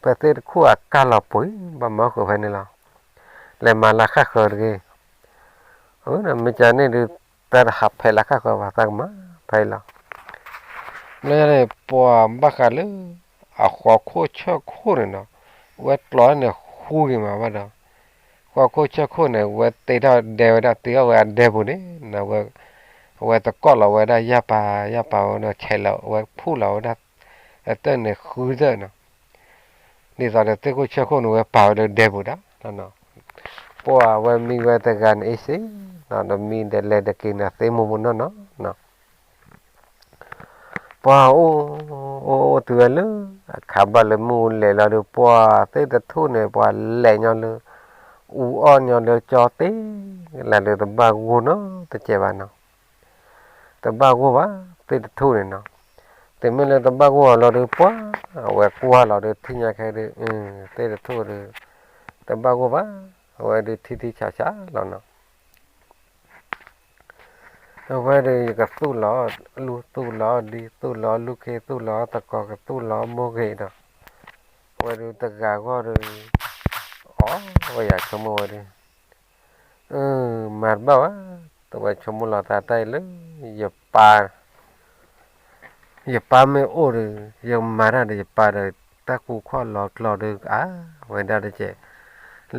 ဖဲသ့ၣ်တခူၣ်အကၢ်လီၤပှဲၤ ဘၣ်မၤအီၣ်ဃုာ်ဖဲန့ၣ်လီၤ. လဲၤမၤလၢဃၣ်ဃၢၤတဂ့ၤ. မ့ၢ်ကန့ၣ်ဒုး တၢ်တဟးဖဲးလၢဃၣ်ဃၢၤဘၣ် သးကမၤဖဲအံၤလီၤ. လၢန့ၣ် ပှၤဘၣ်ဃးလၢ အဃီခိၣ်ဆၢခိၣ်န့ၣ်နီၤ, ဝဲကျီန့ၣ်ဃူက့ၤမးဘၣ်ဒီး, ဃီခိၣ်ဆၢခိၣ်န့ၣ် ဝဲတ့ထီၣ်ဒဲဝဲဒၣ် တ့ထီၣ်ဝဲအဒဲပူၤန့ၣ်, ဝဲ အဝဲတကိးလီၤဝဲဒၣ်ယၢ်ပၤ ယၢ်ပၤဝဲဒီး ဆဲးလီၤဝဲဖူၣ်လီၤဝဲဒၣ် အတၢၢ်န့ၣ်ဃုတၢၢ်နီၤ. ဒ်သိးဒီးသ့ၣ်ခိၣ်ဆၢခိၣ်န့ၣ် ဝဲပာ်ဝဲလၢဒဲပူၤဒၣ်, ပှၤဝဲမံဝဲတဂၤန့ၣ်အ့ၣ်စ့, ဒီးမံဒီးလဲၤဒီးက့ၤန့ၣ်သ့မိၢ်မိၢ်နီၢ်နီၢ်နီၤ. ပှၤအိၣ် အိၣ်အိၣ်တုၤဝဲလၢ အခါဘၣ်လၢမုၢ်လဲၤလီၤဒီး ပှၤသ့ၣ်တထူၣ်န့ၣ် ပှၤလဲၤညီလၢ အူအီၣ်ညီလၢကၠီသ့ၣ် လၢဒုးတဘၣ်ဂိၢ်နီတစဲးဘၣ်နီၤ. တဘၣ်ဂိၢ်ဘၣ် သ့ၣ်တထူၣ်န့ၣ်နီၤ. တုၤမ့ၢ်လၢတဘၣ်ဂိၢ်အီၤလီၤဒီး ပှၤအဝဲကွၢ်လီၤဒီး ထံၣ်ညါခဲဒီး သ့ၣ်တထူၣ်ဒီး တဘၣ်ဂိၢ်ဘၣ် အဝဲဒုးထံထံဆးဆးလီၤနီၤ. အဝဲဒီးယကသူၣ်လီၤ လူသူၣ်လီၤဒံ သူၣ်လီၤလူၢ်ခ့ သူၣ်လီၤသကိး ကသူၣ်လီၤမိၢ်ဂ့ၤဒီး အဝဲဒုးတဂၤဂီၢ်ဒီး အီၣ်ဝဲယၤဆိကမိၣ်ဝဲဒီး မၤတဘၣ်ဘၣ်, တဝဲဆိကမိၣ်လီၤသးတၢ်အံၤလၢ ယပၢ် ယပၢ်မ့ၢ်အိၣ်ဒီး ယမၤတၢ်ဒီးယပၢ်ဒီး တၢ်ကူခီၣ်လီၤကျီဒီးအါဝဲဒၣ်တကဲး,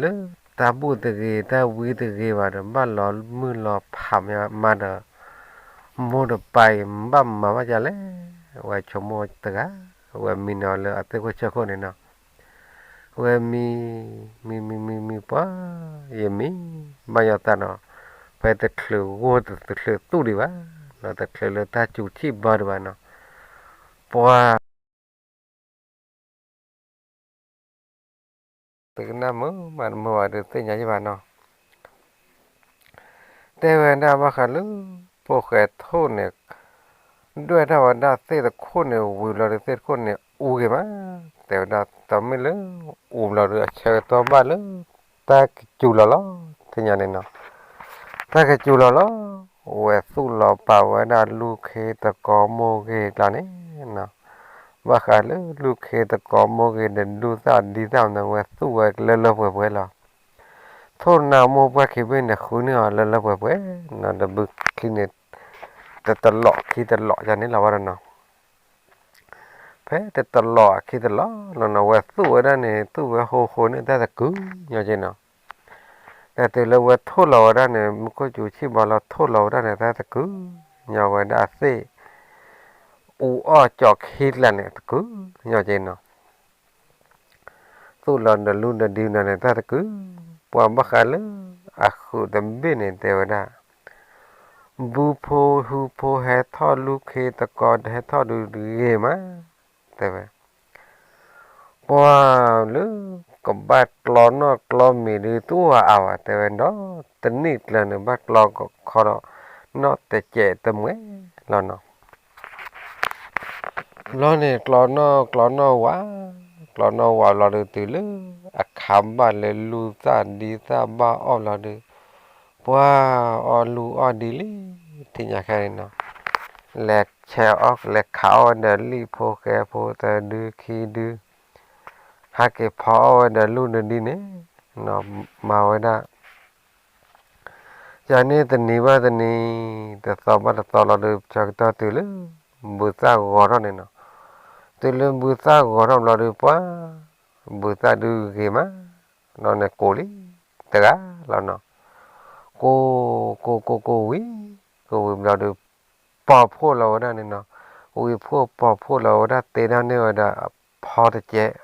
လၢတၢ်ဘူၣ်တဂ့ၤ တၢ်ဝံတဂ့ၤဘၣ်ဒီး ဘၣ်လီၤမုၢ်လီၤဖးမးဒီး မိၢ်ဒီးပၢ်အံၤ ဘၣ်မၤဘၣ်ဒ်လဲၣ်, အဝဲဆိကမိၣ်တဂၤ, အဝဲမံနီၤလၢအသ့ၣ်ခိၣ်ဆၢခိၣ်န့ၣ်နီၤ. အဝဲမံ မံမံမံမံပှၤ ယမံ ဘၣ်ယီၤသးနီၤ, ဖဲတချုးဂိၢ်တချုးသူၣ်ဒံးဘၣ်, ဒီးတချုးလၢတၢ်စူၤထံၣ်ဘၢဒံးဘၣ်နီၤ, ပှၤ တကနၣ်မုာ်မးတမုာ်ဘၣ်ဒီးသ့ၣ်ညါယဘၣ်နီၤ. တဲဝဲဒၣ်ဘၣ်ဃးလၢ ဖိၣ်ဃဲထိၣ်န့ၣ် ဒွဲၣ်ထီၣ်ဝဲဒၣ်သ့ၣ်တခိၣ်န့ၣ် ဝံၤဘျီဒီး သ့ၣ်တခိၣ်န့ၣ် အူဂ့ၤမး, တဲဝဲဒၣ် တမ့ၢ်လၢ အူဘျီဒီး အဆၢကတီၢ်ဘၣ်လၢ တၢ်ကစူၤလီၤလီၤ, သ့ၣ်ညါန့ၣ်နီၤ, တၢ်ကစူၤလီၤလီၤ, ဝဲသူၣ်လီၤပာ်ဝဲဒၣ်လူၢ်ခ့သကိးမိၢ်ဂ့ၤကျါန့ၣ်နီၤ, ဘၣ်ဃးလၢလူၢ်ခ့သကိးမိၢ်ဂ့ၤဒီး ဒူသၣ်ဒံသၣ်န့ၣ် ဝဲသူၣ်ဝဲလၢလၢပှဲၤပှဲၤလီၤ. ထိၣ်နါမိၢ်ပှၢ်ခံဘ့ၣ်န့ၣ် ဃုန့ၢ်အီၤလၢလၢပှဲၤပှဲၤနီၤ, တဘုခံန့ၣ် တတလီးခံတလီးယၤန့ၣ်လီၤဝဲဒၣ်နီၤ, ဖဲတတလီးခံတလီးနီၤနီၤ ဝဲသူၣ်ဝဲဒၣ်န့ၣ် သူၣ်ဝဲဟိဟိန့ၣ် တၢ်တကုၤညီက့နီၤ, တၢ်တုၤလၢဝဲထိၣ်လီၤဝဲဒၣ်န့ၣ် မူခိၣ်စူၤဆံၣ်ဘီလီၤထိၣ်လီၤဝဲဒၣ်န့ၣ် တၢ်တကုၤညီဝဲဒၣ်အသ့ၣ် အူအီၣ်ကၠီၤခံကျါန့ၣ် တကုၤညီက့နီၤ. သူၣ်လီၤဒီးလူဒီးဒံဒီးန့ၣ် တၢ်တကုၤ, ပှၤဘၣ်ဃးလၢ အဃုာ်တဘ့ၣ်န့ၣ် တဲဝဲဒၣ်, ဘုဖိဟုဖိဟဲထီၣ်လူၢ်ခ့သကိးဟဲထီၣ်ဒုးဂ့ၤမး, တဲဝဲ ပှၤလၢ ကဘၣ်ကျီနီၣ်ကျီမံၤဒုး တအိၣ်အါအါဘၣ် တဲဝဲဒီး တနံၣ်ကျၢၤန့ၣ် ဘၣ်ကျီခီဒီး နီၣ်တစဲးတမှဲလီၤနီၤ. ဘျီန့ၣ် ကျီနီၣ်ကျီနီၣ်ဝး, ကျီနီၣ်ဝးဘျီဒုးတုၤလၢ အခါဘၣ်လၢလူၤသၣ်ဒံသၣ်ဘၣ်အီၣ်ဘျီဒုး ပှၤအီၣ်လူၤအီၣ်ဒံလံ, ထံၣ်ညါခဲန့ၣ်နီၤ, လဲၤဆဲးအီၣ်လဲၤခးအီၣ်ဝဲဒီးလံာ်ဖိဃဲဖိ တဒုခံဒု ဟးက့ၤဖီအီၣ်ဝဲဒီးလူၤဒီးဒံန့ၣ် မၤဝဲဒၣ် ယၤန့ၣ်တနံၤဘၣ်တနံၤ တသီဘၣ်တသီလီၤဒုး ဆၢကတီၢ်တုၤလၢ ဘုသၣ်ဂီၤထီၣ်န့ၣ်နီၤ, တုၤလၢဘုသၣ်ဂီၤထီၣ်ဘျီဒုး ပှၤ ဘုသၣ်ဒုးဂ့ၤမး, ဒီးန့ၣ်ကိးလံတဂၤလီၤနီၤ, ကိး ကိးကိးကိးဝံၤ ကိးဝံၤဘျီဒုး ပီၤဖှိၣ်လီၤဝဲဒၣ်န့ၣ်နီၤ, ဝံၤဖှိၣ်ပီၤဖှိၣ်လီၤဝဲဒၣ်တ့ထီၣ်န့ၢ်ဝဲဒၣ်အဖီတစဲး,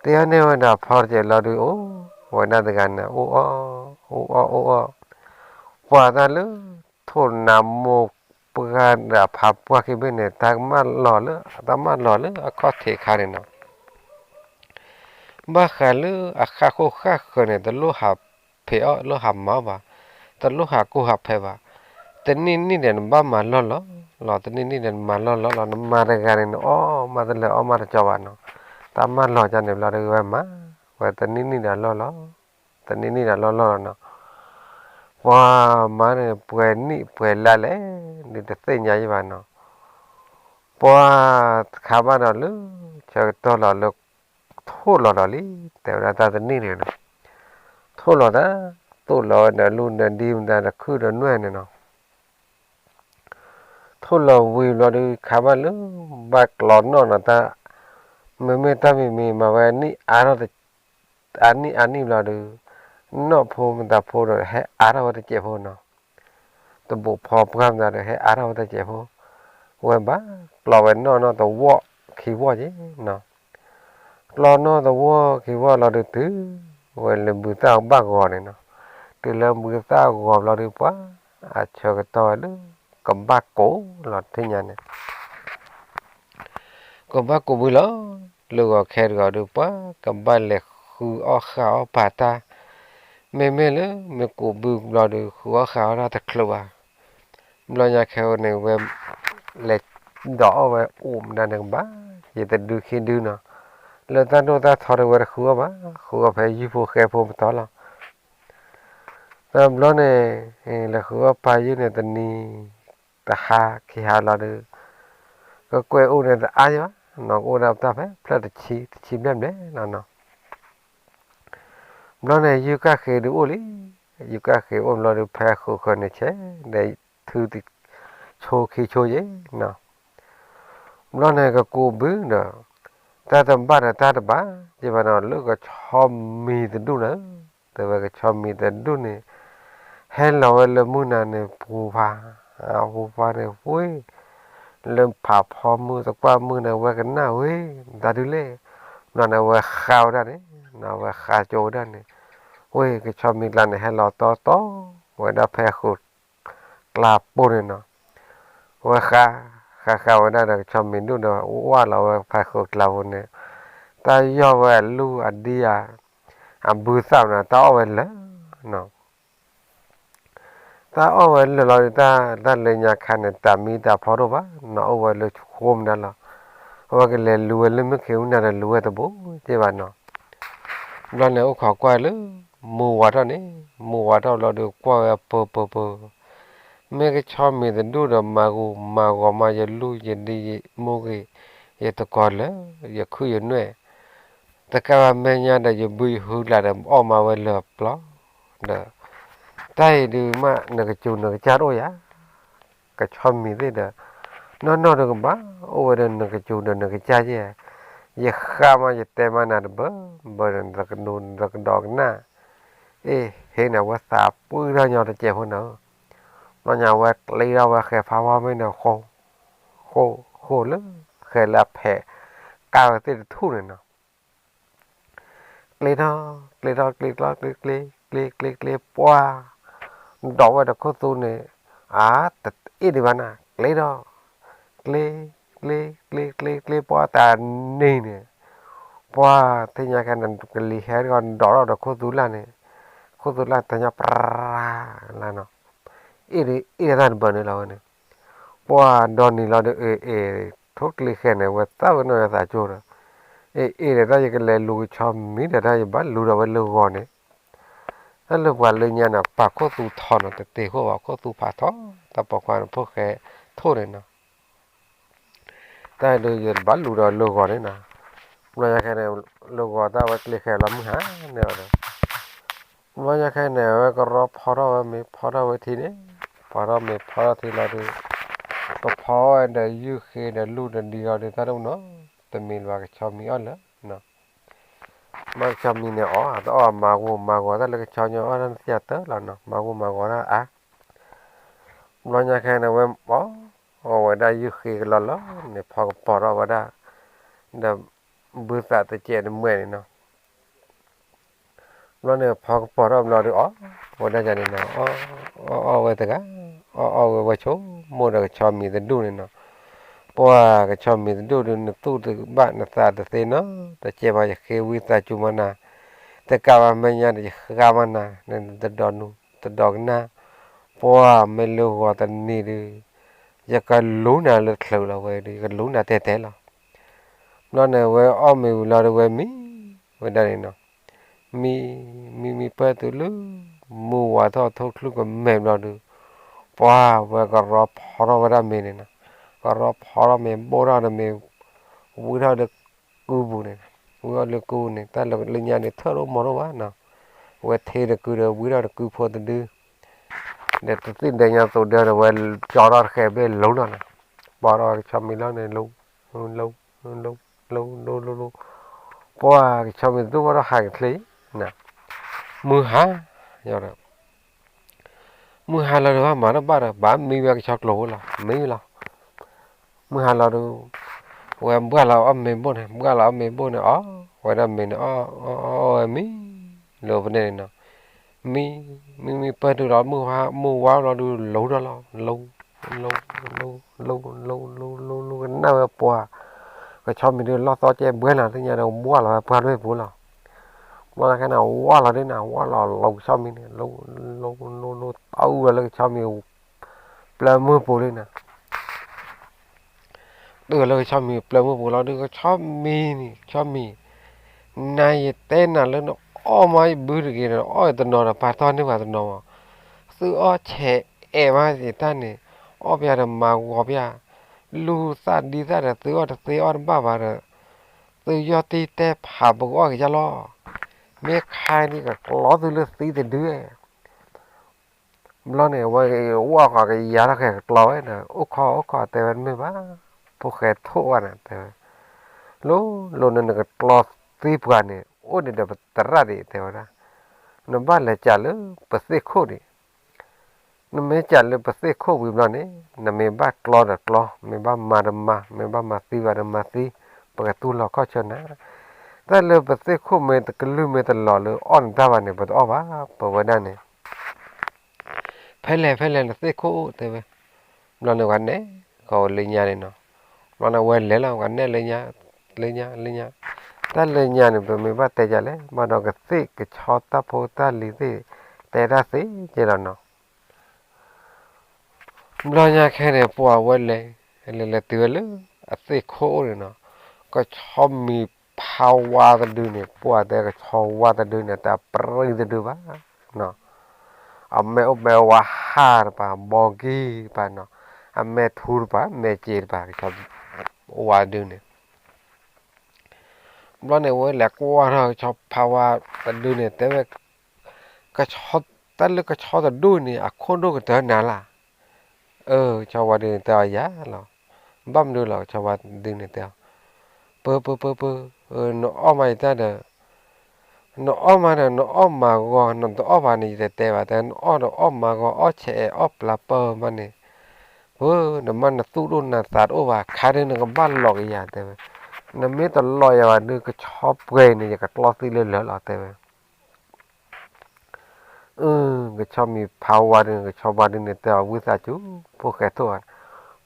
တ့ထီၣ်န့ၢ်ဝဲဒၣ်အဖီတစဲးလီၤဒုး အိၣ်ဝဲဒၣ်တဂၤန့ၣ် အိၣ်အီၣ် အိၣ်အီၣ် အိၣ်အီၣ်, ပှၤတၢ်လၢ ထိၣ်နါမိၢ်ပှၢ်ဒီးအဖါပှၢ်ခံဘ့ၣ်န့ၣ် တၢ်မၢလီၤလၢ တၢ်မၢလီၤလၢအခီၣ်ထံးခါန့ၣ်နီၤ ဘၣ်ဃးလၢအဃၣ်ဃိၣ်ဃၣ်ဃၢၤန့ၣ် တလိၣ်ဟးဖံးအီၣ်လိၣ်ဟးမၤအီၣ်ဘၣ်, တလိၣ်ဟးကူၣ်ဟးဖဲဘၣ်, တနံၣ်နံၣ်ဒီးနဘၣ်မၤလီၢ်လီၤလီၤ, တနံၣ်နံၣ်ဒီးနမၤလီၢ်လီၤလီၤ, နမၤတဂၤန့ၣ် နအီၣ်မးတလဲၤအီၣ်မးတကၠီဘၣ်နီၤ, တၢ်မၢလီၤကန့ၣ်ဘျီတဂ့ၤဝဲမး, ဝဲတနံၣ်နံၣ်ဒီးလီၢ်လီၤ, တနံၣ်နံၣ်ဒီးလီၢ်လီၤလီၤနီၤ ပှၤမၤန့ၣ် ပှဲၤနံၣ်ပှဲၤလါလဲၣ် ဒုးတသ့ၣ်ညါယဘၣ်နီၤ, ပှၤတခါဘၣ်ဒီးလၢ ဆၢကတီၢ်လီၤလၢ ထိၣ်လီၤဒီးလံ, တဲဝဲဒၣ်တၢ်တနံၣ်န့ၣ်နီၤ, ထိၣ်လီၤတၢ်, သိၣ်လီၤဝဲဒီးလူၤဒီးဒံမတၤဒီးခုၣ်ဒီးနွဲၣ်န့ၣ်နီၤ ထိၣ်လီၤဝံၤဘျီဒုး ခါဘၣ်လၢ ဘၣ်ကျီနီၣ်နီၤတၢ်, မ့မ့ၢ်တၢ်မံၤမံၤမၤဝဲနံၣ်အါထီၣ်, အနံၣ်အါနံၣ်ဘျီဒုး, နီၣ်ဖိမတၤဖိဒီးဟဲအါထီၣ်ဝဲတစဲးဖိနီၤ, ပ တဘိးဖီပှၢ်မတၤဒီး ဟဲအါထီၣ်ဝဲတၢ်စဲးဖိ, ဝဲဘၣ်ကျီဝဲနီၢ်နီၢ်သဝီခံဝီက့ၤနီၤ. ကျီနီၢ်သဝီခံဝီလီၤဒုးတုၤ ဝဲလၢဘုသၣ်ဘၣ်ဂီၤန့ၣ်နီၤ. တုၤလၢဘုသၣ်ဂီၤဘျီဒုးပှၤ အဆၢကတီၢ်ဝဲလၢ ကဘၣ်ကိးလီၤထံၣ်ညါန့ၣ် ကဘၣ်ကိးဘုလီၤ. လၢဂီၤခဲတဂီၤဒုးပှၤ ကဘၣ်လဲၤဃုအီၣ်ဃုအီၣ်ပာ်တၢ်, မ့မ့ၢ်လၢမ့ၢ်ကိးဘုဘျီဒုး ဃုအီၣ်ဃုအီၣ်တၢ်တချုးဘၣ်. ဘျီညါခဲအံၤန့ၣ် ဝဲလဲၤဒီးအီၣ်ဝဲအိၣ်မတၤန့ၣ်ကဘၣ် ယတဒုခံဒုနီၤ. လၢတၢ်ဒိၣ်တၢ်ထီဒုးဝဲတဃုအီၣ်ဘၣ်, ဃုအီၣ်ဖဲယုၢ်ဖိဃဲဖိပတီၢ်လီၤ. တဘျီန့ၣ် လဲၤဃုအီၣ်ပာ်ယုၢ်န့ၣ် တနံၤတဟါခံဟါလီၤဒုး ကကွဲးအိၣ်န့ၣ်တအါယဘၣ်နီၤ, ကအိၣ်ဒၣ်ပတၢ်ဖဲဖျၢၣ်တဆံ တဆံဘျဲၣ်ဘျဲၣ်လီၤနီၤ. ဘျီန့ၣ် ယုၢ်ကၣ်ဃ့ဒုးအိၣ်လံ, ယုၢ်ကၣ်ဃ့အိၣ်ဘျီဒုး ဖဲဃုာ်ဃၢၤန့ၣ်ဆဲး ဒီးထုတဆိခံဆိယဲနီၤ. ဘျီန့ၣ် ကကိးဘုဒီး တၢ်တဘၣ်ဒီးတၢ်တဘၣ် ယဘၣ်နီၤ လၢကဆီမံၤတဒူၣ်န့ၣ်, တဲဝဲကဆီမံၤတဒူၣ်န့ၣ် ဟဲလီၤဝဲလၢမုၢ်နၤန့ၣ် ပူၤဖး, ပူၤဖးန့ၣ် ဝ့ၢ် လၢဖးဖီမုၢ်သကွၢ်မုၢ်န့ၣ် ဝဲကနၣ်ဝ့ၢ် တၢ်ဒုးလဲၣ်. ဘျီန့ၣ် ဝဲဃါဝဲဒၣ်န့ၣ်, ဝဲဃါကၠိဝဲဒၣ်န့ၣ်, ဝ့ၢ်ကဆီမံၤကျါန့ၣ် ဟဲလီၤတီတီဝဲဒၣ်ဖဲဃုာ် ကျါပူၤန့ၣ်နီၤ. ဝဲဃါ, ဃါဃါဝဲဒၣ်ဒီးကဆီမံၤဒူၣ်ဒီး ဝၢ်လီၤဝဲဖဲဃုာ်ကျါပူၤန့ၣ်, တၢ်ယီၢ်ဝဲအလူၢ်အဒံအ, အဘုသၣ်မနၤ တၢ်အီၣ်ဝဲလၢာ်နီၤ. တၢ်အီၣ်ဝဲလၢာ်လီၤဒုး တၢ်လၢညါခါန့ၣ် တၢ်မံတၢ်ဖီဒိၣ်ဘၣ်နီၤ, အိၣ်ဝဲလၢဃိမနၤလီၤ. အဝဲကလဲၤလူၤဝဲလၢမုၢ်ခ့မုၢ်နၤဒီး လူၤဝဲတဘိက့ဘၣ်နီၤ. ဘျီန့ၣ် အိၣ်ခိးကွၢ်လၢ မုၢ်ဝါထီၣ်န့ၣ်, မုၢ်ဝါထီၣ်ဘျီဒီး ကွၢ်ဝဲပၢပၢပၢ, မ့ၢ်ကဆီမံၤတဒူၣ်ဒီး မၤဂူာ်မၤဂီၤမး ယလူၢ်ယဒံယမိၢ်ဂ့ၤ, ယတကီၤလၢာ် ယခုၣ်ယနွဲၣ်, တကးဘၣ်မဲာ်ညါဒီးယဘုယဟုကျါဒီး အီၣ်မးဝဲလၢာ်ပျီဒီး, တၢ်အံၤဒုးမး နကစူၤနကစၢ်တအိၣ်ယၤ, ကဆီမံၤသ့ၣ်ဒီး နီၢ်နီၢ်ဒီးကဘၣ် အိၣ်ဝဲဒီးနကစူၤဒီးနကစၢ်ယဲၢ်, ယဃါမး ယတဲမးနၤတဘၢဘၢဒီး နတကဒိးကနၣ်, အ့ၣ် ဟ့ၣ်န့ၣ် အဝဲသးပှံၢ်ထီၣ်ညီတစဲးဖိနီၤ. ဘျီညါဝဲကျ့ထီၣ်ဝဲဃဲၤဖးဝါမ့ၢ်န့ၣ် ဃိ, ဃိ, ဃိလၢ ဃဲၤလၢအဖဲး ကၢ်ဝဲသ့ၣ်တထူၣ်န့ၣ်နီၤ. ကျ့ထီၣ်, ကျ့ထီၣ် ကျ့ထီၣ် ကျ့ ကျ့ ကျ့ ကျ့ ကျ့ ပှၢ်, ဒိးဝဲဒီးခိၣ်သူန့ၣ်, အါ, တအ့ၣ်ဒံးဘၣ်နၤ, ကျ့ထီၣ်, ကျ့, ကျ့, ကျ့ ကျ့ ကျ့ ပှၢ်တၢ်နံၤန့ၣ်, ပှၢ် သ့ၣ်ညါခဲန့ၣ် ကလံၤဟဲတဂီၤ ဒိးထီၣ်ဒီးခိၣ်သူလၢ်န့ၣ်, ခိၣ်သူလၢ်တညီပြၤလၢ်နီၤ, အ့ၣ်ဒံး အ့ၣ်ဒံးတၢ်တဘၢန့ၣ်လီၤဝဲန့ၣ်, ပှၢ်ဒီနံၤလီၤဒီး အ့ၣ် အ့ၣ် ထိၣ်ကျ့ဃဲန့ၣ် ဝဲသၣ်ဝဲနီၢ်ဝဲသးကၠိဒီး, အ့ၣ် အ့ၣ်ဒီး တၢ်ယကလဲၤလူၤကဆီမံၤဒီး တၢ်ယဘၣ်လူၤဒီးဝဲလၢဂီၤန့ၣ်, တၢ်လၢပှၤလၢညါန့ၣ် ပာ်ခိၣ်သူထီနီၤ တတ့ၢ်ဃိၣ်ဘၣ် ခိၣ်သူဖးထီ, တၢ်ပိာ်ခွါန့ၣ် ဖိၣ်ဃဲထိၣ်န့ၣ်နီၤ, တၢ်ဒုးယဘၣ်လူၤဒီးလၢဂီၤန့ၣ်နီၤ, ဘျီညါခဲန့ၣ် လၢဂီၤတၢ်ဝဲကျ့ဃဲလီၤမုၢ်ဟါန့ၣ်ဒီး ဘျီညါခဲန့ၣ် အဝဲကရီဖီထီၣ်ဝဲမ့ၤ ဖီထီၣ်ဝဲထံန့ၣ်, ဖီထီၣ်မ့ၤဖီထီၣ်ထံလီၤဒီး, ကဖီဝဲဒီးယုၢ်ဃ့ဒီးလူၢ်ဒီးဒံးလီၤဒီး တၢ်တအိၣ်နီၤ, တမံၤလၢၤဘၣ် ကဆီမံၤအီၣ်လၢာ်နီၤ, မ့ၢ်ကဆီမံၤန့ၣ်အီၣ် တအီၣ်မၤဂူာ်မၤဂီၤတၢ်လၢကဆီညီအီၣ်တၢ်သ့ၣ်တၢ်လီၤနီၤ, မၤဂူာ်မၤဂီၤတၢ်အါ ဘျီညါခဲန့ၣ် ဝဲအီၣ်ဝဲဒၣ်ယုၢ်ဃ့ကလီလီၤန့ၣ် ဖီကပီၤထီၣ်ဝဲဒၣ်, ဒီးဘုသးတစဲးတမှဲန့ၣ်နီၤ, ဘျီန့ၣ် ဖီကပီၤထီၣ်ဘျီဒီး အီၣ်ဝဲဒၣ်န့ၣ်နီၤ, အီၣ်ဝဲတဂၤ, အီၣ်အီၣ်ဝဲဝဲဆိကမိၣ်ဒီးကဆီမံၤတဒူၣ်န့ၣ်နီၤ, ပှၢ်ကဆီမံၤတဒူၣ်ဒီး နသူၣ်တဘၣ်နသးတသ့နီၤ, တစဲးမးယဃ့ဝံသးစူၤမးနၤ, တကးဘၣ်မဲာ်ညါဒီးယဃါမးနၤ, နတဒိးနူၤ တဒိးကနၣ်, ပှၢ်မ့ၢ်လၢဂီၤတနံၤဒီး ယကလူၤနၤလၢချုးလီၤဝဲဒီး ယကလူၤနၤတဲာ်တဲာ်လီၤ. ဘျီန့ၣ် ဝဲအီၣ်မ့ၤဝံၤလီၤဒီး ဝဲမံဝဲဒၣ်န့ၣ်နီၤ, မံ, မံမံပၢၢ်တုၤလၢ မုၢ်ဝါထီၣ်ထိၣ်ချုၣ်ကမဲာ်ဘျီဒီး, ပှၢ်ဝဲကရီဖီထီၣ်ဝဲဒၣ်မ့ၤန့ၣ်နီၤ, ကရီဖီထီၣ်မ့ၤ ဘိၣ်ထီၣ်ဒီးမ့ၤ ဝံထီၣ်ဒီးကုပူၤန့ၣ်, ဝံထီၣ်လၢကုန့ၣ် တၢ်လၢညါန့ၣ်ထၢၣ်တအိၣ်မီၤတအိၣ်ဘၣ်နီၤ, ဝဲထ့တကုဒီး ဝံထီၣ်တကုဖိတဒု ဒီးတသ့ၣ်ဒဲးညါသိးဒၢဒီး ဝဲကၠီထီၣ်တဃဲးဘ့ၣ်လိၤလီၤနီၤ, ပှၢ်ထီၣ်ကဆီမံၤလီၤန့ၣ် လိၤ, လိၤ, လိၤ, လိၤ, လိၤ, လိၤ, ပှၢ်ကဆီမံၤတဒူၣ်ဘၣ်ထီၣ်ဟးကချ့, မုၢ်ဟါ, ယဒီး မုၢ်ဟါလီၤဒီးဘၣ်မၤတဘၣ်ဒီး ဘၣ်မံဝဲကဆီကျိၤဖိလီၤ, မံဝဲလီၤ. မုၢ်ဟါလီၤဒီး ဝဲဘှၣ်လီၤအီၣ်မ့ၤဘိၣ်န့ၣ်, ဘှၣ်လီၤအီၣ်မ့ၤဘိၣ်န့ၣ် အီၣ်ဝဲဒၣ်မ့ၤန့ၣ် အီၣ်အီၣ်အီၣ်ဝဲမံ လၢဖဲန့ၣ်န့ၣ်နီၤ, မံ မံမံပၢၢ်တုၤလီၤ မုၢ်ဝါလီၤဒီး လူၤထီၣ်လီၤ, လူၤ လူၤ လူၤ လူၤ လူၤ လူၤ လူၤ လူၤ ကနၣ်ဝဲပှၤ ကဆီမံၤဒုး လီၢ်သီကဲဘှဲလီၤ သ့ၣ်ညါဒီး ဝၢ်လီၤဝဲပှၢ်လွဲၢ်ပူၤလီၤ. ဘျီန့ၣ်ခဲန့ၣ် ဝၢ်လီၤဒုးန့ၣ် ဝၢ်လီၤလူၤကဆီမံၤန့ၣ် လူၤ လူၤ လူၤ လူၤ တအုၣ်ဝဲလၢကဆီမံၤ ပျၢၤမုၢ်ပူၤလံန့ၣ် တုၤလၢကဆီမံၤပျၢၤမုၢ်ပူၤလီၤဒုး ကဆီမံၤန့ၣ် ကဆီမံၤ, နၤယတဲနၤလၢနအီၣ်မးယဘုတဂ့ၤဒီး အီၣ်တနီၤဒီးပာ်ထီၣ်န့ၢ်ပှၤတနီၤမး, သုအီၣ်ဆဲးအဲးမးယတၢ်န့ၣ်, အီၣ်ပျၢ်ဒီးမၤဂီၤပျၢ်, လူၤသၣ်ဒံသၣ်ဒီး သုအီၣ်တသ့အီၣ်တဘၣ်ဘၣ်ဒီး, သုယီၢ်တံၢ်တဲဖးပကအီၣ်ကယါလီၤ, မ့ၢ်ခါဒ်ကကျီသုလၢသံတဒု ဘျီန့ၣ် ဝဲဝီၢ်ဃီကယၤထီၣ်ဃဲကကျီဝဲဒီး အိၣ်ခိးအိၣ်ခိးတဲဝဲတမ့ၢ်ဘၣ်, ဖိၣ်ဃဲထိၣ်ဝဲန့ၣ်တဲဝဲ, လိၤလိၤန့ၣ်နကကျီသံပှၤန့ၣ် အိၣ်ဒံးဒီးပသရၣ်ဒံးတဲဝဲဒၣ်, နဘၣ်လဲၤကးလၢပသ့ၣ်ခိၣ်ဒံး, နမ့ၢ်ကးလၢပသ့ၣ်ခိၣ်ဝံၤဘျီန့ၣ် နမ့ၢ်ဘၣ်ကျီဒီးကျီ, မ့ၢ်ဘၣ်မၤဒီးမၤ, မ့ၢ်ဘၣ်မၤသံဘၣ်ဒီးမၤသံ, ပကတူၢ်လိာ်ခီၣ်ဆၢနၤ, တၢ်လၢပသ့ၣ်ခိၣ်မ့ၢ်တကလုၢ်မ့ၢ်တလီၤလၢအီၣ်နတၢ်ဘၣ်န့ၣ် ပတအီၣ်ဘၣ်, ပဝဲဒၣ်န့ၣ် ဖဲလဲၣ်ဖဲလဲၣ်နသ့ၣ်ခိၣ်အိၣ်တဲဝဲ, ဘျီန့ၣ်ဝဲနဲၣ်ဃီၤဝဲလၢညါန့ၣ်နီၤ, ဘျီန့ၣ်ဝဲလဲၤလီၤ ဝဲနဲၣ်လၢညါ, လၢညါလၢညါ, တၢ်လၢညါန့ၣ် ပမ့ၢ်ဘၣ်တဲယၤလဲၣ် ဘၣ်ဒီးကသ့ၣ်ကဆီတၢ်ဖိတၢ်လံၤသ့ၣ်, တဲတၢ်သ့က့လီၤနီၤ ဘျီညါခဲန့ၣ် ပှၤဝဲလဲၤ, လဲၤလဲၤတုၤဝဲလၢအသ့ၣ်ခိၣ်အိၣ်န့ၣ်နီၤ, ကဆီမံၤဖးဝါတဒုန့ၣ် ပှၤတဲကဆီဝါတဒုန့ၣ် တၢ်ပြံတဒုဘၣ်, အမဲအိၣ်မဲဝါဟးတပၤ ဘီကံတပၤနီၤ, အမဲထူတပၤ မဲစ့တပၤ ကဆီဝါတဒုန့ၣ် ဘျီန့ၣ် ဝဲလဲၤကွၢ်ထီၣ်ကဆီဖးဝါတဒုန့ၣ် တဲဝဲ, ကဆီ, တၢ်လၢကဆီတဒုန့ၣ် အခိၣ်ဒိၣ်ကတၢၢ်နၤလၢ်, အၢ ကဆီဝါဒုန့ၣ်တဲအီၤယၤလီၤ, ဘၣ်မနုၤလီၤ ကဆီဝါဒုန့ၣ်တဲအီၤ, ပၢ ပၢ ပၢ ပၢ, နအီၣ်မးယတၢ်ဒီး နအီၣ်မးဒီး နအီၣ်မၤဂီၤ နတအီၣ်ဘၣ်န့ၣ် ယတတဲဘၣ်, တဲနအီၣ်ဒီးအီၣ်မၤဂီၤ အီၣ်ဆဲးအဲး အီၣ်ပျၢၤပၢၢ်မးန့ၣ်, ပၢ နမ့ၢ်နသူၣ်ဒိၣ်နသးတအိၣ်ဘၣ် ခါဒုးနကဘၣ်လီၤက့ၤယၤတဲဝဲ, နမ့ၢ်တလီၤယၤဘၣ်ဒုး ကဆီပှဲၤန့ၣ် ယကကျီသံလၢလၢာ်လီၤတဲဝဲ အၢ ကဆီမံၤဖးဝါဒုး ကဆီဝါဒုးန့ၣ် တဲအီၤဝံသးစူၤ ဖိၣ်ဃဲထိၣ်ဧၢ,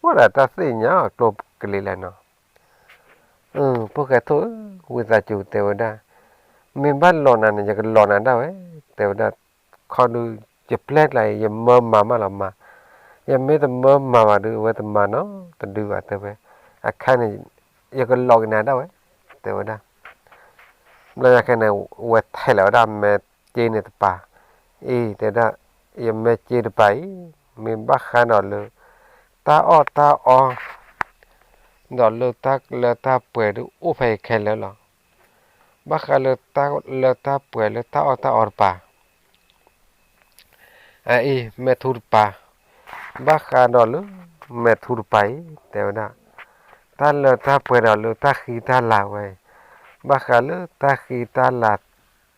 အိၣ်ဒီးတၢ်သ့ၣ်ညါအီၤကျိၤကလံၤလဲၣ်နီၤ, အၢ ဖိၣ်ဃဲထိၣ်ဧၢ ဝံသးစူၤတဲဝဲဒၣ်, မ့ၢ်ဘၣ်လီၤနၤန့ၣ် ယကလီၤနၤဒၣ်ဝဲ, တဲဝဲဒၣ်, ခီဒုး ယပျဲကျါအံၤ ယမၢမၤမးလီၤမၤ, ယမ့ၢ်တမၢမၤဘၣ်ဒုး အဝဲတမၤနီတဒုဘၣ်တဲဝဲ, အခါန့ၣ် ယကလီၤက့ၤနၤဒၣ်ဝဲ, တဲဝဲဒၣ် ဘျီညါခဲန့ၣ် ဝဲထဲးလီၤဝဲဒၣ်မဲာ်စ့န့ၣ်တပၤ, အံၤ တဲဒၣ်, ယမဲာ်စ့တပၤအံၤ မ့ၢ်ဘၣ်ဃးဒီးလၢ တၢ်အီၣ်တၢ်အီ ဒီးလၢတၢ်လၢတၢ်ပှဲၤဒုးအိၣ်ဖဲအံၤခဲလၢာ်လီၤ. ဘၣ်ဃးလၢတၢ်လၢတၢ်ပှဲၤလၢတၢ်အီၣ်တၢ်အီတပၤ အအံၤ မဲာ်ထူတပၤ, ဘၣ်ဃးဒီးလၢ မဲာ်ထူတပၤအံၤ တဲဝဲဒၣ်, တၢ်လၢတၢ်ပှဲၤဒီးလၢတၢ်ဃံတၢ်လၤဝဲအံၤ, ဘၣ်ဃးလၢတၢ်ဃံတၢ်လၤ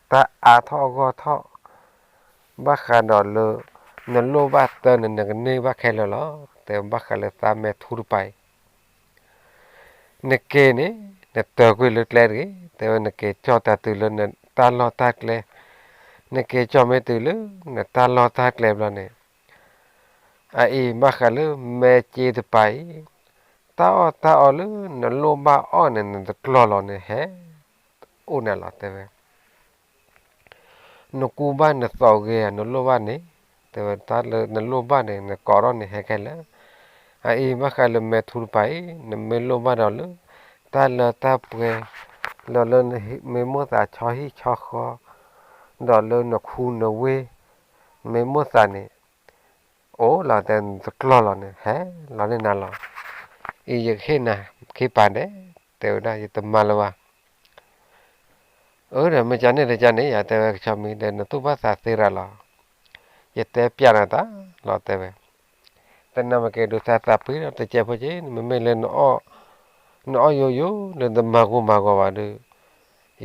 တၢ်အါထီၣ်အဂီၢ်ထီၣ်, ဘၣ်ဃးဒီးလၢ နလိၣ်ဘၣ်တၢ်န့ၣ် နကန့ၢ်ဘၣ်ခဲလၢာ်လီၤ. တဲဘၣ်ဃးလၢတၢ်မဲာ်ထူတပၤအံၤ နက့ၤန့ၣ် နတၢၤကွံာ်လၢကျဲတဂ့ၤ, တဲဝဲနက့ၤကၠီၣ်တၢ်တုၤလၢနတၢ်လီၢ်တၢ်ကျဲ, နက့ၤကၠီၣ်မ့ၢ်တုၤလၢ နတၢ်လီၢ်တၢ်ကျဲဘျီန့ၣ်, အအံၤ ဘၣ်ဃးလၢမဲာ်စ့တပၤအံၤ, တၢ်အီၣ်တၢ်အီလၢနလိၣ်ဘၣ်အီၣ်န့ၣ် နတကျီၢ်လီၤန့ၣ် ဟဲအိၣ်နၤလီၤ တဲဝဲ နကူဘၣ်နသိးဂ့ၤဧါ နလိၣ်ဘၣ်န့ၣ်, တဲဝဲတၢ်လၢနလိၣ်ဘၣ်န့ၣ် နကိးထီၣ်န့ၣ် ဟဲခဲလၢာ်. အအံၤ ဘၣ်ဃးလၢမဲာ်ထူတပၤအံၤ နမ့ၢ်လိၣ်ဘၣ်ဒီးလၢ တၢ်လၢတၢ်ပှဲၤ, ဒီးလၢနမ့ၢ်မိၣ်သးဆီဟံၣ်ဆီဃီ, ဒီးလၢနခူနဝ့ၢ် မ့ၢ်မိၣ်သးန့ၣ် အိၣ်လီၤ တဲနတကျီၢ်လီၤန့ၣ် ဟဲလီၤန့ၢ်နၤလီၤ. အံၤ ယကဟ့ၣ်နၤခံပၤဒဲး, တဲဝဲဒၣ် ယတမၤလၢၤဘၣ်. အၢ ဒီးမ့ၢ်ကန့ၣ်တကန့ၣ် ယတဲဝဲကဆီမံၤဒီး နသူၣ်ဘၣ်သးသ့ရၤလီၤ. ယတဲပျးနၤတၢ်လီၤ တဲဝဲ. တနၤမ့ၢ်ကဲဒိးသးသးပှ့ၤဒီး တကဲဖိက့ၤ နမ့မ့ၢ်လၢ နအီၣ်ယိယိလၢနတမၤဂိၢ်မၤဂီၤဘၣ်ဒီး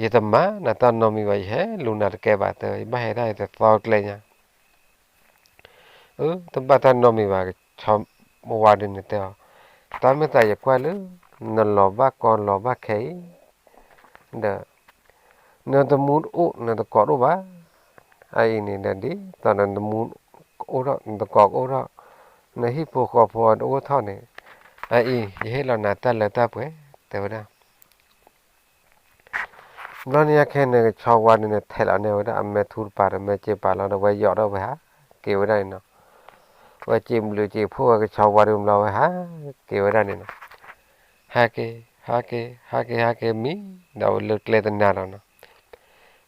ယတမၤနၤတၢ်နီတမံၤဘၣ် ယဟဲလူၤနၤတကဲဘၣ် တဲဝဲ ယဘၣ်ဟဲတၢ်ယတသီကျဲညါ တဘၣ်တၢ်နီတမံၤဘၣ်, ကဆီဝါဒုန့ၣ်တဲအီၤ, တၢ်မ့ၢ်သးယကွၢ်လၢ နလီၤဘၣ်ကီလီၤဘၣ်ခဲအံၤ ဒီး နတမူတအိၣ် နတကိးတအိၣ်ဘၣ်. အအံၤန့ၣ်ဒီး ဒ်သိးနတမူအိၣ်ထီၣ် နတကိးကအိၣ်ထီၣ် နဟံၣ်ဖိဃီဖိတအိၣ်ထီၣ်န့ၣ်, အအံၤ ယဟ့ၣ်လီၤနၤတၢ်လၢတၢ်ပှဲၤ တဲဝဲဒၣ်. ဘျီန့ၣ်ခဲန့ၣ် ကဆီဝါန့ၣ်န့ၣ် ထဲးလီၤန့ၢ်ဝဲဒၣ်အမဲာ်ထူတပၤဒီး မဲာ်စ့ပၤလီၤဒီး ဝဲယိးထီၣ်ဝဲဟးက့ၤဝဲဒၣ်န့ၣ်, ဝဲစ့ဘျုးစ့ဖှိၣ်ဝဲကဆီဝါဒုဘျီဝဲဟးက့ၤဝဲဒၣ်န့ၣ်နီၤ. ဟးက့ၤ ဟးက့ၤ ဟးက့ၤ ဟးက့ၤမံဒီး ဝဲလၢကျဲတနၤလီၤနီၤ.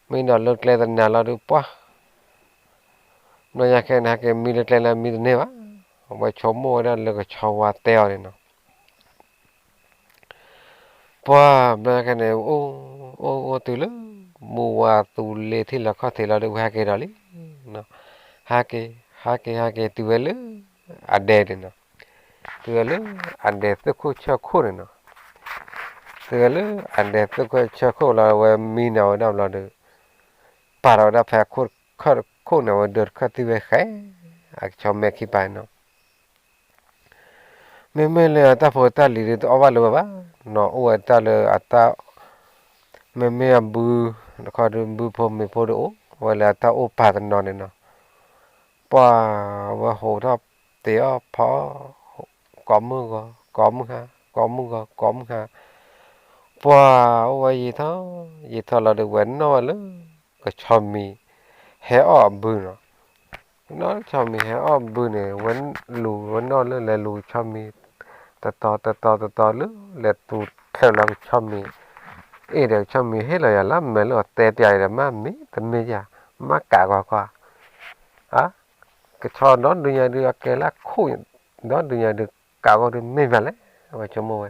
မံဒီးလၢကျဲတနၤလီၤဒုးပှၢ်, ဘျီညါခဲန့ၣ် ဟးက့ၤမံလၢကျဲလၢမံတန့ၢ်ဘၣ်, ဝဲဆိကမိၣ်ဝဲဒၣ်လၢကဆီဝါတဲအီၤန့ၣ်နီၤ. ပှၢ်ဘျီညါခဲန့ၣ် အိၣ်အိၣ်အိၣ်တုၤလၢ မူဝါသူလ့ၤထံၣ်လီၤခီၣ်ထံးလီၤဒီး ဝဲဟးက့ၤဒီးလံ. ဟးက့ၤ ဟးက့ၤ ဟးက့ၤ တုၤဝဲလၢအဒဲန့ၣ်နီၤ. တုၤဝဲလၢအဒဲသ့ၣ်ခိၣ်ဆၢခိၣ်န့ၣ်နီၤ. တုၤဝဲလၢအဒဲသ့ၣ်ခိၣ်ဆၢခိၣ်လီၤ ဝဲမံန့ၢ်ဝဲဒၣ်ဘျီဒီး ပာ်ထီၣ်ဝဲဒၣ်ဖဲခိၣ်တခၢၣ်ခိၣ်န့ၣ် ဝဲဒၢးတခၢၣ်သံဝဲဃဲ အကဆီမဲာ်ခံပၤနီၤ. မ့မ့ၢ်လၢတၢ်ဖိတၢ်လံၤဒုး တအီၣ်ဘၣ်လၢၤဝဲဘၣ်နီၤ. အိၣ်ဝဲတၢ်လၢအတၢ် မ့မ့ၢ်အဘု တခီဒုး ဘုဖိမ့ၤဖိဒုး အိၣ်ဝဲလၢအတၢ်အိၣ်ပာ်တနီၤန့ၣ်နီၤ. ပှၢ်ဝဲဟိးထီၣ်တ့ၤအီၣ်ဖီအီၣ် ကိးမုၢ်ဂီၤ ကိးမုၢ်ဟါ ကိးမုၢ်ဂီၤ ကိးမုၢ်ဟါ, ပှၢ်အိၣ်ဝဲယံာ်ထီၣ် ယံာ်ထီၣ်လီၤဒီး ဝဲနီၣ်ဝဲလၢ ကဆီမံၤ ဟဲအီၣ်အဘုနီၤ. နီၢ်ကဆီမံၤဟဲအီၣ်ဘုန့ၣ် ဝဲလူၤဝဲနီၣ်လၢလဲၤလူၤကဆီမံၤ တတီၤ တတီၤ တတီၤလၢ လဲၤသူထဲးလီၤကဆီမံၤ, အ့ၣ်ဒီးကဆီမံၤဟ့ၣ်လီၤယၤလၢမဲာ်လၢအီၤတဲပျးအံၤဒီး မ့ၢ်မ့ၢ်တမ့ၢ်ယၤ မ့ၢ်ကးကွၢ်ကွၢ်, အါ ကဆီဒီဒုညါဒုး အကဲလၢခိၣ် ဒီဒုညါဒုး ကးကွၢ်ဒုးမ့ၢ်မးလဲၣ် အဝဲဆိကမိၣ်ဝဲ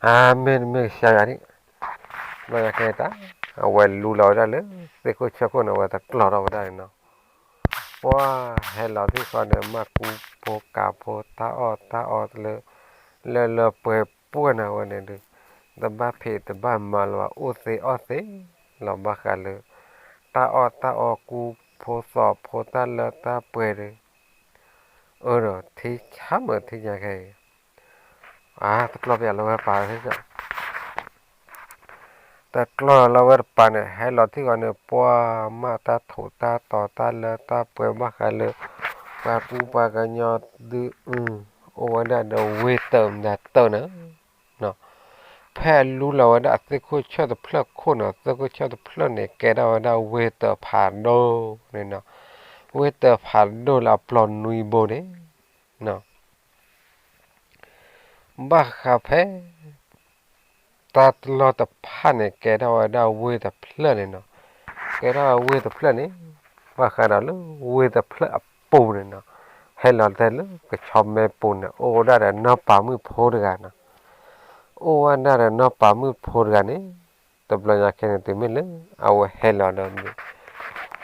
အါ မ့ၢ်တမ့ၢ်ကစၢ်ယွၤဒံး, ဘျီညါခဲတၢ် အဝဲလူလီၤဝဲဒၣ်လၢ သ့ၣ်ခိၣ်ဆၢခိၣ်န့ၣ် အဝဲတကျီၢ်ထီၣ်ဝဲဒၣ်န့ၣ်နီၤ. ပှၢ်ဟဲလီၤထံၣ်ဃီန့ၣ် မၤကူဖိကၤဖိတၢ်အီၣ်တၢ်အီလၢ လၢလၢပှဲၤပှဲၤန့ၣ်ဝဲန့ၣ်ဒုး တဘၣ်ဖံးတဘၣ်မၤလၢၤဘၣ် အိၣ်သ့အီၣ်သ့လီၤဘၣ်ဃးလၢ တၢ်အီၣ်တၢ်အီကူဖိသီဖိတၢ်လၢတၢ်ပှဲၤဒုး အၢဒီးထံဆါမုၢ်ထံညါခဲအံၤ အါ တကျီၢ်ပယီၤလၢဝဲပာ် တကျီၢ်လၢဝဲတပၤန့ၣ် ဟဲလီၤထံၣ်ဃီန့ၣ် ပှၢ်မးတၢ်ထိးတၢ်တီၤတၢ်လၢတၢ်ပှဲၤဘၣ်ဃးလၢ ပှၤကူပှၤကညီဒုး အိၣ်ဝဲဒၣ်ဒီးဝ့ၢ်တၢၢ်မတၤတၢၢ်န့ၣ် ဖဲအလူလီၤဝဲဒၣ်အသ့ၣ်ခိၣ်ဆၢၣ်တဖျၢၣ်ခိၣ်န့ၣ် သ့ၣ်ခိၣ်ဆၢၣ်တဖျၢၣ်န့ၣ် ကဲထီၣ်ဝဲဒၣ်ဝ့ၢ်တၢၢ်ဖးဒိၣ်န့ၣ်နီၤ. ဝ့ၢ်တၢၢ်ဖးဒိၣ်လၢအပျီၢ်နွံဘိန့ၣ် ဘၣ်ဃးဖဲ တၢ်တလီၢ်တဖၣ်န့ၣ် ကဲထီၣ်ဝဲဒၣ်ဝ့ၢ်တဖျၢၣ်န့ၣ်နီၤ. ကဲထီၣ်ဝ့ၢ်တဖျၢၣ်န့ၣ် ဘၣ်ဃးဒီးလၢဝ့ၢ်တဖျၢၣ်အပူၤန့ၣ်နီၤ. ဟဲလီၤတဲလၢကဆီမဲပူၤန့ၣ် အိၣ်ဝဲဒၣ်ဒီးနီၢ်ပၤမုၣ်ဖိတဂၤနီၤ. အိၣ်ဝဲဒၣ်ဒီးနီၢ်ပၤမုၣ်ဖိတဂၤန့ၣ် တဘျီညါခဲန့ၣ် တုၤမ့ၢ်လၢအဝဲဟဲလီၤဒီး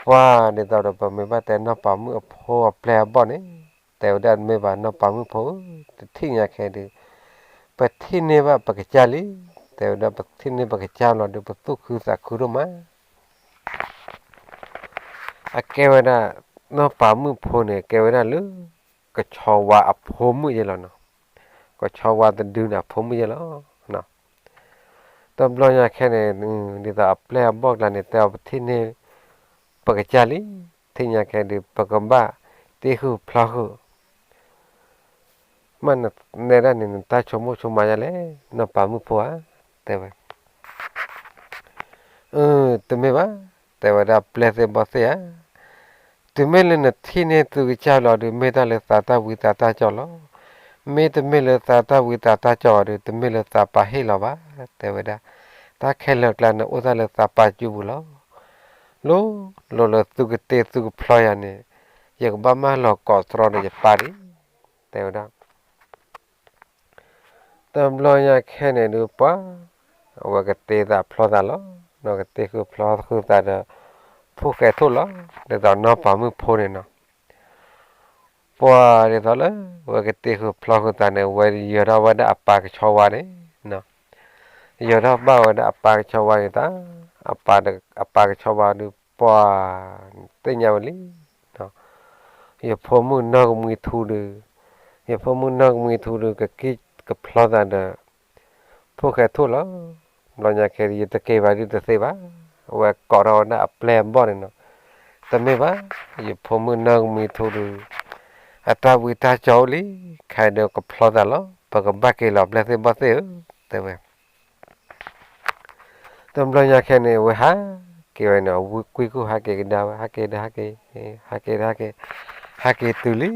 ပှၤဒ်သိးဒီးပမ့ၢ်ဘၣ်တဲနီၢ်ပၤမုၣ်အဖိအပျဲၢ်အဘီၣ်န့ၣ် တဲဝဲဒၣ်မ့ၢ်ဘၣ်နီၢ်ပၤမုၣ်ဖိဧၢ, တထံၣ်ညါခဲဒုး ပထံၣ်န့ၢ်ဘၣ်ပကစၢ်လံ. တဲဝဲဒၣ်ပထံၣ်န့ၢ်ပကစၢ်လီၤဒီး ပသူၣ်ခုသးခုဒိၣ်မး. အကဲဝဲဒၣ် နီၢ်ပၤမုၣ်ဖိန့ၣ် ကဲဝဲဒၣ်လၢ ကဆီဝါအဖိမုၣ်ယဲလီၤနီၤ. ကဆီဝါတဒုန့ၣ်အဖိမုၣ်ယဲလီၤ. တဘျီညါခဲန့ၣ် ဒ်သိးအပျဲၢ်အဘီၣ်ကျါန့ၣ် တဲအီၤပထံၣ်န့ၢ် ပကစၢ်လံ, ထံၣ်ညါခဲဒုး ပကဘၣ်တ့ဃုာ်ဖျီဃုာ် မ့ၢ်နနဲဒၣ်န့ၣ် နတၢ်ဆိကမိၣ်ဆိကမးယါလဲၣ် နီၢ်ပၤမုၣ်ဖိဧါ, တဲဝဲ. အၢ တမ့ၢ်ဘၣ်, တဲဝဲဒၣ်ပျဲၢ်သ့ၣ်ဘီၣ်သ့ၣ်ဧါ, တုၤမ့ၢ်လၢနထံၣ်န့ၢ်သုကစၢ်လီၤဒုး မ့ၢ်တၢ်လၢသးတၢ်ဝံသးတၢ်ကၠီလီၤ. မ့တမ့ၢ်လၢသးတၢ်ဝံသးတၢ်ကၠီဒုး တမ့ၢ်လၢသးပာ်ဟ့ၣ်လီၤဘၣ်, တဲဝဲဒၣ်. တၢ်ခဲလၢာ်ကျါန့ၣ် အိၣ်တၢ်လၢသးပာ်စုပူၤလီၤ. လိၤလိၤလၢသုကတ့သုကဖျီယၤန့ၣ် ယကဘၣ်မၢလီၤကိးတြီဒီးယပၢ်ဒံး, တဲဝဲဒၣ်. တဘျီညါခဲန့ၣ်ဒုးပှၤ အဝဲကတ့သးဖျီသးလီၤ. ဒီးကတ့ဃုာ်ဖျီဃုာ်သးဒီး ဖိၣ်ဃဲထိၣ်လီၤ. ဒ်သိးနီၢ်ပၤမုၣ်ဖိန့ၣ်နီၤ. ပှၤဒ်သိးလၢ ဝဲကတ့ဃုာ်ဖျီဃုာ်သးန့ၣ် ဝဲယၢၤထီၣ်ဘၣ်ဝဲဒၣ်အပၢ်ကဆီဝါန့ၣ်, ယၢၤထီၣ်ဘၣ်ဝဲဒၣ်အပၢ်ကဆီဝါန့ၣ်တၢ်, အပၢ်ကဆီဝါဒုးပှၤ သ့ၣ်ညါဝဲလံ. ယဖိမုၣ်နီၢ်ကမှံထူဒုး, ယဖိမုၣ်နီၢ်ကမှံထူဒုး ကက့ၤကဖျီသးဒီး ဖိၣ်ဃဲထိၣ်လီၤ. ဘျီညါခဲအံၤ ယတက့ၤဘၣ်ဒုးတသ့ဘၣ်, အဝဲကိးထီၣ်ဝဲဒၣ်အပျဲၢ်အဘီၣ်န့ၣ်နီၤ. တမ့ၢ်ဘၣ်, ယဖိမုၣ်နီၢ်ကမှံထူဒုး အတၢ်ဝံတၢ်ကၠီအိၣ်လံ, ခဲအံၤဒီးကဖျီသးလီၤ, ပကဘၣ်က့ၤလီၤပျဲၢ်သ့ၣ်ဘီၣ်သ့ၣ်ဧၢ, တဲဝဲ. တဘျီညါခဲန့ၣ် အဝဲဟးက့ၤဝဲန့ၣ်, ဝံကွံာ်ကူၣ်ဟးက့ၤကဒါဝဲ, ဟးက့ၤဒီးဟးက့ၤ, ဟးက့ၤဒီးဟးက့ၤ, ဟးက့ၤတုၤလံ,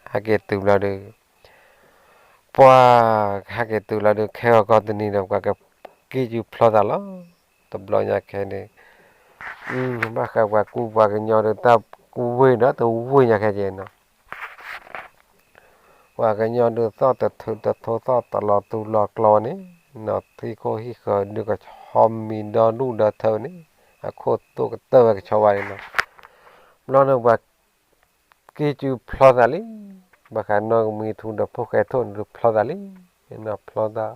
ဟးက့ၤတုၤဘျီဒီး ပှၤဟးက့ၤတုၤလီၤဒီး ခဲဂီၤကီၢ်တနံၤဒီး ပှၤကက့ၤစုဖျီသးလီၤ. တဘျီညါခဲန့ၣ် ဘၣ်ဃးပှၤကူပှၤကညီဒီး တၢ်ကူဝ့ၢ်ဒီးတဝ့ၢ်ညါခဲက့ၤနီၤ. ပှၤကညီဒုးသီၣ်တထုးတထိသီၣ်တလီၤတူၢ်လီၤကျီန့ၣ်နီၤ, ထံခိၣ်ဟံၣ်ဃၢၤဒုးကဆီမံၤဒီဒူၣ်ဒီထၢန့ၣ်, အခိၣ်တိၢ်ကတၢၢ်ဝဲကဆီဝါန့ၣ်နီၤ. ဘျီန့ၣ်ပှၤ က့ၤစုဖျီသးလံ, ဘၣ်ဃးနီၢ်ကမှံထူဒီးဖိၣ်ဃဲထိၣ်န့ၣ်ဒုးဖျီသးလံ, ဖျီသး,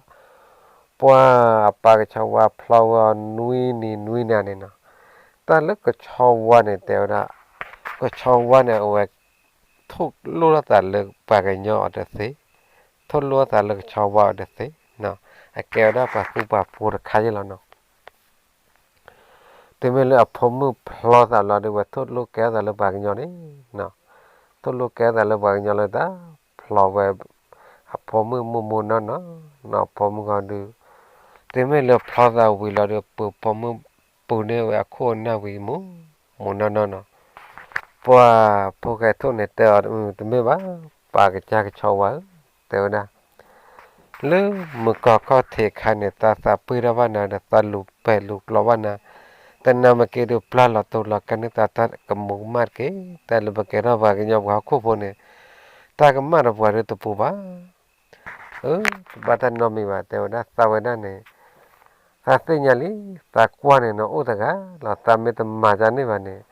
ပှၤအပၢ်ကဆီဝါဖျီဝဲအီၤနွံနံၤနွံနၤန့ၣ်နီၤ. တၢ်လၢကဆီဝါန့ၣ်တဲဝဲဒၣ်, ကဆီဝါန့ၣ် အဝဲထိၣ်လိၣ်ထီၣ်သးလၢပှၤကညီအီၤတသ့, ထိၣ်လိၣ်ထီၣ်သးလၢကဆီဝါအီၤတသ့, အကဲဝဲဒၣ်ပှၤဃူပှၤဖိးတခါယဲလီၤနီၤ. တုၤမ့ၢ်လၢအဖိမုၣ်ဖျီသးလီၤဒီး ဝဲထိၣ်လိၣ်ကဲထီၣ်သးလၢပှၤကညီန့ၣ်, ထိၣ်လိၣ်ကဲထီၣ်သးလၢပှၤကညီလၢတၢ်ဖျီဝဲ အဖိမုၣ်မိၢ်မိၢ်နီၢ်နီၢ်, နီၢ်ဖိမုၣ်ဂီၤဒုး, တုၤမ့ၢ်လၢဖျီသးဝံၤလီၤဒီး ပၢၤဖိမုၣ်ပူၤန့ၢ်ဝဲအခိၣ်အနၢ်ဝံၤမိၢ်မိၢ်နီၢ်နီၢ်နီၤ. ပှၤဖိၣ်ဃဲထိၣ်န့ၣ်တဲအီၤ, တမ့ၢ်ဘၣ်, ပာ်ကစၢ်ကဆီဝါဧၢ, တဲဝဲဒၣ် လၢမုၢ်ကီၢ်ခီၣ်ထံးအခါန့ၣ် သးသးပှ့ၢ်ထီၣ်ဘၣ်နၤဒီး သးလူၤပဲာ်လူၤကျိၤဘၣ်နၤ, တနၤမ့ၢ်က့ၤဒုးပျၢ်လီၤတိၤလီၤကဲန့ၢ်သးတၢ်ကမူးကမၣ်တက့ၢ်, တၢ်လၢပကဲထီၣ်ပှၤကညီပှၤဟီၣ်ခိၣ်ဖိန့ၣ်, တၢ်ကမၣ်ဒီးပှၤဒုးတပူၤဘၣ်. အၢ, တဘၣ်တၢ်နီတမံၤဘၣ်, တဲဝဲဒၣ်သးဝဲဒၣ်န့ၣ်, သးသ့ၣ်ညါလံ, သးကွၢ်န့ၣ် နအိၣ်တဂၤလီၤ, သးမ့ၢ်တမၤဒ်န့ၣ်ဘၣ်န့ၣ်,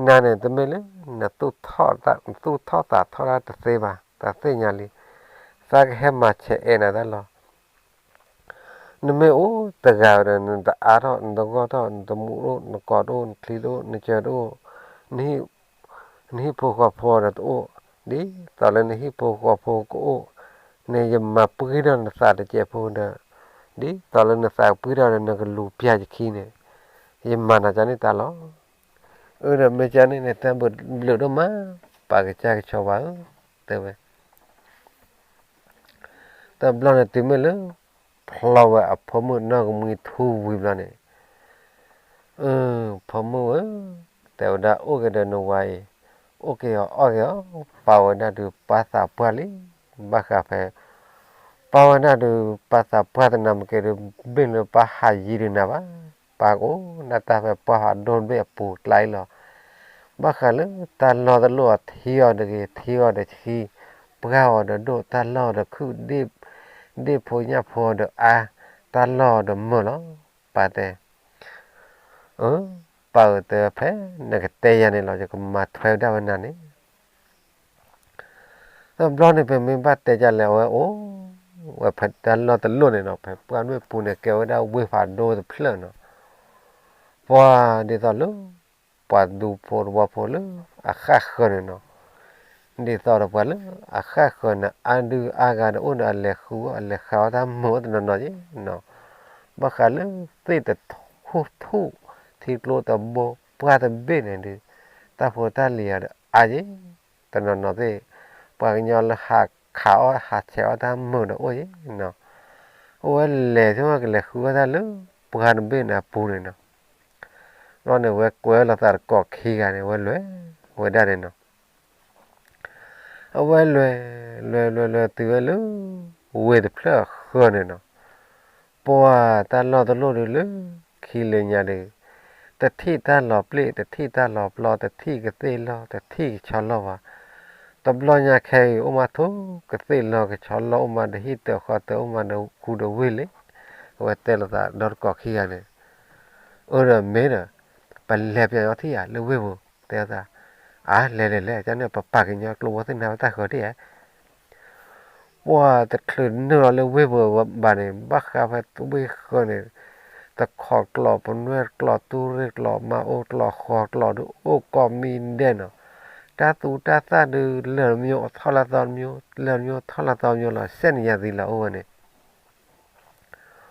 နၤန့ၣ် တမ့ၢ်လၢ နသူၣ်ထီၣ်သးထီၣ်တသ့ဘၣ်, သးသ့ၣ်ညါလံ, သးကဟဲမၤဆဲးအဲၣ်နၤတၢ်လီၤ. နမ့ၢ်အိၣ်တဂၤဒီး နတအါထီၣ် နတဂီၢ်ထီၣ် နတမူတအိၣ် နကိးတအိၣ် နချံတအိၣ် နချၢတအိၣ်, နဟံၣ်ဖိဃီဖိဒီးတအိၣ်, ဒ်သိးလၢနဟံၣ်ဖိဃီဖိကအိၣ်န့ၣ် ယမၤပှံၢ်ထီၣ်နသးတစဲးဖိဒီး, ဒ်သိးလၢနသးပှံၢ်ထီၣ်ဒီး နကလူၤပျၢ်ယခံန့ၣ်, ယမၤနၤကန့ၢ်တၢ်လီၤ. အၢ ဒီးမ့ၢ်ကန့ၣ်န့ၣ် တၢ်ဘျုးဒိၣ်မး, ပာ်ကစၢ်ကဆီဝါဧၢ, တဲဝဲ တဘျီန့ၣ်တုၤမ့ၢ်လၢ ဖျီဝဲအဖိမုၣ်နီၢ်ကမှံထူဝံၤဘျီန့ၣ်, အၢ ဖိမုၣ်ဧၢ, တဲဝဲဒၣ်အိၣ်က့ၤဒီးနဝၤအံၤ, အိၣ်က့ၤအီၤအီၣ်က့ၤအီၤ, ပၢ်ဝဲဒၣ်ဒုးပၢ်သးပှၢ်လံ, ဘၣ်ဃးဖဲ ပၢ်ဝဲဒၣ်ဒုးပၢ်သးပှၢ်တနၤမ့ၢ်က့ၤဒုး ဘ့ၣ်လၢပၢ်ဟးယံၤဒုးနၤဘၣ်, ပၢ်ကအိၣ်နၢ်တၢ်ဖဲပှၢ်ဖးဒိၣ်တဘ့ၣ်အပူၤကျါအံၤလီၤ. ဘၣ်ဃးလၢတၢ်လီၢ်တလိၣ်အထံအီၤတဂ့ၤ ထံအီၤတဆံ, ပှၢ်အီၤဒီးဒိၣ် တၢ်လီၢ်ဒီးခုၣ်, ဒ့ၣ်ဖိညၣ်ဖိဒီးအါ, တၢ်လီၢ်ဒီးမုာ်လီၤ, ပၢ်တဲ. အၢ ပၢ်ဧၢ တဲဝဲ ဖဲနကတဲယၤန့ၣ်လီၤ ယကမၤထွဲဝဲဒၣ်ဝဲနၤန့ၣ်. တဘျီန့ၣ် ပမ့ၢ်ဘၣ်တဲဒ်လဲၣ် အဝဲအိၣ်ဝဲဖဲတၢ်လီၢ်တလိၣ်န့ၣ်နီၤ, ဖဲပှၢ်ဒိၣ်ပူၤန့ၣ် ကဲဝဲဒၣ်ဝ့ၢ်ဖးဒိၣ်တဖျၢၣ်နီၤ. ပှၤဒ်သိးလၢ ပှၤဒူဖိတဝီဖိလၢအဃၣ်ဃၢၤန့ၣ်နီၤ, ဒ်သိးဒီးပှၤလၢအဃၣ်ဃၢၤန့ၣ် အါဒုအါဂၤဒီးအိၣ်ဒီး အလဲၤဃုအီၣ်အလဲၤဃုအီၣ်တၢ်မုာ်အိၣ်တနီၤနီၤယဲနီၤ. ဘၣ်ဃးလၢသ့ၣ်တထူၣ်ထူၣ် ထံကျိတဘိ ပှၢ်တဘ့ၣ်န့ၣ်ဒီး တၢ်ဖိတၢ်လံၤအီၤဒီးအါယဲ တနီၤနီၤသ့ၣ်, ပှၤကညီလၢဟးခးအီၣ်ဟးဆဲးအီၣ်တၢ်မုာ်ဒီးအိၣ်ယဲနီၤ. အိၣ်ဝဲလဲၤဆိကလဲၤဃုအီၣ်တၢ်လၢပှၢ်တဘ့ၣ်န့ၣ်အပူၤန့ၣ်နီၤ. ဘျီန့ၣ် ဝဲကွဲးလီၤသးတကိးခံဂၤန့ၣ် ဝဲလဲၤဝဲဒၣ်န့ၣ်နီၤ. အဝဲလဲၤ လဲၤလဲၤလဲၤတုၤဝဲလၢ ဝ့ၢ်တဖျၢၣ်အဃၢၤန့ၣ်နီၤ. ပှၤတၢ်လီၢ်တလိၣ်ဒုးလၢခံလၢညါဒုး တထံၣ်တၢ်လီၤပျ့ၣ် တထံၣ်တၢ်လီၤပျီ တထံၣ်ကသ့ၣ်လီၢ် တထံၣ်ကဆီလီၢ်ဘၣ်. တဘျီညါခဲအံၤ အိၣ်မးထိၣ်ကသ့ၣ်လီၢ်ကဆီလီၢ် အိၣ်မးဒီးဟံၣ်တၢၤဃီတၢၤ အိၣ်မးဒီးခူဒီးဝ့ၢ်လံ. အဝဲတဲလိာ်သးဒီတကိးခံဂၤန့ၣ်, အၢ ဒီးမ့ၢ်ဒီး ပလဲၤပၠးညီထံၣ်ဧါ လၢဝ့ၢ်ပူၤ တဲသး. အါ လဲၤလဲၤလဲၤ ကန့ၣ် ပပာ်ကညီကျိဘိသ့ၣ်နၤဝဲတၢ်ဃၢၤထံၣ်ဧါ. ပှၤတချုးနုာ်လီၤလၢဝ့ၢ်ပူၤဘၣ်န့ၣ် ဘၣ်ဃးဖဲဝ့ၢ်ဃၢၤန့ၣ် တခီကျိာ် ပနွဲၢ်ကျိာ် တူၢ်ရ့ၣ်ကျိာ် မၤအိၣ်ကျိာ် ဃီကျိာ်ဒုးအိၣ်ကိးမံၤဒဲးနီၤ. တၢ်သူတၢ်သၣ်ဒုး လၢာ်တမံၤထီၣ်လၢသီတမံၤ, လၢာ်တမံၤထီၣ်လၢသီတမံၤလီၤ, စဲန့ၣ်ယၤသံလီၤ အိၣ်ဝဲန့ၣ်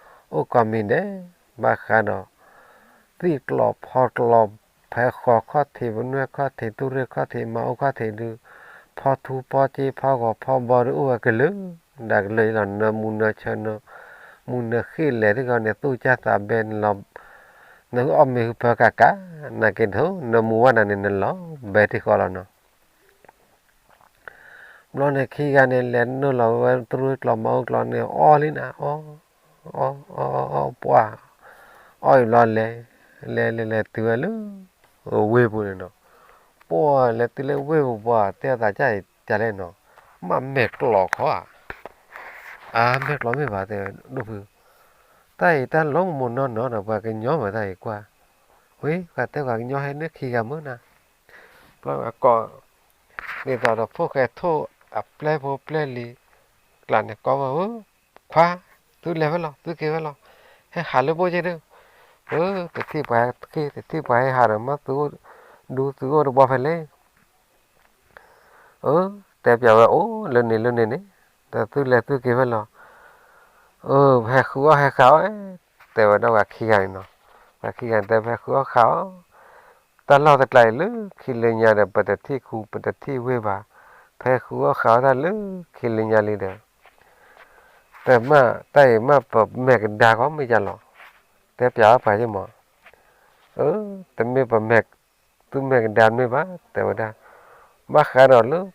အိၣ်ကိးမံၤဒဲး, ဘၣ်ဃးဒီး သံၣ်ကျိးဖီကျိး, ဖဲဃီခီၣ်ထံး, ပနွဲၣ်ခီၣ်ထံး, တူၢ်ရ့ၣ်ခီၣ်ထံး, မၤအိၣ်ခီၣ်ထံးဒုး, ဖီထူဖီက့, ဖီဂီၤဖီဘီဒုး အိၣ်ဝဲကလုာ်, ဒၣ်ကလုာ်အံၤလီၤ. နၢမူနၢဆၢ, မူနၢဃ့ၢ်လဲၤထံၣ်ဃီန့ၣ် သူၣ်ကၢ်သးဘဲန့ၣ်လီၤ. နဟုအီၣ်မ့ၤဟုဖၢကးကး, နာ်က့ၤဒိၣ် နၢမူဝဲဒၣ်န့ၣ် နလီၤဘဲထံဃီလီၤနီၤ. ဘျီန့ၣ်ခံဂၤန့ၣ် လဲၤနုာ်လီၤဝဲတရူၢ်ကျိးမၤအိၣ်ကျိးန့ၣ် အီၣ်လံနၤ, အီၣ်, အီၣ်, အီၣ်, အီၣ်, ပှၢ်, အီၣ်အံၤဘျီလဲၤ, လဲၤလဲၤလဲၤတုၤဝဲလၢ ဝ့ၢ်ပူၤန့ၣ်နီၤ. ပှၢ်လဲၤတုၤလၢဝ့ၢ်ပူၤ ပှၢ်တဲအသး ကၢ်အံၤကလဲၣ်နီၤ, မ့ၢ်မဲာ်ကျိးခီဧါ, အါ မဲာ်ကျိးမ့ၢ်ဘၣ်တဲဝဲဒိၣ်ဖု, တၢ်အံၤတၢ်လီၤမုၢ်မုၢ်နီၢ်နီၢ်ဒီး ပှၤကညီမ့ၢ်တၢ်အံၤကွၢ်, ဝံၤ ပှၤတဲပှၤကညီဟဲန့ၢ်ခံဂၤမုၢ်နၤ, ဘျီအကိး ဒ်သိးဒီးဖိၣ်ဃဲထိၣ်အပျဲၢ်ဖိပျဲၢ်လံၤ ကျးန့ၣ်ကိးဝဲဧၢ, ခွါ, သုလဲၤဖဲလဲၣ်, သုက့ၤဖဲလဲၣ်, ဟဲဟးလၢဘိၣ်က့ဒုး, အၢ တထံၣ်ပှၤဟဲက့ၤ တထံၣ်ပှၤဟဲဟးဒီး မ့ၢ်သုအိၣ်ဒူသုအိၣ်တဘီဖဲလဲၣ်, အၢ တဲပျးဝဲအိၣ်လၢန့ၣ်လၢန့ၣ်န့ၣ်, ဒီးသုလဲၤသုက့ၤဖဲလဲၣ်, အၢ ဟဲဃုအီၣ်ဟဲဃုအီၣ်, တဲဝဲဒၣ်ပှၤခံဂၤန့ၣ်နီၤ, ပှၤခံဂၤန့ၣ်တဲ ဟဲဃုအီၣ်ဃုအီၣ် တၢ်လီၢ်တကျါအံၤလၢခံလၢညါဒီး ပတထံၣ်ခူပတထံၣ်ဝ့ၢ်ဘၣ်, ဖဲဃုအီၣ်ဃုအီၣ်တၢ်လၢခံလၢညါလံဒီး, တမ့ၢ်တၢ်အံၤမ့ၢ်ပမဲာ်ကဒါကီမ့ၢ်ယါလီၤ, တဲပျးဝဲပှၤယ့ၢ်မး, အၢ တမ့ၢ်ပမဲာ်, သုမဲာ်ကဒါတမ့ၢ်ဘၣ် တဲဝဲဒၣ်, ဘၣ်ဃး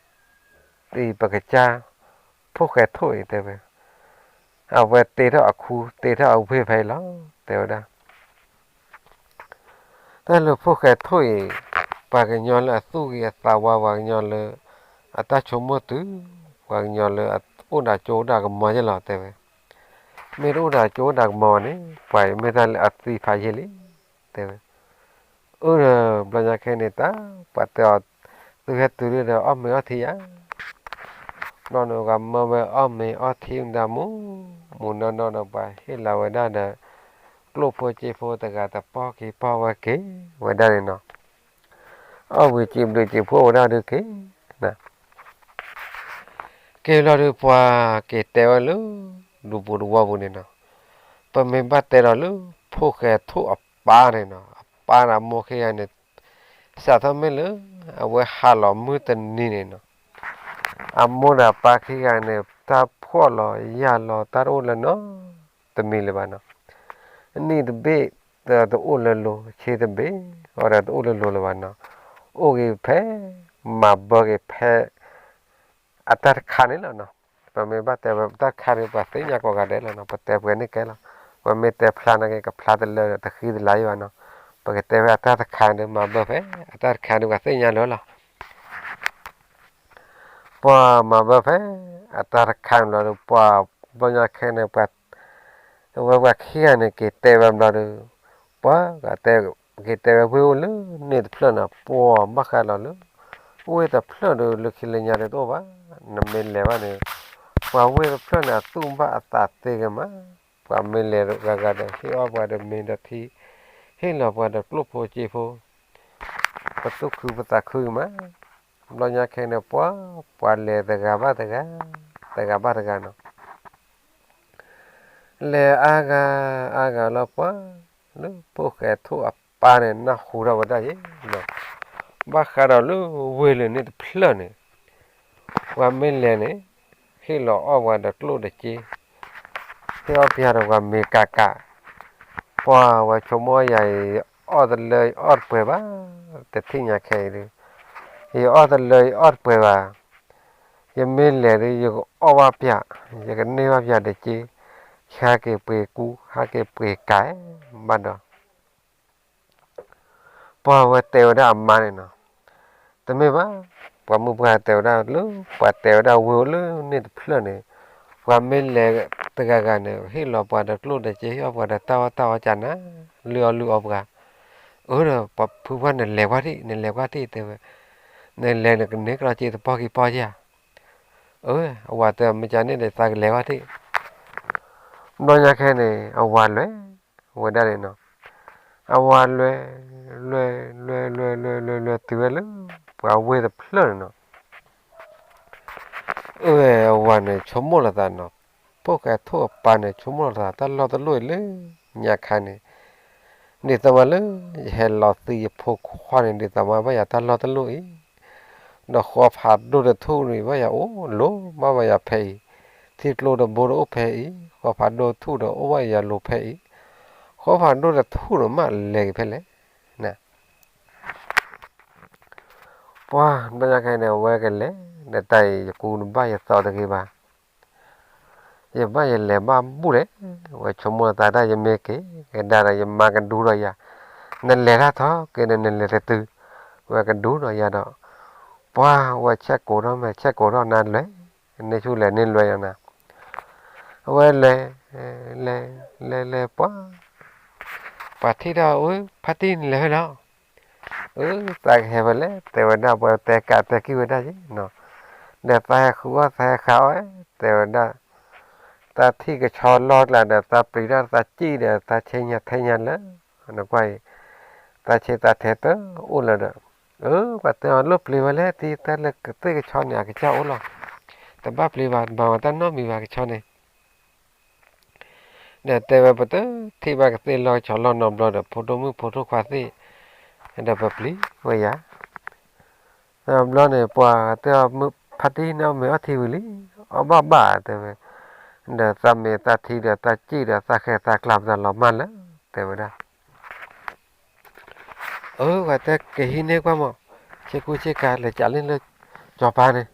ဒီးလၢ အံၤပကစၢ် ဖိၣ်ဃဲထိၣ်အံၤတဲဝဲ, အဝဲတ့ထီၣ်အခူတ့ထီၣ်အဝ့ၢ်ဖဲအံၤလီၤ တဲဝဲဒၣ် တၢ်လၢဖိၣ်ဃဲထိၣ်အံၤ, ပှၤကညီလၢအသူၣ်ဂ့ၤအသးဝါ, ပှၤကညီလၢ အတၢ်ဆိကမိၣ်တုၤ, ပှၤကညီလၢအအိၣ်ဒီးကၠိဒီးကမီၤယဲၢ်လီၤ တဲဝဲ, မ့ၢ်တအိၣ်ဒီးကၠိဒီးကမီၤဘၣ်န့ၣ် ပှၤအံၤမ့ၢ်တၢ်လၢအသံဖးယံာ်လံ တဲဝဲ, အၢ ဒီးဘျီညါခဲန့ၣ် တၢ်ပှၤတဲအီၤ, သုဟဲတုၤဒၣ်ဒီးအီၣ်မ့ၤအီထံယါ ဘျီန့ၣ်ပှၤမၢဝဲအီၣ်မ့ၤအီထံမတၤမူ, မူနီၢ်နီၢ်ဒီးပှၤဟ့ၣ်လီၤဝဲဒၣ်ဒီး ကျိၣ်ဖိစ့ဖိတဂၤတပီၢ်က့ၤပီၢ်ဝဲက့ၤဝဲဒၣ်န့ၣ်နီၤ, အီၣ်ဝံၤစံးဘျုးစံးဖှိၣ်ဝဲဒၣ်ဒုးက့ၤ, က့ၤလီၤဒုးပှၤက့ၤတဲဝဲလၢ ဒူပူၤတဝီပူၤန့ၣ်နီၤ, ပမ့ၢ်ဘၣ်တဲဒီးလၢဖိၣ်ဃဲထိၣ်အပၢ်န့ၣ်နီၤ, အပၢ်ဒီးအမိၢ်ခံဂၤန့ၣ် စးထီၣ်မ့ၢ်လၢ အဝဲဟးလီၤမုၢ်တနံၤန့ၣ်နီၤ, အမိၢ်ဒီးအပၢ်ခံဂၤန့ၣ် တၢ်ဖှီၣ်လီၤယာ်လီၤတၢ်တအိၣ်လၢနီတမံၤလၢၤဘၣ်နီၤ, နံၣ်တဘ့ၣ်ဒီးတအိၣ်လၢလိၤ, ဆံတဘ့ၣ်ဒီးတအိၣ်လၢလိၤလၢၤဘၣ်နီၤ, အိၣ်ဂ့ၤဖဲ မၤဘၢက့ၤဖဲ အတၢ်တခါန့ၣ်လီၤနီၤ, ပမ့ၢ်ဘၣ်တဲဝဲတၢ်တခါန့ၣ် ပှၤသ့ၣ်ညါကိးဂၤဒဲးလီၤနီၤ, ပတဲပှဲၤန့ၢ်ကဲလီၤ, ပမ့ၢ်တဲဖျါနာ်က့ ကဖျါတလၢဒီးတဃံတလၤယံၤဘၣ်နီၤ, ပကတဲဝဲအတၢ်တခါန့ၣ် မၤဘၢဖဲ အတၢ်တခါန့ၣ် ပှၤသ့ၣ်ညါလၢလီၤ ပှၤမၤဘၢဖဲ အတၢ်တခါန့ၣ်လီၤဒီး ပှၤဘျီညါခဲန့ၣ် ပှၤ အဝဲပှၤခံဂၤန့ၣ် က့ၤတဲဝဲဘျီဒီး ပှၤကတဲ က့ၤတဲဝဲဝ့ၢ်အိၣ်လၢန့ၣ်တဖျၢၣ်န့ၣ် ပှၤဘၣ်ဃးဒီးလၢ ဝ့ၢ်တဖျၢၣ်ဒီး လၢခံလၢညါဒီးတအိၣ်ဘၣ်, နမ့ၢ်လဲၤဘၣ်န့ၣ် ပှၤဝ့ၢ်တဖျၢၣ်န့ၣ် အသူၣ်ဘၣ်အသးသ့ဂ့ၤမး, ပှၤမ့ၢ်လဲၤဂၤဂၤဒီး ဟ့ၣ်အီၣ်ပှၤဒီးမ့ၤဒီးထံ, ဟ့ၣ်လီၤပှၤဒီးကျိၣ်ဖိစ့ဖိ, ပသူၣ်ခုပသးခုဂ့ၤမး, ဘျီညါခဲန့ၣ် ပှၤ ပှၤလဲၤတဂၤဘၣ်တဂၤ, တဂၤဘၣ်တဂၤနီၤ လဲၤအါဂၤအါဂၤလီၤပှၤ, လၢဖိၣ်ဃဲထိၣ်အပၢ်န့ၣ် နၢ်ဟူထီၣ်ဝဲဒၣ်ယဲ, ဘၣ်ဃးဒီးလၢဝ့ၢ်လၢန့ၣ်တဖျၢၣ်န့ၣ်, ပှၤမ့ၢ်လဲၤန့ၣ် ဟ့ၣ်လီၤအီၣ်ပှၤဒီးကျိၣ်ဒီးစ့, ဟ့ၣ်အီၣ်ပှၤဒီးပှၤမ့ၤကးကး, ပှၤဝဲဆိကမိၣ်ယၤအံၤ အီၣ်တလၢအီၣ်တပှဲၤဘၣ်, တထံၣ်ညါခဲအံၤဒီး, ယအီၣ်တလၢအီၣ်တပှဲၤဘၣ် ယမ့ၢ်လဲၤဒီး ယကအီၣ်ဘၣ်ပၠး, ယကန့ၢ်ဘၣ်ပၠးဒီးစ့, ယဟးက့ၤပှ့ၤကူ, ဟးက့ၤပှ့ၤကၤ, ဘၣ်ဒီး ပှၤဝဲတဲဝဲဒၣ်အမါန့ၣ်နီၤ, တမ့ၢ်ဘၣ်, ပှၤမုၢ်ပှၢ်တဲဝဲဒၣ်လၢ ပှၤတဲဝဲဒၣ်ဝ့ၢ်အိၣ်လၢန့ၣ်တဖျၢၣ်န့ၣ်, ပှၤမ့ၢ်လဲၤတဂၤဂၤန့ၣ် ဟ့ၣ်လီၤပှၤဒီးကျိၣ်ဒီးစ့, ဟ့ၣ်အီၣ်ပှၤဒီးတၢ်အီၣ်တၢ်အီကနၤ, လုၢ်အီၣ်လုၢ်အီပှၤ, အၢဒီး ပှၤဖုပှၢ်နလဲၤကွၢ်ထံၣ်, နလဲၤကွၢ်ထံၣ်တဲဝဲ, နလဲၤနကန့ၢ်ကျိၣ်စ့တပီၢ်ခံပီၢ်ဧါ, အၢ, အဝၤတဲ မ့ၢ်ကန့ၣ်ဒီး သးကလဲၤကွၢ်ထံၣ်, ဘျီညါခဲန့ၣ် အဝၤလဲၤဝဲဒၣ်န့ၣ်နီၤ, အဝၤလဲၤ, လဲၤ, လဲၤ, လဲၤ, လဲၤ, လဲၤ, လဲၤတုၤဝဲလၢ ပှၤဝ့ၢ်တဖျၢၣ်န့ၣ်နီၤ, အဝၤန့ၣ်ဆိကမိၣ်လီၤသးနီၤ, ဖိၣ်ဃဲထိၣ်အပၢ်န့ၣ် ဆိကမိၣ်လီၤသး တၢ်လီၢ်တလိၣ်အံၤလၢညါခါန့ၣ်, ဒ်သိးမးလၢ ယဟဲလီၤသံယဖိခွါန့ၣ် ဒ်သိးမးဘၣ်ယၤတၢ်လီၢ်တလိၣ်အံၤ, ဒီးဃီဖးဒိၣ်တထူၣ်န့ၣ် ဘၣ်ယၤအိၣ်လိၤ ဘၣ်ဘၣ်ယၤဖဲအံၤ, ထံကျိတဘိဒီးအိၣ်ဖဲအံၤ, ဃီဖးဒိၣ်ထူၣ်ဒီးအိၣ်ဘၣ်ယၤလိၤဖဲအံၤ, ဃီဖးဒိၣ်တထူၣ်ဒီးမးလဲၤက့ၤဖဲလဲၣ် ပှၤဘျီညါခဲန့ၣ် အဝဲကလဲၤ, ဒီးတၢ်အံၤယကူနဘၣ်ယသီတဂ့ၤဘၣ်, ယဘၣ်ယလဲၤဘၣ်ဘူၣ်လဲၣ်, ဝဲဆိကမိၣ်သးဒၣ်ယမ့ၢ်က့ၤကဒါဒီး ယမါကဒူဒီးယၤ, နလဲၤတၢ်ထီၣ်က့ၤဒီး နလဲၤတတုၤ, ဝဲကဒူဒီးယၤဒီး, ပှၤဝဲဆဲးကိးထီၣ်မဲာ်ဆဲးကိးထီၣ်နၤလဲၤ, န့ၢ်ဆူၣ်လဲၤန့ၢ်လွဲယၤနၤ, အဝဲလဲၤ, လဲၤ, လဲၤလဲၤပှၤ ပှၤထံၣ်ဒီး အၢ ဖါတံၢ်နလဲၤဖဲလဲၣ်, အၢ သးကဟဲဖဲလဲၣ် တဲဝဲဒၣ် ပှၤတဲကးတဲကံၢ်ဝဲဒၣ်ယဲနီၤ, ဒီးသးဟဲဃုအီၣ်သးဟဲဃုအီၣ် တဲဝဲဒၣ်, သးထံၣ်ကဆီလီၢ်ကျါဒီး သးပျံၤတၢ်သးစံၣ်ဒီး သးဆ့ညါထဲညါလၢ, နကွၢ်အံၤ, သးဆ့သးထဲတအိၣ်လၢၤဒီး, အၢ ပှၤတဲအီၤလိၣ်ပျံၤဝဲလဲၣ် တၢ်လၢကသ့ၣ်ကဆီန့ၣ် အကစၢ်အိၣ်လီၤ, တဘၣ်ပျံၤဘၣ် တဘၣ်ဝဲတၢ်နီတမံၤဘၣ်ကဆီန့ၣ် ဒီးတဲဝဲ ပတထံၣ်ဘၣ်ကသ့ၣ်လီၢ်ကဆီလီၢ်နီတဘျီဒီး ဖိဒိၣ်မုၣ်ဖိဒိၣ်ခွါသ့ၣ်, ဒီးပပျံၤဝဲယၤ, တဘျီန့ၣ် ပှၤတဲအီၤ ဖါတံၢ်န့ၣ် အီၣ်မ့ၤအီထံဝံၤလံ, အီၣ်ဘၣ်ဘၣ်တဲဝဲ, ဒီးသးမ့ၤသးထံဒီးသးစံၣ်ဒီးသးဃဲၤသးကျါပတၢ်လီၤမၢ်လၢ, တဲဝဲဒၣ် အၢ ပှၤတဲကဟံးန့ၢ်ကွၢ်မး, ဆ့ကူဆ့ကၤလဲၤကးန့ၢ်လၢစီၤပၤန့ၣ်,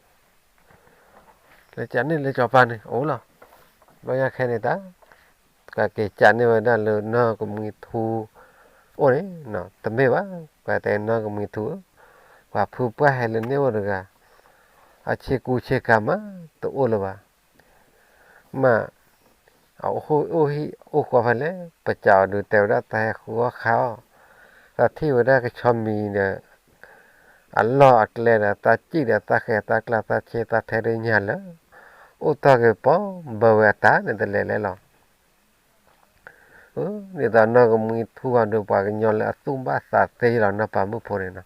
လဲၤကးန့ၢ်လၢစီၤပၤန့ၣ် အိၣ်လီၤ, ဘျီညါခဲန့ၣ်တၢ်, ကက့ၤကးန့ၢ်ဝဲဒၣ်လၢနီၢ်ကမှံထူအိၣ်န့ၣ်, တမ့ၢ်ဘၣ်, ပှၤတဲနီၢ်ကမှံထူဧၢ, ပှၤဖုပှၢ်ဟဲလၢန့ၣ်အိၣ်တဂၤ, အဆ့ကူဆ့ကၤမး တအိၣ်လၢၤဘၣ် မ့ၢ်, အအိၣ်ဟံၣ်အိၣ်ဃီဖဲလဲၣ်, ပစံးအီၤဒုးတဲဝဲဒၣ် သးဟဲဃုအီၣ်ဃုအီၣ်, သးထံၣ်ဝဲဒၣ်ကဆီမံၤဒီး, အလီၢ်အကျဲဒီး သးစံၣ်ဒီးသးဃဲၤသးကျါသးဆ့သးထဲဒုးညါလၢ, အိၣ်တ့ၢ်က့ၤပိာ်ဘၢဝဲအတၢ်န့ၣ်တလဲၤလဲၣ်လီၤ ဒ်သိးနီၢ်ကမှံထူအီၤဒုး ပှၤကညီလၢအသူၣ်ဘၣ်သးသ့လီၤ နီၢ်ပၤမုၣ်ဖိန့ၣ်နီၤ,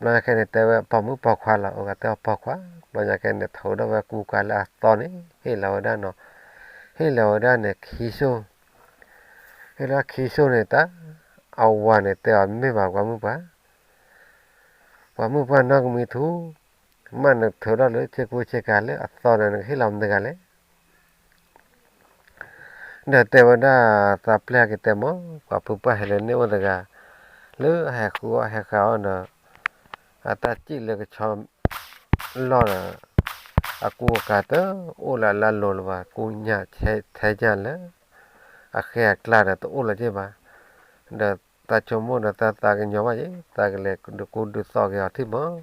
ဘျီညါခဲန့ၣ် တဲဝဲပိာ်မုၣ်ပိာ်ခွါလီၤ, အကတဲအီၤပိာ်ခွါ, ဘျီညါခဲန့ၣ် ထိးထီၣ်ဝဲကူကၤလၢအသီန့ၣ် ဟ့ၣ်လီၤဝဲဒၣ်နီၤ, ဟ့ၣ်လီၤဝဲဒၣ်န့ၣ်ခံစိၢ်, ဟ့ၣ်လီၤခံစိၢ်န့ၣ်တၢ်, အဝၤန့ၣ်တဲအီၤ မ့ၢ်ဘၣ်ပှၤမုၣ်ပှၢ် ပှၤမုၣ်ပှၢ်နီၢ်ကမှံထူ, မ့ၢ်နထိးထီၣ်လၢဆ့ကူဆ့ကၤလၢအသီဒီး နကဟ့ၣ်လီၤမတၤတဂၤလဲၣ်, ဒီးတဲဝဲဒၣ် သးပျဲၢ်က့ၤတဲမး, ပှၤဖုပှၢ်ဟဲလၢန့ၣ်အိၣ်တဂၤ, လၢအဟဲဃုအီၣ်ဟဲဃုအီၣ်ဒီး, အတၢ်စံၣ်လၢကဆီလီၢ်ဒီး, အကူအကၤတအိၣ်လၢအလၢအလိၤလၢၤဘၣ်, ကူညၣ်ထဲညၣ်လၢ, အဃဲၤအကျါဒီးတအိၣ်လၢၤဘၣ်, ဒီးသးဆိကမိၣ်ဒီးသးသးကညီၤဘၣ်ယဲ, သးကလဲၤဒုးကူဒုးသိးက့ၤအီၤထံၣ်မး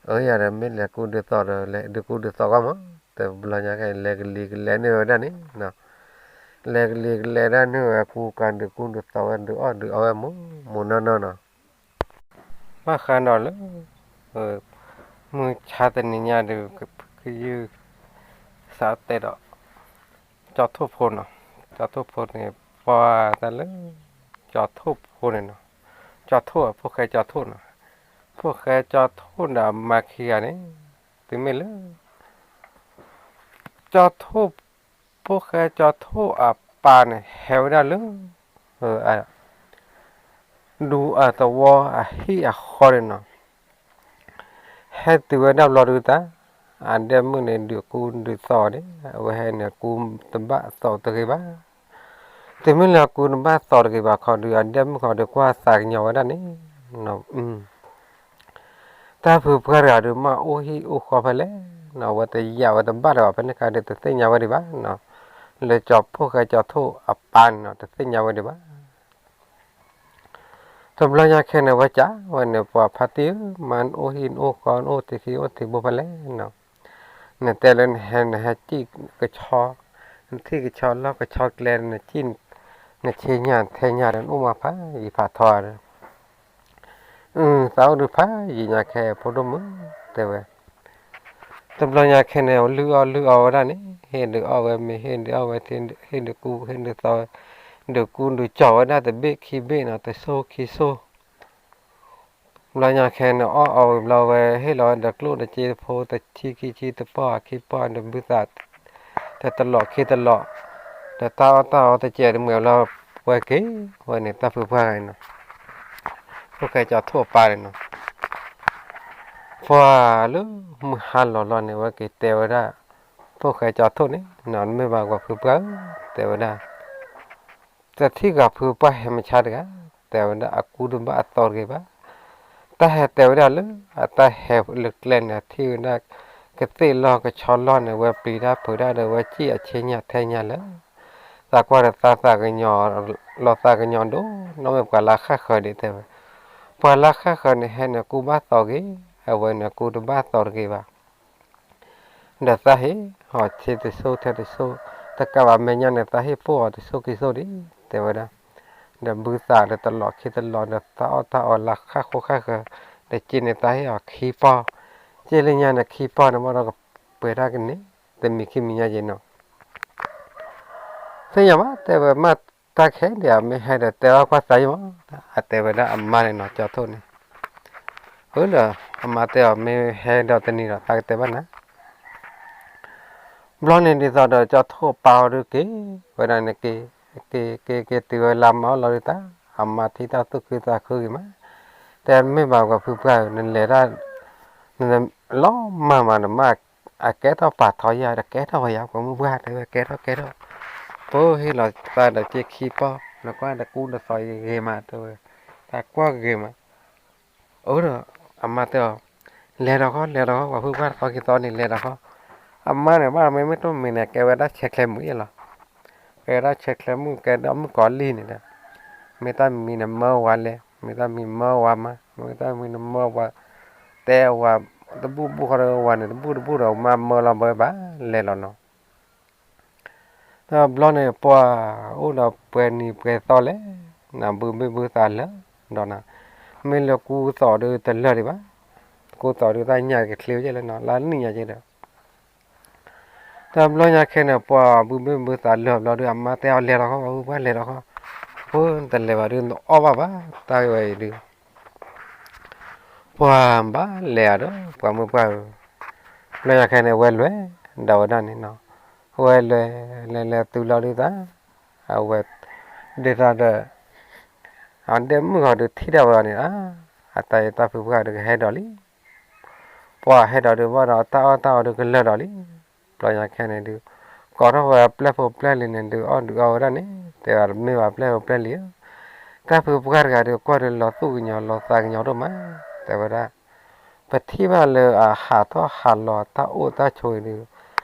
အၢ ယၤဒီးမ့ၢ်လဲၤကူဒုးသိးဒီး လဲၤဒုးကူဒုးသိးကွၢ်မး, တဲဘျီညါခဲအံၤ လဲၤကလံၤကလဲၤန့ၢ်ဝဲဒၣ်န့ၣ်, လဲၤကလံၤကလဲၤဒၣ်န့ၢ်ဝဲအကူကၤ ဒုးကူဒုးသိးဝဲ ဒုးအီၣ်ဒုးအီဝဲမး မးနီၢ်နီၢ်နီၤ, ဘၣ်ဃးဒီးလၢ မုၢ်ဆါတနံၤညါဒီး ကယုၢ် စးတဲဒီး ကၠီထိၣ်ဖိနီၤ, ကၠီထိၣ်ဖိန့ၣ် ပှၤတၢ်လၢ ကၠီထိၣ်ဖိန့ၣ်နီၤ, ကၠီထိၣ် ဖိၣ်ဃဲကၠီထိၣ်နီၤ, ဖိၣ်ဃဲကၠီထိၣ်ဒီးအမါခံဂၤန့ၣ် တုၤမ့ၢ်လၢ ကၠီထိၣ်, ဖိၣ်ဃဲကၠီထိၣ်အပၢ်န့ၣ် ဟဲဝဲဒၣ်လၢ ဒူအသဝီအဟံၣ်အဃီန့ၣ်နီၤ, ဟဲတုၤဝဲဒၣ်ဘျီဒုးတၢ်, အဒဲမုၣ်န့ၣ် ဒုးကူဒုးသိးန့ၣ် အဝဲဟဲန့ၣ် ကူတဘၣ်သိးတဂ့ၤဘၣ်, တုၤမ့ၢ်လၢကူတဘၣ်သိးတဂ့ၤဘၣ်ခီဒုး အဒဲမုၣ်ခီဒုးကွၢ်သးကညီၤဝဲဒၣ်န့ၣ် တၢ်ဖုပှၢ်တဂၤဒုး မ့ၢ်အိၣ်ဟံၣ်အိၣ်ဃီဖဲလဲၣ်နီၤ, အဝဲတယာ်ဝဲတဘၣ်ဒီးဘၣ်ဖဲန့ၣ်ခါဒီး တသ့ၣ်ညါဝဲဒံးဘၣ်နီၤ, လၢကၠီဖိၣ်ဃဲကၠီထိၣ်အပၢ်န့ၣ်နီၤ တသ့ၣ်ညါဝဲဒံးဘၣ်. တဘျီညါခဲန့ၣ် ဝဲကးဝဲန့ၣ် ပှၤဖါတံၢ်ဧၢ, မ့ၢ်နအိၣ်ဟံၣ်နအိၣ်ဃီ နအိၣ်တ့ၢ်ခံအိၣ်တ့ၢ်ဘိဖဲလဲၣ်နီၤ, နတဲလၢနဟဲ နဟဲစံၣ်ကဆီ, နထံၣ်ကဆီလီၢ်ကဆီကျဲ နစံၣ်, နဆ့ညါထဲညါဒီး နအိၣ်မးဖးယံာ်ဖးထီဒီး အု သးအိၣ်ဒုးဖးယံာ်ညါခဲ ဖိဒိၣ်မုၣ် တဲဝဲ. တဘျီညါခဲန့ၣ် လုၢ်အီၣ်လုၢ်အီဝဲဒၣ်န့ၣ် ဟ့ၣ်ဒုးအီၣ်ဝဲမ့ၤ ဟ့ၣ်ဒုးအီၣ်ဝဲထံ ဟ့ၣ်ဒုးကူ ဟ့ၣ်ဒုးသိးဝဲ, ဒုးကူဒုးကၠီဝဲဒၣ်တဘ့ၣ်ခံဘ့ၣ်နီၤ, တစိၢ်ခံစိၢ် ဘျီညါခဲန့ၣ် အီၣ်အီဝံၤဘျီဝဲ ဟ့ၣ်လီၤဝဲဒီးကျိၣ်တစ့ဖိ တဆံခံဆံ တပီၢ်ခံပီၢ် ဒီးဘုသး တလီၢ်ခံတလီၢ်, ဒီးတၢ်အီၣ်တၢ်အီတစဲးတမှဲာ်ဘျီ ဝဲက့ၤဝဲန့ၣ် တၢ်ဖုပှၢ်ဂၤန့ၣ်နီၤ, ဖိၣ်ဃဲကၠီထိၣ်အပၢ်န့ၣ်နီၤ, ပှၤလၢမုၢ်ဟါလီၤလီၤန့ၣ် ဝဲက့ၤတဲဝဲဒၣ် ဖိၣ်ဃဲကၠီထိၣ်န့ၣ်နီၤ, မ့ၢ်ဘၣ်ပှၤဖုပှၢ်ဧၢ, တဲဝဲဒၣ် တထံၣ်ဂၤဖုပှၢ်ဟဲမဆါတဂၤ, တဲဝဲဒၣ် အကူတဘၣ်အသီတဂ့ၤဘၣ်. တၢ်ဟဲတဲဝဲဒၣ်လၢ အတၢ်ဟဲလၢကျဲန့ၣ် ထံၣ်ဝဲဒၣ် ကသ့ၣ်လီၢ်ကဆီလီၢ်န့ၣ် ဝဲပျံၤတၢ်ဖုးတၢ်ဒီး ဝဲစံၣ်အဆ့ညါထဲညါလၢ သးကွၢ်ဒီးသးသးကညီၤ လီၤသးကညီၤဒိၣ် နီၢ်မ့ၢ်ပှၤလၢဃၣ်ဃၢၤဒံးတဲဝဲ, ပှၤလၢဃၣ်ဃၢၤန့ၣ် ဟဲန့ၣ်ကူဘၣ်သီဂ့ၤ, အဝဲန့ၣ်ကူတဘၣ်သီတဂ့ၤဘၣ်. ဒီးသးဟ့ၣ်အီၤဆ့တစိၢ်ထဲတစိၢ်, တကးဘၣ်မဲာ်ညါန့ၣ် သးဟ့ၣ်ပိၢ်အီၤတစိၢ်ခံစိၢ်ဒံး တဲဝဲဒၣ်, ဒီးဘုသးဒီးတလီၢ်ခံတလီၢ် ဒီးသးအီၣ်တၢ်အီလၢဃၣ်ဃိဃၣ်ဃၢၤ, ဒီးစ့န့ၣ် သးဟ့ၣ်အီၤခံပီၢ်, စ့လၢညါန့ၣ် ခံပီၢ်န့ၣ် ဘၣ်ဒီးကပှဲၤတၢ်ကန့ၢ် တမံၤခံမံၤညါယဲနီၤ သ့ၣ်ညါဘၣ် တဲဝဲ မ့ၢ်တၢ်ခဲဒံး မ့ၢ်ဟဲဒီးတဲဘၣ်ကွၢ်သးယမီၤ, အတဲဝဲဒၣ်အမါန့ၣ်နီၤ ကၠီထိၣ်န့ၣ်, အၢဒီး အမါတဲအီၤ မ့ၢ်ဟဲဒီးတနံၤဒီး သးကတဲဘၣ်နၤ, ဘျီန့ၣ်ဒ်သိးဒီး ကၠီထိၣ်ပၢ်အီၤဒုးက့ၤဝဲဒၣ်န့ၣ်က့ၤ, က့ၤက့ၤက့ၤတုၤဝဲလၢမါအိၣ်လီၤဒုးသး, အမါထံၣ်တၢ်သူၣ်ခုသးခုဂ့ၤမး, တဲမ့ၢ်ဘၣ်ပှၤဖုပှၢ်ဧၢ နလဲၤဒၣ် နလီၤမၢ်မးနမါ အကဲထီၣ်ပာ်ထီယၤဒီး ကဲထီၣ်ဝဲယၤ ပှၤမုၢ်ပှၢ်တဲဝဲ ကဲထီၣ်ကဲထီၣ်, ပဟ့ၣ်လီၤသးဒီးစ့ခံပီၢ် နကွၢ်တကူတသီဂ့ၤမး တဲဝဲ, သးကွၢ်ဂ့ၤမး, အၢဒီး အမါတဲအီၤ, လဲၤဒီးခီ လဲၤဒီးခီ ပှၤဖုပှၢ်တသီခံသီန့ၣ် လဲၤဒီးခီ, အမါန့ၣ် ဘၣ်မ့ၢ်မ့ၢ်တမ့ၢ်န့ၣ် ကဲဝဲဒၣ်ဆဲးချဲမုၣ်အံၤလီၤ, ကဲဝဲဒၣ်ဆဲးချဲမုၣ် ကဲဒၣ်မုၣ်ကီၤလံၢ်န့ၣ်ဒီး, မ့ၢ်တၢ်မံၤန့ၣ်မၢဝဲလဲၣ် မ့ၢ်တၢ်မံၤမၢဝဲမး မ့ၢ်တၢ်မံၤန့ၣ်မၢဝဲ, တဲဝဲ, တဘူၣ်ဘူၣ်ဃီဒီးဝဲန့ၣ် တဘူၣ်တဘူၣ်ဒီးမါမၢလီၤဘၢဘၣ် လဲၤလီၤနီၤ တဘျီန့ၣ် ပှၤအိၣ်ဒီးပှဲၤနံၤပှဲၤသီလဲၣ်, နဘုဘ့ၣ်ဘုသးလၢာ်ဒီးနၤ, မ့ၢ်လၢကူသီၣ်ဒုးတလၢာ်ဒံးဘၣ်, ကူသီၣ်ဒုးတၢ်ညၣ်ကချ့ကဲလၢနီၤ လၢနံၣ်ညါကဲဒီး, တဘျီညါခဲန့ၣ် ပှၤဘုဘ့ၣ်ဘုသးလၢာ်ဘျီဒုး အမါတဲအီၤလဲၤဒီးခီ ပှၤဘုပှၢ်လဲၤဒီးခီ, ဖိတလဲၤဘၣ်ဒုး နအီၣ်ဘၣ်ဘၣ် တၢ်ဝဲအံၤဒုး ပှၤဘၣ်လဲၤဧါဒီး ပှၤမုၢ်ပှၢ်ဧၢ, ဘျီညါခဲန့ၣ် ဝဲလဲၤဒီးဝဲဒၣ်န့ၣ်နီၤ, ဝဲလဲၤ လဲၤလဲၤတုၤလီၤဒုးသး, အဝဲ ဒ်သိးဒီး အဒဲမုၣ်ဂီၤဒုးထံၣ်ဒၣ်ဝဲအီၤန့ၣ် အတၢ်ယတၢ်ဖုပှၢ်ဒုးကဟဲဒီးလံ, ပှၤဟဲဒီးဒုးဘၣ်ဒီးတၢ်အီၣ်တၢ်အီဒုးကလၢာ်ဒီးလံ, ဘျီညါခဲန့ၣ်ဒုး ကိးထီၣ်ဝဲပျဲၢ်ဖိပျဲၢ်လံၤန့ၣ်ဒုး အီၣ်ဒုးအီဝဲဒၣ်န့ၣ် တဲဝဲမ့ၢ်ဘၣ်ပျဲၢ်ဖိပျဲၢ်လံၤဧၢ, တၢ်ဖုပှၢ်တဂၤဒုးကွၢ်ဒုးလီၤသူၣ်ကညီၤလီၤသးကညီၤဒိၣ်မး, တဲဝဲဒၣ် ပထံၣ်ဘၣ်လၢအဟးထီၣ်ဟးလီၤတၢ်အိၣ်တၢ်ဆိးအံၤဒုး,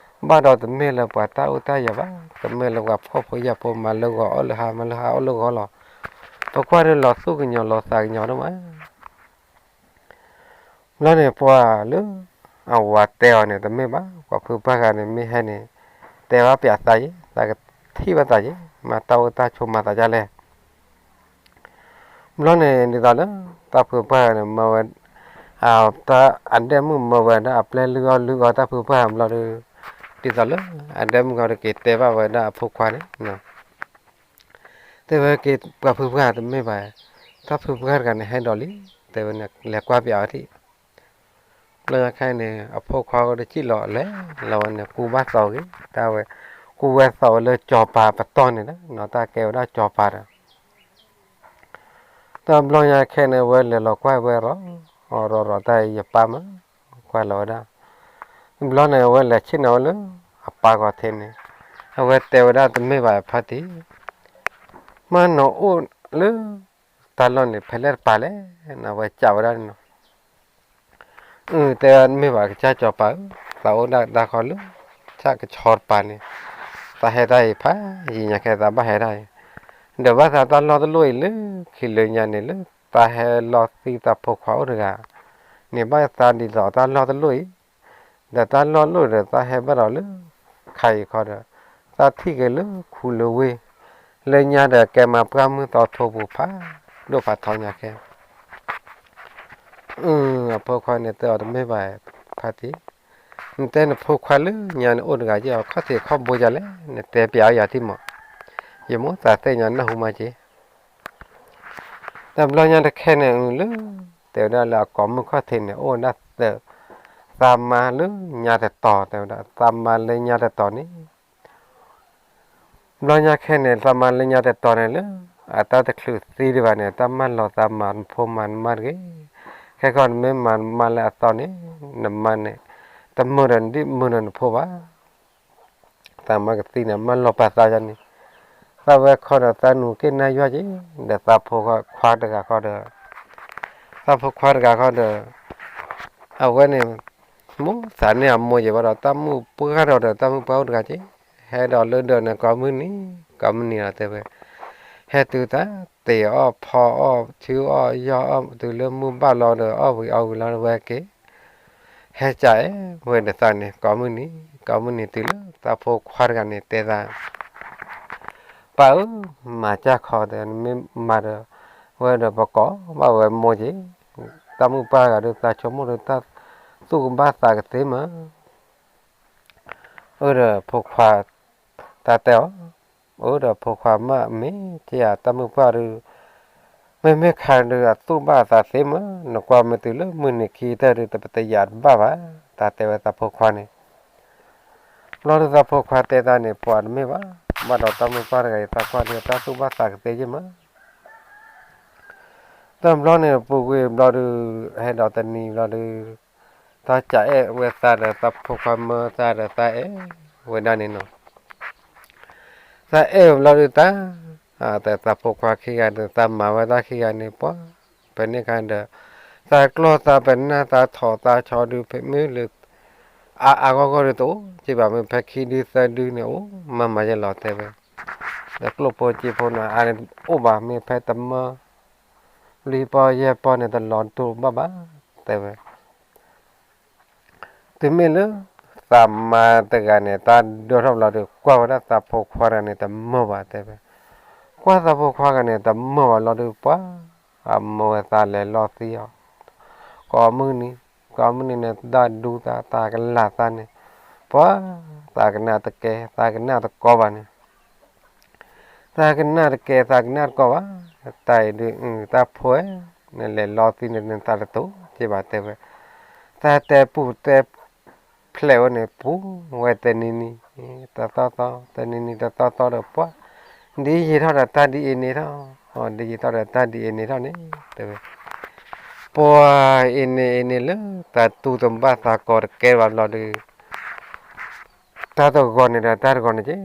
ဘၣ်ဒီးတမ့ၢ်လၢပှၤတၢ်အိၣ်တၢ်ယၢၤဘၣ်, တမ့ၢ်လၢပှၤဖှီၣ်ဖိယာ်ဖိမၤလၢဂီၤအီၣ်လၢဟါမၤလၢဟါအီၣ်လၢဂီၤလီၤ, ပကွၢ်ဒုးလီၤသူၣ်ကညီၤလီၤသးကညီၤဒိၣ်မး ဘျီန့ၣ်ပှၤလၢ အဝၤတဲအီၤန့ၣ် တမ့ၢ်ဘၣ် ပှၤဖုပှၢ်ဂၤန့ၣ် မ့ၢ်ဟဲန့ၣ် တဲဘၣ်ပၠးသးယဲ သးကထံၣ်ဘၣ်သးယဲ မၤတၢ်အိၣ်တၢ်ဆိးမၤသးဒ်လဲၣ်, ဘျီန့ၣ်ဒ်သိးလၢ တၢ်ဖုပှၢ်ဂၤန့ၣ် မၢဝဲ အဒဲမုၣ်မၢဝဲဒၣ်အပျဲၢ်လုၢ်အီၣ်လုၢ်အီတၢ်ဖုပှၢ်ဘျီဒီး ဒ်သိးလၢ အဒဲမုၣ်ဂၤဒုးက့ၤတဲဘၣ်ဝဲဒၣ်အဖိခွါန့ၣ် တဲဝဲက့ၤ ပှၤဖုပှၢ်တမ့ၢ်ဘၣ်, တၢ်ဖုပှၢ်တဂၤန့ၣ်ဟဲဒီးလံ, တဲဝဲန့ၣ် လဲၤကွၢ်ပၠးအီၤထံၣ်, ဘျီညါခဲအံၤန့ၣ် အဖိခွါအိၣ်တစံၣ်လီၤလဲၤ လီၤဝဲန့ၣ် ကူဘၣ်သီဂ့ၤ တၢ်ဝဲ, ကူဝဲသီဝဲလၢကၠီၤပၤပတီၢ်န့ၣ်လီၤ, တၢ်ကဲဝဲဒၣ်ကၠီၤပၤဒီး တဘျီညါခဲန့ၣ် အဝဲလဲၤလီၤကွၢ်ဝဲရီၤ, အီၤရီၤရီၤတၢ်အံၤယပၢ်မး, ကွၢ်လီၤဝဲဒၣ်, တဘျီန့ၣ် အဝဲလဲၤဆ့ၣ်နီၤဝဲလၢ အပၢ်ဂီၤထဲန့ၣ်, အဝဲတဲဝဲဒၣ်တမ့ၢ်ဘၣ်ဖါတံၢ်, မ့ၢ်နအိၣ်လၢ တၢ်လီၢ်န့ၣ် ဖဲလဲၣ်တပၤလဲၣ်, နဝဲကးဝဲဒၣ်န့ၣ်နီၤ အၢ တဲမ့ၢ်ဘၣ်ကစၢ်ကၠီၤပၤဧၢ, သးအိၣ်ဒၣ်တၢ်ခီလၢ ဆၣ်ကဆီတပၤန့ၣ်, သးဟဲတၢ်အံၤဖးယံာ်ညါခဲသးဘၣ်ဟဲတၢ်အံၤ, ဒီးဘၣ်သးတၢ်လီၢ်တလိၣ်အံၤလၢခံလၢညါန့ၣ် လၢသးဟဲလီၤသံသးဖိခွါအိၣ်တဂၤန့ၣ် ဘၣ်သးဒ်သိးတၢ်လီၢ်တလိၣ်အံၤ, ဒီးတၢ်လီၢ်လိၣ်ဒီးသးဟဲဘၣ်ဒီးလၢ ခါအံၤခီဒီး, သးထံၣ်က့ၤလၢခူလၢဝ့ၢ်, လၢညါဒီးကဲမၤပှၢ်မုၢ်သီထိပူၤဖးဒိၣ်ဖးထီညါခဲ အၢ အဖိခွါန့ၣ်တဲအီၤတမ့ၢ်ဘၣ်, ဖါတံၢ်, နတဲနဖိခွါလၢညါန့ၣ်အိၣ်တဂၤက့ၤအီၤ ခီၣ်ထံးခီၣ်ဘိယၤလဲၣ်, နတဲပၠးအီၤယၤထံၣ်မး, ယမိၣ်သးသ့ၣ်ညါနၢ်ဟူမးက့ၤ, တဘျီညါတခဲန့ၣ် အၢ လၢ တဲဝဲဒၣ်လၢအကိးမုၢ်ခီၣ်ထံးန့ၣ် အိၣ်ဝဲဒၣ်သၢ, သးမါလၢညါတတီၤ တဲဝဲဒၣ် သးမါလၢညါတတီၤန့ၣ် ဘျီညါခဲန့ၣ် သးမါလၢညါတတီၤန့ၣ်လၢ အတၢ်တချုးသံဒံးဘၣ်န့ၣ် တၢ်မၢလီၤသးမၤနဖိမၤနမါတဂ့ၤ. ခဲကီၢ်နမ့ၢ်မၤနမါလၢအသီန့ၣ် နမါန့ၣ် တမုာ်ဒီးနဒံၣ်မုာ်ဒီးနဖိဘၣ်. သးမါကသံန့ၣ် မၢလီၤပာ်သးယါန့ၣ် သးဝဲခီဒီးသးနူၤက့ၤနါယွၤက့ၤ ဒီးသးဖိခွါတဂၤခီဒီး သးဖိခွါတဂၤခီဒီး အဝဲန့ၣ် မိၢ်သးန့ၢ်အမိၢ်ယဲၢ်ဘၣ်ဒီး တၢ်မုၣ်ပှၢ်ထီၣ်ဒီး တၢ်မုၣ်ပှၢ်အိၣ်တဂၤက့ၤ ဟဲဒီးလၢဒၢးန့ၣ် ကိးမုၢ်နံၤ ကိးမုၢ်နံၤလီၤတဲဝဲ ဟဲတုၤတၢ်တ့ၢ်အီၣ်ဖီအီၣ် ထုအီၣ်ယီၢ်အီၣ် တုၤလၢမုၢ်ဘၣ်လီၤဒီး အီၣ်ဝံၤအီဝံၤလီၤဝဲက့ၤ ဟဲကၠးအဲၣ်ဝဲဒီးသးန့ၣ် ကိးမုၢ်နံၤ ကိးမုၢ်နံၤတုၤလၢသးဖိခွါတဂၤန့ၣ်တဲသး ပၢ်ဧၢ, မၤကၢ်ခီဒီး နမ့ၢ်မၤဒီး ဝဲဒီးပကိးဘၣ်ဝဲမိၢ်က့ၤ, တၢ်မုၣ်ပှၢ်တဂၤဒီး သးဆိကမိၣ်ဒီး တၢ်သူၣ်ကဘၣ်သးကသ့မး. အၢဒီးဖိခွါ တၢ်တဲအီၤ, အၢဒီးဖိခွါမ့ၢ်က့ၤဧါ တၢ်မုၣ်ပှၢ်ဒီး မ့မ့ၢ်ခါဒီး အသူၣ်ဘၣ်အသးသ့မး, နကွၢ်မ့ၢ်တုၤလၢမုၢ်နံၤခံကတၢၢ်ဒီး တပတယာ်တဘၣ်ဘၣ်, တၢ်တဲဝဲသးဖိခွါန့ၣ် ဘျီဒုးသးဖိခွါတဲသးန့ၣ် ပှၤတမ့ၢ်ဘၣ်, ဘၣ်ဒီးတၢ်မုၣ်ပှၢ်တဂၤအံၤ သးကွၢ်ဒီးတၢ်သူၣ်ဘၣ်သးကသ့ယ့ၢ်မး. တဘျီန့ၣ် ပူၤကွံာ်ဘျီဒုး ဟဲဒီးတနံၤဘျီဒုး တၢ်ကၠးအဲၣ်ဝဲသးဒီးသးဖိခွါမၢသးဒီးသးအဲၣ်ဝဲဒၣ်န့ၣ်နီၤ. သးအဲၣ်ဝဲဘျီဒုးတၢ်, သးဖိခွါခံဂၤဒီး သးမၤဝဲတၢ်ခံဂၤန့ၣ် ပှၤ ဖဲန့ၣ်အခါဒီး သးကျီၢ်သးပနၢ်သးထိးသးဆီဒုး ဖဲမ့ၢ်လၢ အါအါဂီၢ်ဂီၢ်ဒုးတအိၣ်က့ဘၣ်, မ့ၢ်ဖဲခံဒုသၢဒုန့ၣ် အိၣ်မၤမၤယဲလီၤတဲဝဲ, ဒီးကျိၣ်ဖိစ့ဖိန့ၣ် အါန့ၣ်အိၣ်ဘၣ်, မ့ၢ်ဖဲတမၢ လွံၢ်ပီၢ်ယဲၢ်ပီၢ်န့ၣ် တလီၤဒိဘၣ်ဘၣ် တဲဝဲ. တုၤမ့ၢ်လၢ သးမါတဂၤန့ၣ် တၢ်ဒိၣ်ထီၣ်ဘျီဒီး ကွၢ်ဝဲဒၣ်သးဖိခွါတဂၤန့ၣ် တမုာ်ဘၣ်တဲဝဲ, ကွၢ်သးဖိခွါတဂၤန့ၣ် တမုာ်ဘၣ်လီၤဒီး ပှၤ အမိၢ်ဝဲသးလဲၤလီၤသံအီၤ, ကိးမုၢ်နံၤ ကိးမုၢ်နံၤန့ၣ် တၢ်ဒူသး တၢ်ကလာ်သးန့ၣ်, ပှၤ သးကနၣ်တကဲ သးကနၣ်တကီဘၣ်န့ၣ် သးကနၣ်တကဲ သးကနၣ်တကီဘၣ်, တၢ်အံၤဒုး တၢ်ဖိဧၢ, နလဲၤလီၤသံန့ၣ် နသးတတူၢ်က့ဘၣ်တဲဝဲ, သးတဲပူၤတဲဖျဲးဝဲန့ၣ် ပူၤဝဲတနံၤနံၤ တသီသီ တနံၤနံၤတသီသီဒီး ပှၤ ဒ်ယံာ်ထီၣ်ဒီးတၢ်ဒ်အံၤန့ၣ်ထီၣ်, ဒ်ယံာ်ထီၣ်ဒီးတၢ်ဒ်အံၤန့ၣ်ထီၣ်န့ၣ် တဲဝဲ, ပှၤအံၤန့ၣ်အံၤန့ၣ်လၢ တၢ်တူၢ်တဘၣ်သးကီးတကဲဘၣ်ဘျီဒီး တၢ်တဂီၤန့ၣ်ဒီးတၢ်တဂီၤန့ၣ်က့,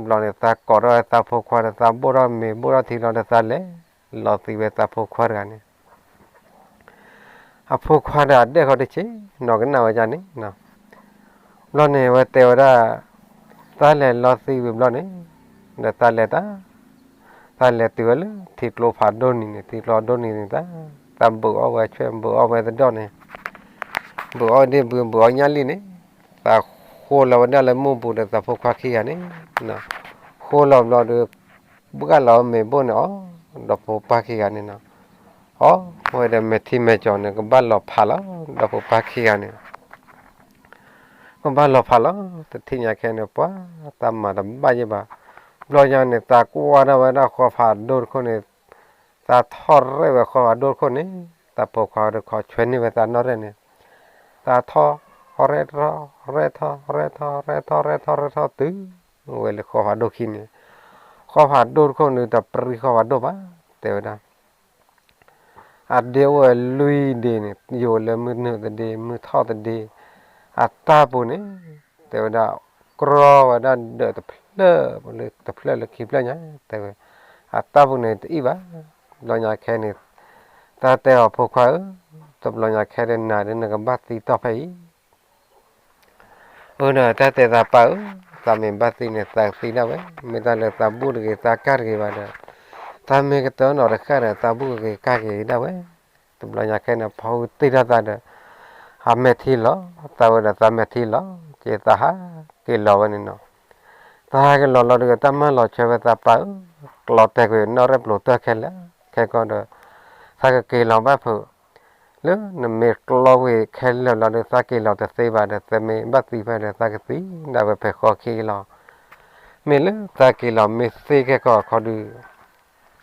ဘျီန့ၣ် သးကိးထီၣ်သးဖိခွါဒီး သးဘိၣ်ထီၣ်မ့ၤဘိၣ်ထီၣ်ထံလီၤဒီး သးလဲၤလီၤသံဝဲသးဖိခွါတဂၤန့ၣ်, အဖိခွါဒီးအဒဲၣ်ဃီတဆ့ နီၢ်ကနၣ်ဝဲဒၣ်န့ၣ်, ဘျီန့ၣ် အဝဲတဲဝဲဒၣ်, သးလဲၤလီၤသံဝံၤဘျီန့ၣ်, ဒီးသးလဲၤတၢ် သးလဲၤတုၤဝဲလၢထံကျိဖးဒိၣ်နံၤန့ၣ် ထံကျိဖးဒိၣ်နံၤန့ၣ် သး, သးဘုးအီၣ်ဝဲဆွဲ ဘုးအီၣ်ဝဲသဒီၣ်န့ၣ်, ဘုးအီၣ်ဒ့ၣ်ဘုး ဘုးအီၣ်ညၣ်လံၣ်န့ၣ်, သးဃိလီၤဝဲဒၣ်လၢမူပူၤဒီးသးဖိခွါခံဂၤန့ၣ်, ဃိလီၤဘျီဒီး ဘှၣ်လီၤမ့ၤဘိၣ်န့ၣ်အီၤ, ဒီးဖိခွါခံဂၤန့ၣ်နီၤ, အီၣ်ဝဲဒီးမဲာ်ထံမဲာ်ကၠီၤန့ၣ် ကဘၣ်လီၤဖးလီၤ ဒီးဖိခွါခံဂၤန့ၣ် ကဘၣ်လီၤဖးလီၤ, တထံၣ်ညါခဲန့ၣ် ပှၤ တၢ်မၤတဘၣ်ယဲၢ်ဘၣ်, ဘျီညါန့ၣ် သးကွၢ်ထီၣ်ဝဲဒၣ်ဃီဖးဒိၣ်တခိၣ်န့ၣ်, သးထီၣ်ရဲၣ်ဝဲဃီဖးဒိၣ်တခိၣ်န့ၣ်, သးဖိခွါဒီးခီဆွဲန့ၢ်ဝဲသးနီၣ်ရဲၣ်န့ၣ်, သးထီၣ်ရဲၣ်ထီၣ် ရဲၣ်ထီၣ် ရဲၣ်ထီၣ် ရဲၣ်ထီၣ် ရဲၣ်ထီၣ် ရဲၣ်ထီၣ်တုၤဝဲလၢဃီဖးဒိၣ်ခံန့ၣ်, ဃီဖးဒိၣ်တခိၣ်န့ၣ် တပြံဃီဖးဒိၣ်ဘၣ် တဲဝဲဒၣ် အဒ့အိၣ်ဝဲလွံၢ်ဒ့န့ၣ် ယိာ်လၢမုၢ်နုာ်တဒ့ မုၢ်ထီၣ်တဒ့, အတၢ်ပူၤန့ၣ် တဲဝဲဒၣ် ကြီဝဲဒၣ်ဒီးတဖျၢၣ်လၢခံဖျၢၣ်ညါ တဲဝဲ, အတၢ်ပူၤန့ၣ်တအံၣ်ဘၣ်, ဘျီညါခဲန့ၣ် တၢ်တဲအီၤဖိခွါဧၢ, တဘျီညါခဲဒီးနၤဒီးနကဘၣ်သံတီၢ်ဖဲအံၤ အၢဒီးတၢ်တဲသးပၢ်ဧၢ, သးမ့ၢ်ဘၣ်သံန့ၣ် သးကသံဒၣ်ဝဲ, မ့ၢ်တၢ်လၢသးဘူၣ်တဂ့ၤ သးကၢ်တဂ့ၤဘၣ်ဒီး, သးမ့ၢ်ကတၢၢ်နီၤတဃၣ်ဒီး သးဘူၣ်ကဂ့ၤကၢ်က့ၤဒၣ်ဝဲ, တဘျီညါခဲန့ၣ် ဖီကတ့ၢ်ထီၣ်သးဒီး, အမဲာ်ထံလီၤ, သးဝဲဒီးသးမဲာ်ထံလီၤ, က့သးဟးက့ၤလီၤဝဲန့ၣ်နီၤ, သးဟးက့ၤလီၤလီၤဒီး တၢ်မၢလီၤဆွဲဝဲသးပၢ်ဧၢ, ကျီတဲာ်ကွံာ်နီၣ်ရဲၣ်ပျိးတၢၢ်ခဲလၢာ်, ခဲကီၢ်ဒီး, သးကက့ၤလီၤဘၣ်ဖုး လၢနမ့ၢ်ကျီဝံၤခဲလၢာ်လီၤဒီး သးက့ၤလီၤတသ့ဘၣ်ဒီး သးမ့ၢ်ဘၣ်သံဖဲဒီး သးကသံဒၣ်ဝဲဖဲဃီခံလီၤ, မ့ၢ်လၢသးက့ၤလီၤမ့ၢ်သ့ခဲကီၢ်အခီဒုး,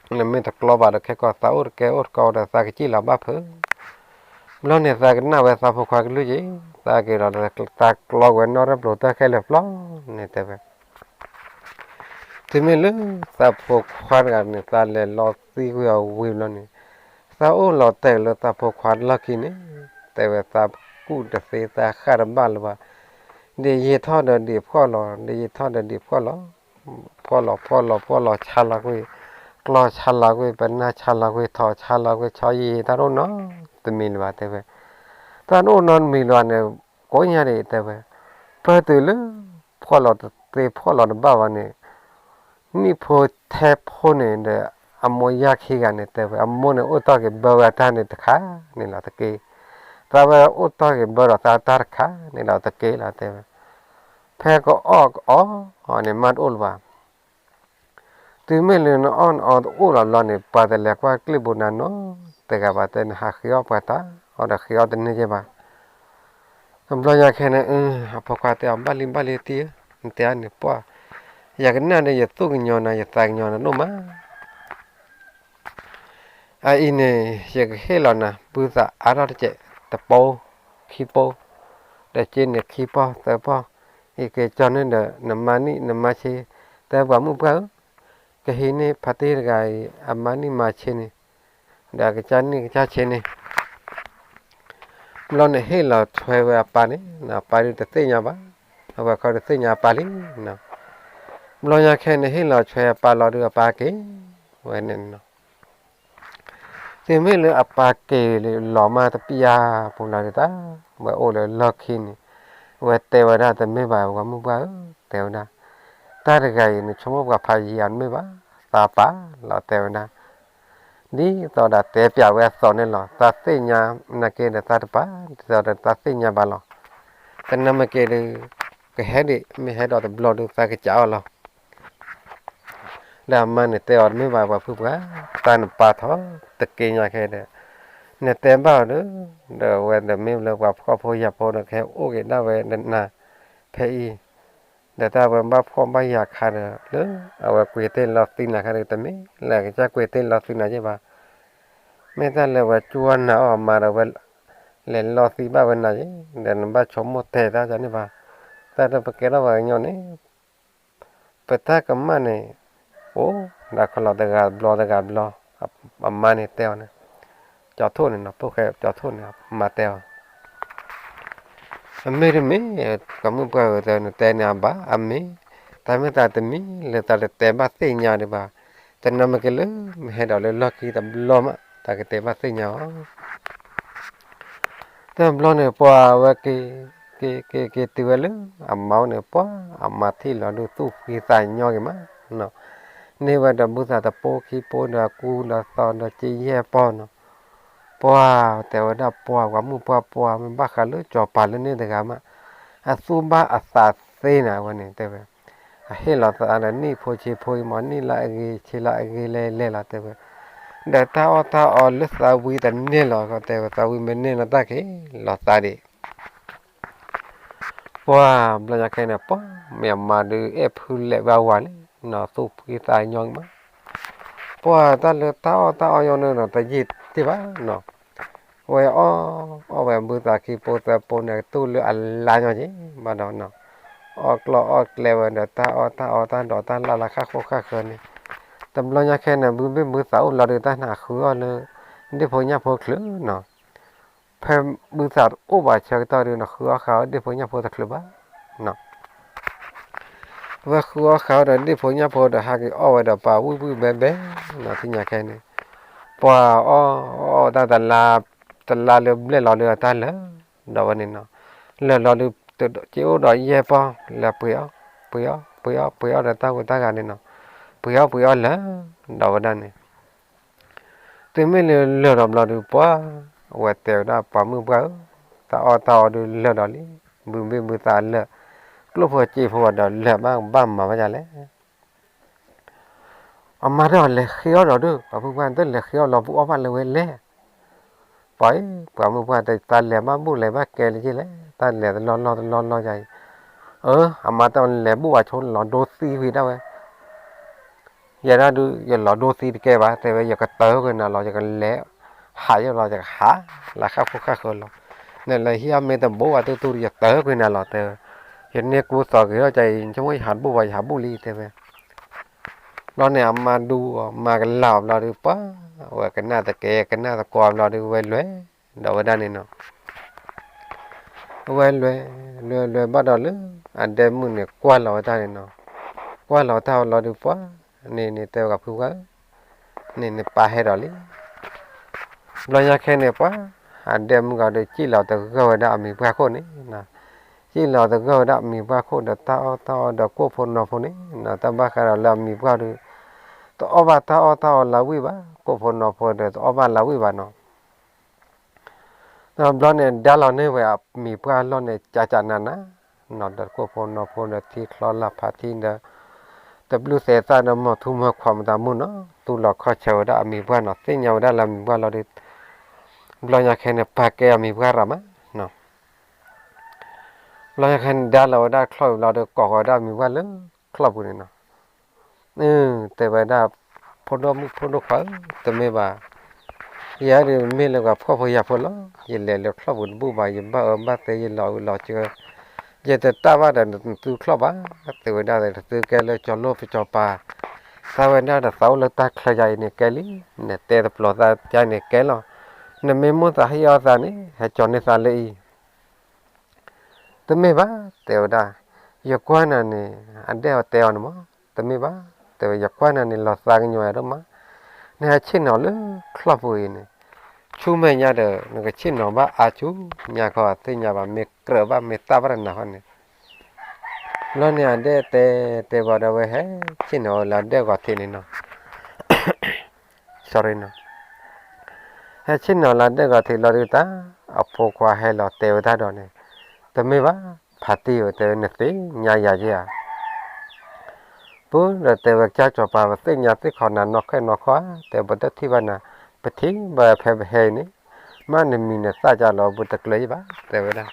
နမ့ၢ်တကျီဘၣ်ဒီး ခဲကီၢ်သးအိၣ်တကဲအိၣ်တကီဒီး သးကစံၣ်လီၤဘၣ်ဖုး ဘျီန့ၣ်သးကနၣ်ဝဲသးဖိခွါကလုၢ်က့ၤ, သးက့ၤဒီးသးကျီဝဲနီၣ်ရၢၢ်ပျိၤတၢ်ခဲလၢာ်ပျီန့ၣ်တဲဝဲ, တုၤမ့ၢ်လၢသးဖိခွါတဂၤန့ၣ် သးလဲၤလီၤသံကွံာ်အီၤဝံၤဘျီန့ၣ်, သးအိၣ်လီၤတဲာ်လၢသးဖိခွါလီၢ်ခံန့ၣ်, တဲဝဲသးကူၣ်တသ့သးဃၣ်တဘၣ်လၢၤဘၣ်, ဒ်ယံာ်ထီၣ်ဒီးဒံးဖှီၣ်လီၤ, ဒ်ယံာ်ထီၣ်ဒီးဒံးဖှီၣ်လီၤ, ဖှီၣ်လီၤဖှီၣ်လီၤဖှီၣ်လီၤဆါလီၤကွံာ်, ကျီဆါလီၤကွံာ် ပနၢ်ဆါလီၤကွံာ် ထိးဆါလီၤကွံာ် ဆီယံာ်ယံာ်တၢ်ဒိၣ်နီတမံၤလၢၤဘၣ်တဲဝဲ, တၢ်ဒိၣ်နီတမံၤလၢၤဘၣ်န့ၣ်, ကိးညါဒံးတဲဝဲ, ပၢၢ်တုၤလၢ ဖှီၣ်လီၤတသ့ဖှီၣ်လီၤတဘၣ်ဘၣ်န့ၣ် နံၣ်ဖိထဲဖိန့ၣ်ဒီး အမိၢ်ယၢ်ခံဂၤန့ၣ်တဲဝဲ, အမိၢ်န့ၣ်အိၣ်တီၢ်က့ၤဘၢဝဲအတၢ်န့ၣ်တခါန့ၣ်လီၤတက့ၢ်. သးဝဲအိၣ်တီၢ်က့ၤဘၢဒီးသးတၢ်တခါန့ၣ်လီၤတက့ၢ်လီၤတဲဝဲ. ဖဲကအီၣ်ကအီန့ၣ်မးတအိၣ်လၢၤဘၣ်. တုၤမ့ၢ်လၢနအီၣ်နအီတအိၣ်လီၤဘျီန့ၣ် ပှၤတလဲၤကွၢ်ကျ့ၣ်ဘိနၤနီတဂၤဘၣ်တဲ နဟးဃ့အီၣ်ပှၤတၢ်အီၣ်ဒီးဃ့အီၣ်တန့ၢ်က့ၤဘၣ်. တဘျီညါခဲန့ၣ် အဖိခွါတဲအီၤ ဘၣ်လံဘၣ်လံတံၢ်ဧၢ, နတဲအါန့ၣ်ပှၢ်, ယကနၣ်ဒီးယသူၣ်ကညီၤနၤ ယသးကညီၤနၤဒိၣ်မး. အအံၤန့ၣ် ယကဟ့ၣ်လီၤနၤ ဘုသးအါထီၣ်တစဲး တပိ, ခံပိ, ဒီးက့န့ၣ်ခံပီၢ်သၢပီၢ်, အံၤက့ၤကၠီန့ၣ်ဒီး နမါနံၣ်နမါဆ့, တဲပှၤမုၣ်ပှၢ်ဧၢ, ကဟံးန့ၢ်ဖါတံၢ်တဂၤအံၤ အမါနံၣ်မါဆ့န့ၣ်, ဒီးအကစၢ်နံၣ်ကစၢ်ဆ့န့ၣ် ဘျီန့ၣ်ဟ့ၣ်လီၤဆွဲဝဲအပၢ်န့ၣ်, အပၢ်ဒုးတသ့ၣ်ညါဘၣ်, အဝဲခီတသ့ၣ်ညါအပၢ်လံ. ဘျီညါခဲန့ၣ်ဟ့ၣ်လီၤဆွဲအပၢ်လီၤဒုး အပၢ်က့ၤဝဲန့ၣ်နီၤ. တုၤမ့ၢ်လၢအပၢ်က့ၤလီၤမးတပျၢ်ပူၤလီၤဒုးတၢ်, ဝဲအိၣ်လၢလီၢ်ခံန့ၣ်, ဝဲတဲဝဲဒၣ် တမ့ၢ်ဘၣ်ပှၤမုၣ်ပှၢ်ဧၢ, တဲဝဲဒၣ်, တၢ်တဂၤအံၤ နဆိကမိၣ်ပှၤဖးယံၤဧါ တမ့ၢ်ဘၣ်, သးပၢ်လီၤ တဲဝဲဒၣ်. ဒ်သိးဒီးတဲပျးဝဲအသိးန့ၣ်လီၤ. သးသ့ၣ်ညါနာ်က့ဒီးသးတပၢ်, ဒ်သိးဒီးသးသ့ၣ်ညါဘၣ်လီၤ. တနၢ်မ့ၢ်က့ၤဒုး ကဟဲဒံး, မ့ၢ်ဟဲဒီးတဘျီဒုး သးကစးအီၤလီၤ. ဒီးအမါန့ၣ်တဲအီၤ တမ့ၢ်ဘၣ်ပှၤဖုပှၢ်, တၢ်နပၢ်ထီၣ်တက့ၢ်ညါခဲဒီး, နတဲဘၣ်အီၤဒီး, ဒီးဝဲဒီးမ့ၢ်လၢပှၤဖှီၣ်ဖိယာ်ဖိဒီး ကဟဲအိၣ်က့ၤဒၣ်ဝဲနၤဖဲအံၤ, ဒီးတၢ်ဝဲဘၣ်ဖှီၣ်ဘၣ်ယာ်ခါဒီး လၢအဝဲကွံာ်တ့ၢ်လီၤသံနၤခါဒီး တမ့ၢ်လၢအကစၢ်ကွံာ်တ့ၢ်လီၤသံနၤယဲၢ်ဘၣ်. မ့ၢ်တၢ်လၢဝဲကွၢ်နၤအီၤအမါဒီး ဝဲလဲၤလီၤသံဘၣ်ဝဲနၤယဲၢ်, ဒီးနဘၣ်ဆိကမိၣ်တဲတၢ်န့ၣ်ဘၣ်. တၢ်ဒီးပကဲထီၣ်ပှၤကညီန့ၣ် ပတၢ်ကမၣ်န့ၣ် အိၣ်ဒၣ်ခီလီၤတဂၤဘျီတဂၤဘျီ, အမါန့ၣ်တဲအီၤန့ၣ်, ကၠီထိၣ်န့ၣ်နီၤ, ဖိၣ်ဃဲကၠီထိၣ်န့ၣ် အမါတဲအီၤ, အမ့ၢ်တမ့ၢ် ပှၤမုၣ်ပှၢ်ဧၢ, တဲနတဲန့ၣ်အဘၣ်, အမ့ၢ် တၢ်မ့ၢ်တၢ်တမံၤလၢတၢ်တတဲဘၣ်သ့ၣ်ညါဒံးဘၣ်. တနၢ်မ့ၢ်က့ၤလၢ မ့ၢ်ဟဲဒီးလၢလီၢ်ခံတဘျီမး တၢ်ကတဲဘၣ်သ့ၣ်ညါအီၤ တဘျီန့ၣ် ပှၤဝဲက့ၤ က့ၤက့ၤက့ၤတုၤဝဲလၢအမါအိၣ်န့ၣ် ပှၤအမါထံၣ်လီၤဒုးသူၣ်ဖှံသးညီက့ၤမးနီၤ, န့ၢ်ဝဲဒီးဘုသးတပိခံပိဒီးအကူဒီးသီဒီးက့ယဲၢ်ပီၢ်နီၤ, ပှၤတဲဝဲဒၣ် ပှၤပှၤမုၣ်ပှၢ်ပှၤ မ့ၢ်ဘၣ်ဃးလၢစီၤပၤလၢန့ၣ်တဂၤမး, အသူၣ်ဘၣ်အသးသ့နၤဝဲန့ၣ်တဲဝဲ, အဟ့ၣ်လီၤသးဒီးနံၣ်ဖိဆံးဖိအံၤမး နံၣ်လၢအဂ့ၤဆံးလၢအဂ့ၤလဲၤလဲၤလီၤတဲဝဲ, ဒီးတၢ်အီၣ်တၢ်အီလၢသးဝံတန့ၢ်လီၤ တဲဝဲ သးဝံမ့ၢ်န့ၢ်လီၤတၢ်က့ၤလီၤသးဒံး ပှၤဘျီညါခဲန့ၣ် ပှၤမ့ၢ်အမါဒုးအဲၣ်ဖုလဲၤဝဲဝၤလံနီၤ သူၣ်ဖှံသးညီက့ၤမး, ပှၤတၢ်လၢတၢ်အီၣ်တၢ်အီညီန့ၣ်ဒီး တယံာ်တ့ၢ်ဘၣ်နီၤ, ဝဲအီၣ်အီၣ်ဝဲဘုသးခံပိသၢပိန့ၣ် ကတူၢ်လၢအလါညီက့ၤဘၣ်ဒီးနီၤ, အီၣ်ကျီၢ်အီၣ်ကျဲဝဲဒီးတၢ်အီၣ်တၢ်အီတၢ်ဒိးတၢ်လၢ်လၢ်ဃၣ်ဃိဃၣ်ဃၢၤန့ၣ်, တဘျီညါခဲန့ၣ် ဘုဘ့ၣ်ဘုသးအိၣ်လီၤဒုး တၢ်နၢ်ဃုအီၣ်လၢ ဒ့ၣ်ဖိညၣ်ဖိချုးနီၤ ဖဲဘုသးတအိၣ်ဘၣ်ဆၢကတီၢ်ဒုး နဃုအီၣ်ဃာ်အီၣ်ဒ့ၣ်ဖိညၣ်ဖိတချုးဘၣ်နီၤ, ဝဲဃုအီၣ်ဃာ်အီၣ်ဒီးဒ့ၣ်ဖိညၣ်ဖိဒီးဟးက့ၤအီၣ်ဝဲဒီးပှၤဝံၣ်ဝံၣ်ဘဲဘဲနီၤ သ့ၣ်ညါခဲန့ၣ်, ပှၤအီၣ်အီၣ်တၢ်တလါ, တလါလၢဘျဲၣ်လီၤဒုးအတၢ်လၢာ်ဒီးဝဲန့ၣ်နီၤ, လၢာ်လီၤဒုး က့အိၣ်ဒီးယဲၢ်ပီၢ် လၢပှ့ၤအီၣ်, ပှ့ၤအီၣ်, ပှ့ၤအီၣ်, ပှ့ၤအီၣ်ဒီးတၢ်ဟူးတၢ်ဂဲၤန့ၣ်နီၤ, ပှ့ၤအီၣ်ပှ့ၤအီၣ်လၢာ်ဒီးဝဲဒၣ်န့ၣ် တုၤမ့ၢ်လၢလၢာ်ဒီးဘျီဒုးပှၤ, အဝဲတဲဝဲဒၣ်ပှၤမုၣ်ပှၢ်ဧၢ, တၢ်အီၣ်တၢ်အီဒုးလၢာ်ဒီးလံ, ဘုဘ့ၣ်ဘုသးလၢာ်, ကျိၣ်ဖိစ့ဖိဒီးလၢာ်မး ဘၣ်မၤဝဲဒ်လဲၣ် အမါတၢ်အီၣ်လဲၤဃ့အီၣ်ဒီးဒုး ပှၤမုၣ်ပှၢ်တလဲၤဃ့အီၣ်လီၤ ဘူးအီၣ်ဘၣ်လၢၤဝဲလဲၣ်, ပှၤအံၤ ပှၤမုၣ်ပှၢ်တဲ တၢ်လဲၤဘၣ်ဘူးလဲၤဘၣ်ကဲလၢာ်က့လဲၣ်, တၢ်လဲၤတလီၢ်လီၢ်တလီၢ်လီၢ်ယၤအံၤ, အၢ အမါတၢ်အီၣ်လဲၤဘူးဝဲဆိလီၤဒိသံဝံၤဒၣ်ဝဲ ယဲဒၣ်ဒုး ယလီၤဒိသံတကဲဘၣ် တဲဝဲ ယကတၢၢ်က့ၤနၤလီၤ ယကလဲၤ ဟးယဲလီၤ ယကဟး လၢဃၣ်ဖိဃၣ်ဃၢၤလီၤ, နလဲၤဟံးအီၣ်မ့ၢ်တဘိဘၣ်တူၢ်တူၢ် ယတၢ်ကွံာ်နၤလီၤ တဲဝဲ, ယန့ၢ်ကူသိးက့ၤထီၣ်ကအံၤ ဆိကမိၣ်ယဟးတဘူၣ်ဘၣ် ယဟးဘူၣ်လံ တဲဝဲ. ဘျီန့ၣ် အမါဒူအီၤ မၤကလၤအီၤဘျီဒုး ပှၤ အဝဲကနၣ်သကဲ ကနၣ်သကိးဘျီဒုး ဝဲလဲၤ ဒီးဝဲဒၣ်န့ၣ်နီၤ ဝဲလဲၤ လဲၤလဲၤဘၣ်ဒီးလၢ အဒဲမုၣ်န့ၣ် ကွၢ်လီၤဝဲတၢ်န့ၣ်နီၤ, ကွၢ်လီၤတၢ်ဝဲလီၤဒုး ပှၤ န့ၣ်န့ၣ် တဲဝဲကဖုဝဲ န့ၣ်န့ၣ်ပၢ်ဟဲဒီးလံ. ဘျီညါခဲန့ၣ် ပှၤ အဒဲမုၣ်ဂၤဒီး စံၣ်လီၤတဂၢၢ်ဝဲဒၣ်အမံၤပှၢ်ခိၣ်န့ၣ်, စံၣ်လီၤတဂၢၢ်ဝဲဒၣ်အမံၤပှၢ်ခိၣ်ဒီး တၢ်အီၣ်တၢ်အီဒီးကိၣ်ဖိနီၢ်ဖိန့ၣ်နီၤ, တၢ်ဘၣ်ဃးဒီးလၢအမံၤပှၢ်ဒီး တအီၣ်ဘၣ်တၢ်အီၣ်တၢ်အီလၢဝံၣ်ဘၣ်, ကိၣ်ဖိနီၢ်ဖိဒီး တအီၣ်ဘၣ်လၢဝံၣ်ဘၣ်နီၤ. ဒီးဘျီန့ၣ် ဒါလီၤန့ၢ်ဝဲအမံၤပှၢ်အလီၢ်န့ၣ် ကကနးနးနီၤ, ဒီးကိၣ်ဖိနီၢ်ဖိဒီး ထံချီလၢ်ဖးထံဒီး တဘျုးသဲးသၣ်ဒီး မီၤထူမီၤခွးမတၤမူနီၤ, သူၣ်လီၤခီၣ်ဆၢဝဲဒၣ်အမံၤပှၢ်နီၤ, သ့ၣ်ညါဝဲဒၣ်လၢအမံၤပှၢ်လီၤဒီး ဘျီညါခဲန့ၣ် ပာ်ကဲအမံၤပှၢ်ရၤမးနီၤ. ဘျီညါခဲန့ၣ် ဒါလီၤဝဲဒၣ်ချီၣ်ဝံၤလီၤဒီး ကိးဃီၤဝဲဒၣ်အမံၤပှၢ်လၢချီၣ်ပူၤန့ၣ်နီၤ. တဲဝဲဒၣ် ဖိဒိၣ်မုၣ်ဖိဒိၣ်ခွါဧၢ, တမ့ၢ်ဘၣ်, ယၤဒုးမ့ၢ်လၢပှၤဖှီၣ်ဖိယာ်ဖိလီၤ, ယလဲၤလၢချီၣ်ပူၤတဘူၣ်ဘၣ်, ယဘၣ်အၢဘၣ်သီ ယလီၤအၢလီၤစၢၤ, ယတတၢ်ဘၣ်ဒီးနသုချီၣ်ဘၣ်, တဲဝဲဒၣ် တသုကဲလၢကၠီၤလိၣ်ပကၠီၤပၤ, သးဝဲဒၣ်ဒီးသးအိၣ်လၢတၢ်ချၢယၤအံၤန့ၣ်ကဲလံ, နတဲတပျီၤသးကါန့ၣ်ကဲလီၤ, နမ့ၢ်မိၣ်သးဟ့ၣ်အီၣ်သးန့ၣ် ဟဲကၠီၤန့ၢ်သးလၢအံၤ တမ့ၢ်ဘၣ်, တဲဝဲဒၣ်, ယကွၢ်နၤန့ၣ် အဒဲအီၤတဲအီၤန့ၣ်မး, တမ့ၢ်ဘၣ်, တဲဝဲ ယကွၢ်နၤန့ၣ် လီၤသးကညီၤယၤဒိၣ်မး, နဟဲဆ့ၣ်နီၤလၢချီၣ်ပူၤအံၤန့ၣ်, ဆူမဲာ်ညါဒီး နကဆ့ၣ်နီၤဘၣ်အါဆူညါခီ သ့ၣ်ညါဘၣ် မ့ၢ်ကြၢးဘၣ် မ့ၢ်တၢ်ဘၣ်တနၤခီန့ၣ်, ဘျီန့ၣ်အဒဲတဲ တဲဘၣ်ဒီးဝဲဟဲဆ့ၣ်နီၤလၢအဒဲဂီၤထံးန့ၣ်နီၤ sorry နီၤ, ဟဲဆ့ၣ်နီၤလၢဒဲဂီၤထံးလီၤဒုးတၢ်, အဖိခွါဟဲလီၤတဲဝဲတၢ်ဒီးန့ၣ်, တမ့ၢ်ဘၣ်, ဖါတံၢ်ဧၢ တဲဝဲ နသ့ၣ်ညါယၤယဲဧါ, ပူၤဒီးတဲဝဲ ကစၢ်စီၤပၤ ပသ့ၣ်ညါသ့ၣ်ခီနၤနီၢ်ခဲနီၢ်ခီဧါ, တဲပတထံၣ်ဘၣ်နၤ, ပထံၣ်ဘၣ်ဖဲပဟဲအံၤန့ၣ်, မ့ၢ်နမံၤနသၣ်ကၢ်လီၤ ပတကျၢၤယံၣ်ဘၣ် တဲဝဲဒၣ်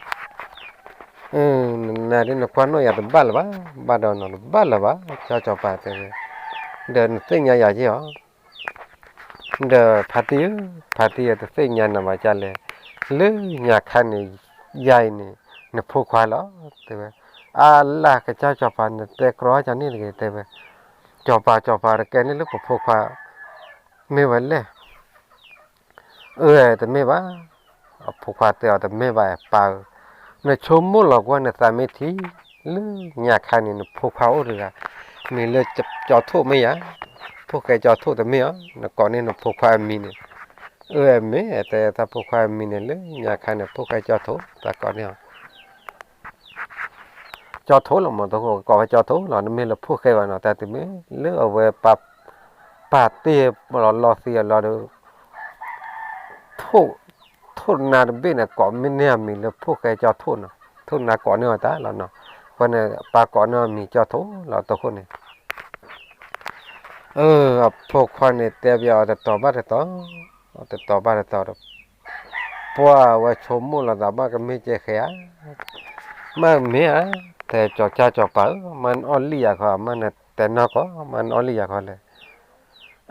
နနၤဒ်နကွၢ်နီၣ်ယၤတဘၣ်လၢၤဘၣ်, ဘၣ်ဒီးနီၤတဘၣ်လၢၤဘၣ် ကစၢ်စီၤပၤတဲဝဲ, ဒီးနသ့ၣ်ညါယၤယဲဧါ, ဒီးဖါတံၢ်ဧၢ, ဖါတံၢ်ဧၢ တသ့ၣ်ညါနၤဘၣ်ကၢ်လဲၣ်, လၢညါခါန့ၣ်, ယၤအံၤန့ၣ်, နဖိခွါလီၤ, တဲဝဲ, အလၢ်ကစၢ်စီၤပၤ နတဲကြီကၢ်န့ၣ်တဂ့ၤ တဲဝဲ, စီၤပၤစီၤပၤတကဲန့ၣ်လၢပဖိခွါ, မ့ၢ်ဝဲလဲၣ် အၢ တမ့ၢ်ဘၣ်, အဖိခွါတဲအီၤ တမ့ၢ်ဘၣ် ပၢ်ဧၢ, နဆိကမိၣ်လီၤကွၢ်နသးမ့ၢ်ထံ, လၢညါခါန့ၣ် နဖိခွါအိၣ်တဂၤ, မံၤလၢကၠီထိၣ်မ့ၢ်ဧါ, ဖိၣ်ဃဲကၠီထိၣ်တမ့ၢ်ဧါ, နကိးန့ၢ်နဖိခွါအမံၤန့ၣ်, အၢ မ့ၢ်တဲတၢ်ဖိခွါအမံၤန့ၣ် လၢညါခါန့ၣ် ဖိၣ်ဃဲကၠီထိၣ် တၢ်ကိးန့ၢ်အီၤ ကၠီထိၣ်လီၤ မ့ၢ်တကိးဝဲကၠီထိၣ်လီၤ တမ့ၢ်လၢဖိၣ်ဃဲဘၣ်နီၤ တၢ်တမ့ၢ်လၢအဝဲ ပာ်တ့ၢ်လီၤလီၤသံအလီၤဒီး ထိၣ်, ထိၣ်နါတဘ့ၣ်န့ၣ် ကိးမ့ၢ်န့ၢ်အမံၤလၢဖိၣ်ဃဲကၠီထိၣ်နီၤ, ထိၣ်နါကိးန့ၢ်အီၤတၢ်လီၤနီၤ, အဃိန့ၣ် ပၢ်ကိးန့ၢ်အမံၤကၠီထိၣ်လီၤ တဃိန့ၣ် အၢ အဖိခွါန့ၣ်တဲဘၣ်အီၤတတီၤဘၣ်တတီၤ, တတီၤဘၣ်တတီၤဒီး ပှၢ်ဝဲဆိကမိၣ်လီၤသးဘၣ်ကမ့ၢ်ကဲဃဲဧါ, မ့ၢ်မ့ၢ်ဧါ, တဲကၠီကၢ်ကၠီပၤဧၢ, မ့ၢ်နအီၣ်လံယၤခီ မ့ၢ်နတဲနီၢ်ကီး မ့ၢ်နအီၣ်လံယၤခီလဲၣ်,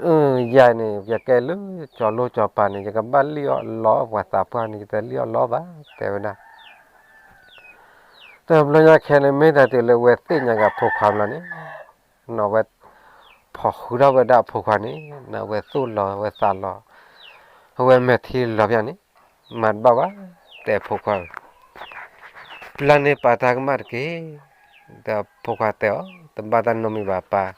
အၢ ယၤန့ၣ် ယကဲလၢကၠီလိကၠီပၤန့ၣ် ယကဘၣ်လံၣ်အီၣ်လီအီၣ်ပှၤသးပှၢ်န့ၣ် ယတလံၣ်အီၣ်လီဘၣ် တဲဝဲဒၣ် တဘျီညါခဲန့ၣ် မ့ၢ်တၢ်တုၤလၢဝဲသ့ၣ်ညါက့ၤအဖိခွါဘျီန့ၣ်, နဝဲ ဖီၣ်ဃုာ်ထီၣ်ဝဲဒၣ်အဖိခွါန့ၣ် နဝဲသူၣ်လီၤဝဲသးလီၤ, အဝဲမဲာ်ထံလီၤပျၢ်န့ၣ်, မၤတဘၣ်ဘၣ်, တဲဖိခွါဧၢ, ပျၢ်န့ၢ်ပၢ်တၢ်ကမၣ်တက့ၢ်, ဒီးဖိခွါတဲအီၤ တဘၣ်တၢ်နီတမံၤဘၣ်ပၢ်,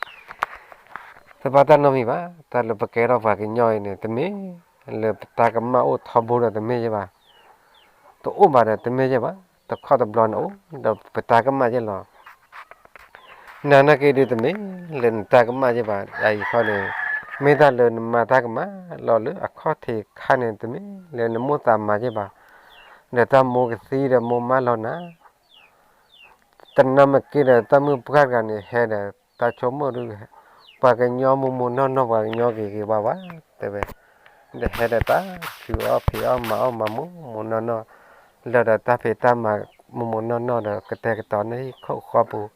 တဘၣ်တၢ်နီတမံၤဘၣ်, တၢ်လၢပကဲထီၣ်ပှၤကညီအံၤန့ၣ် တမ့ၢ်လၢပတၢ်ကမၣ်အိၣ်ထီဘိဒီးတမ့ၢ်ယဲဘၣ် တအိၣ်ဘၣ်ဒီးတမ့ၢ်ယဲဘၣ်, တခီတဘျီန့ၣ်အိၣ်ဒီးပတၢ်ကမၣ်ယဲလီၤ. နၤနာ်က့ဒုးတမ့ၢ်လၢနတၢ်ကမၣ်ယဲဘၣ်, အအံၤခီန့ၣ် မ့ၢ်တၢ်လၢနမၤတၢ်ကမၣ်လီၤလၢအခီၣ်ထံးခါန့ၣ် တမ့ၢ်လၢနမိၣ်သးမၤယဲဘၣ်, ဒီးတၢ်မိၢ်ကသံဒီးမိၢ်မါလီၤနၤ တနာ်မ့ၢ်က့ဒီး တၢ်မုၣ်ပှၢ်တဂၤန့ၣ် ဟဲဒီး တၢ်ဆိကမိၣ်ဒုး ပှၤကညီမိၢ်မိၢ်နီၢ်နီၢ် ပှၤကညီဂ့ၤဂ့ၤဝါဝါ တဲဝဲ, ဒီးဟဲဒီးတၢ်ဖံးအီၣ်ဖံးအီၣ် မၤအီၣ်မၤမိၢ်မိၢ်နီၢ်နီၢ်, လၢဒီးတၢ်ဖံးတၢ်မၤမိၢ်မိၢ်နီၢ်နီၢ်ဒီး ကတဲာ်ကတီၤန့ၢ်ဟံၣ်ခိၣ်ဃီပူၤ,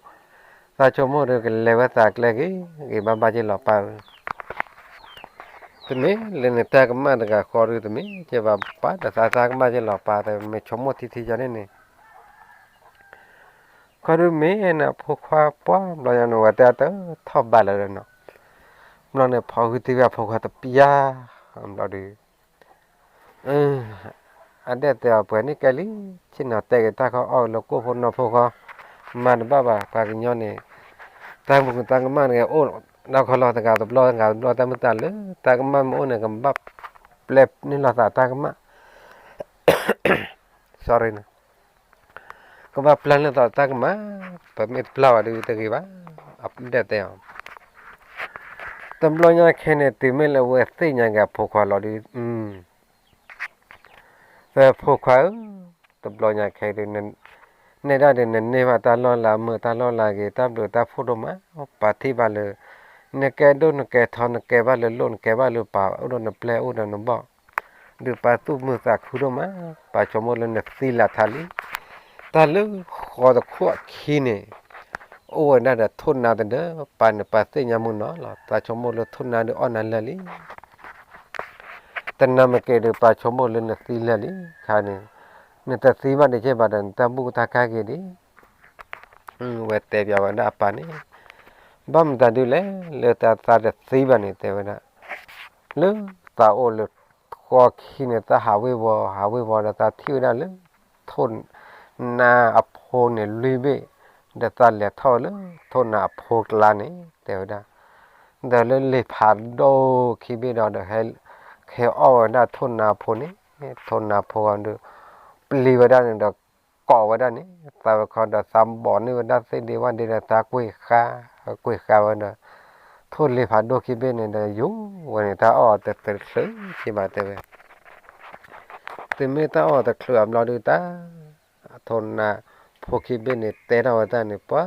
တၢ်ဆိကမိၣ်ဒုး ကလဲၤဝဲသးကျဲဂ့ၤဂ့ၤဘၣ်ဘၣ်က့ၤလီၤပၢ်ဧၢ တမ့ၢ်လၢနတၢ်ကမၣ်တဂၤဃီဒုး တမ့ၢ်ကဲဘၣ်ပၢ်ဒီးသးတၢ်ကမၣ်ကဲလီၤ ပၢ်တဲမ့ၢ်ဆိကမိၣ်ထံထံယၤန့ၣ်န့ၣ် ခီဒုးမ့ၢ်နဖိခွါပှၢ်ဘျီညါန့ၣ် ဝဲတဲတထီၣ်ဘၣ်လၢၤဒီးနီၤ, ဘျီန့ၣ် ဖီဂုၢ်တံၢ်ဝဲအဖိခွါတပျၢ်, ဘျီဒုး အဒဲတဲအီၤပှဲၤန့ၣ်ကဲလံ, ဆ့ၣ်နီၤတဲက့ၤတၢ်ခီအီၣ်လၢကိၣ်ဖိနီၢ်ဖိဃီ, မၤတဘၣ်ဘၣ် ပှၤကညီန့ၣ်, တၢ်မုၢ်တၢ်ကမၣ်န့ၣ် အိၣ်ဒီးခီလီၤတဂၤတဘျီတဂၤတဘျီ တၢ်မုၢ်တၢ်လၢ တၢ်ကမၣ်မ့ၢ်အိၣ်န့ၣ် ကဘၣ်ပျဲန့ၢ်လိာ်သးတၢ်ကမၣ် sorry န့ၣ် ကဘၣ်ပျဲန့ၢ်လိာ်သးတၢ်ကမၣ်, ပမ့ၢ်တပျၢ်ဘၣ်ဒုးတဂ့ၤဘၣ်, အဒဲတဲအီၤ, တဘျီညါခဲန့ၣ် တုၤမ့ၢ်လၢအဝဲသ့ၣ်ညါက့ၤအဖိခွါလီၤဒုး, သးဖိခွါဧၢ, တဘျီညါခဲဒုး နဲဒၣ်ဒုး နန့ၢ်ဘၣ်တၢ်လီၢ်လၢအမုာ်တၢ်လီၢ်လၢအဂ့ၤ တၢ်ဘျုးတၢ်ဖှိၣ်ဒိၣ်မး, ပၢ်ထံၣ်ဘၣ်လၢ နကဲဒိၣ်နကဲထီ နကဲဘၣ်လၢလိၣ် နကဲဘၣ်လၢပၢ် အိၣ်ဒီးနပျဲၢ်အိၣ်ဒီးနဘီၣ်, ဒုးပၢ်သူၣ်မုာ်သးခုဒိၣ်မး, ပၢ်ဆိကမိၣ်လၢနသံလၢထးလံ, တၢ်လၢဃီတခိၣ်အခံန့ၣ် အိၣ်ဝဲဒၣ်ဒီးထိၣ်နါတဒၢ, ပၢ်န့ၣ်ပၢ်သ့ၣ်ညါမုၢ်နီၤလီၤ, တၢ်ဆိကမိၣ်လၢထိၣ်နါဒုးအီၣ်နၤလၢာ်လံ တနၤမ့ၢ်က့ၤဒုး ပၢ်ဆိကမိၣ်လၢနသံလၢာ်လံ, ခါန့ၣ် နတသံဘၣ်ဒံးကဲဘၣ်ဒီး နတၢ်ဘူၣ်တၢ်ကါဂ့ၤဒံး, ဝဲတဲပၠးဝဲဒၣ်အပၢ်န့ၣ်, ဘၣ်မတၤဒုးလဲၣ် လၢတၢ်သးတသံဘၣ်န့ၣ် တဲဝဲဒၣ်, လၢသးအိၣ်လၢဃီခံန့ၣ် သးဟးဝ့ၤဝီၤ ဟးဝ့ၤဝီၤဒီး သးထံၣ်ဝဲဒၣ်လၢ ထိၣ်နါအဖိန့ၣ်လွံၢ်ဘ့ၣ်, ဒီးသးလဲၤထီၣ်ဝဲလၢ ထိၣ်နါအဖိကျါန့ၣ် တဲဝဲဒၣ်, ဒီးလၢလ့ၤဖးဒိၣ်ခံဘ့ၣ်ဒီး ဒီးဟဲအီၣ်ဝဲဒၣ်ထိၣ်နါအဖိန့ၣ်, ထိၣ်နါဖိဒီး ပျံၤဝဲဒၣ်န့ၣ်ဒီး ကိးဝဲဒၣ်န့ၣ် သးဝဲခီဒီး သးဘီၣ်န့ၢ်ဝဲဒၣ်သ့ၣ်ဒ့ဝၣ်ဒ့ဒီး သးကွံာ်ဃါ, ကွံာ်ဃါဝဲဒီး ထိၣ်လ့ၤဖးဒိၣ်ခံဘ့ၣ်န့ၣ်ဒီး ယူၤဝဲန့ၣ် တၢ်အီၣ်တချုးက့ဘၣ်တဲဝဲ, တုၤမ့ၢ်တၢ်အီၣ်တချုးအဘျီဒုးတၢ် ထိၣ်နါဖိခံဘ့ၣ်န့ၣ် တဲထီၣ်ဝဲတၢ်န့ၣ် ပှၤ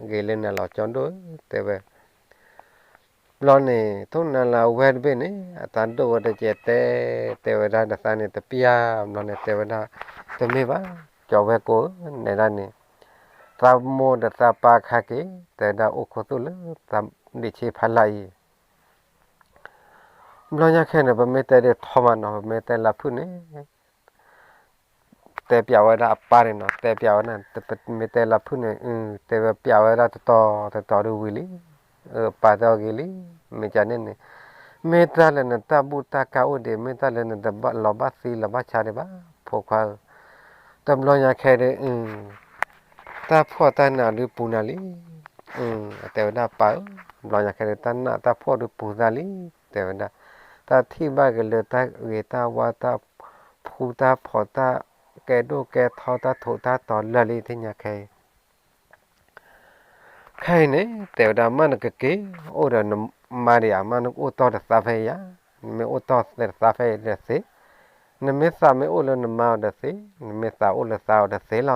ဂ့ၤလၢနၤလီၤကၠီဒိၣ်ဧၢ တဲဝဲ, ဘျီန့ၣ် ထိၣ်နါလၢအဝဲတဘ့ၣ်န့ၣ် အတၢ်ဒိၣ်ဝဲတကဲးတဲ, တဲဝဲဒၣ်ဒီးသးန့ၣ်တပျၢ်, ဘျီန့ၣ်တဲဝဲဒၣ်, တမ့ၢ်ဘၣ်, ကၠီဝဲၢ်ကိၢ်ဧၢ, နဲဒၣ်န့ၣ် သးမိၢ်ဒီးသးပၢ်ခါက့ၤ တဲဝဲဒၣ်အိၣ်ခိၣ်သူၣ်လၢသးဒံးဆံးဖးလာ်အံၤ, ဘျီညါခဲန့ၣ် ပမ့ၢ်တဲဒ်ထီမးနီၤ ပမ့ၢ်တဲလၢဖုၣ်န့ၣ် တဲပၠးဝဲဒၣ်အပၢ်န့ၣ်နီၤ, တဲပၠးဝဲဒၣ် ပမ့ၢ်တဲလၢဖုၣ်န့ၣ် တဲဝဲပၠးဝဲဒၣ်တတီၤတတီၤဒုးဝံၤလံ, ပၢ်တဲအီၤဂ့ၤလံ, မ့ၢ်ကန့ၣ်န့ၣ်, မ့ၢ်တၢ်လၢနတၢ်ဘူၣ်တၢ်ကါအိၣ်ဒံး မ့ၢ်တၢ်လၢနတဘၣ်လီၤဘၣ်သံလီၤဘၣ်ဆါဒံးဘၣ်, ဖိခွါဧၢ, တဘျီညါခဲဒုး တၢ်ဖှီၣ်တၢ်နးဒုးပူၤနၤလံ, တဲဝဲဒၣ်ပၢ်ဧၢ, ဘျီညါခဲဒုး တၢ်နးတၢ်ဖှီၣ်ဒုးပူၤသးလံ, တဲဝဲဒၣ်, တၢ်ထံၣ်ဘၣ်က့ၤလၢတၢ်ဂ့ၤတၢ်ဝါ တၢ်ဖှူတၢ်ဖိး တၢ်ကဲဒိၣ်ကဲထီ တၢ်ထိးတၢ်တီၤလၢာ်လံ သ့ၣ်ညါခဲအံၤ, ခဲအံၤန့ၣ် တဲဝဲဒၣ် မ့ၢ်နကက့ၤအိၣ်ဒီးနမါဒံးဧါ, မ့ၢ်နကအိၣ်တီၢ်တသးဖဲအံၤဧါ, နမ့ၢ်အိၣ်တီၢ်တသးဖဲအံၤဒီးသ့, နမ့ၢ်သးမ့ၢ်အိၣ်လၢနမါအီၤဒီးသ့, နမ့ၢ်သးအိၣ်လၢသးအီၤဒီးသ့လီၤ,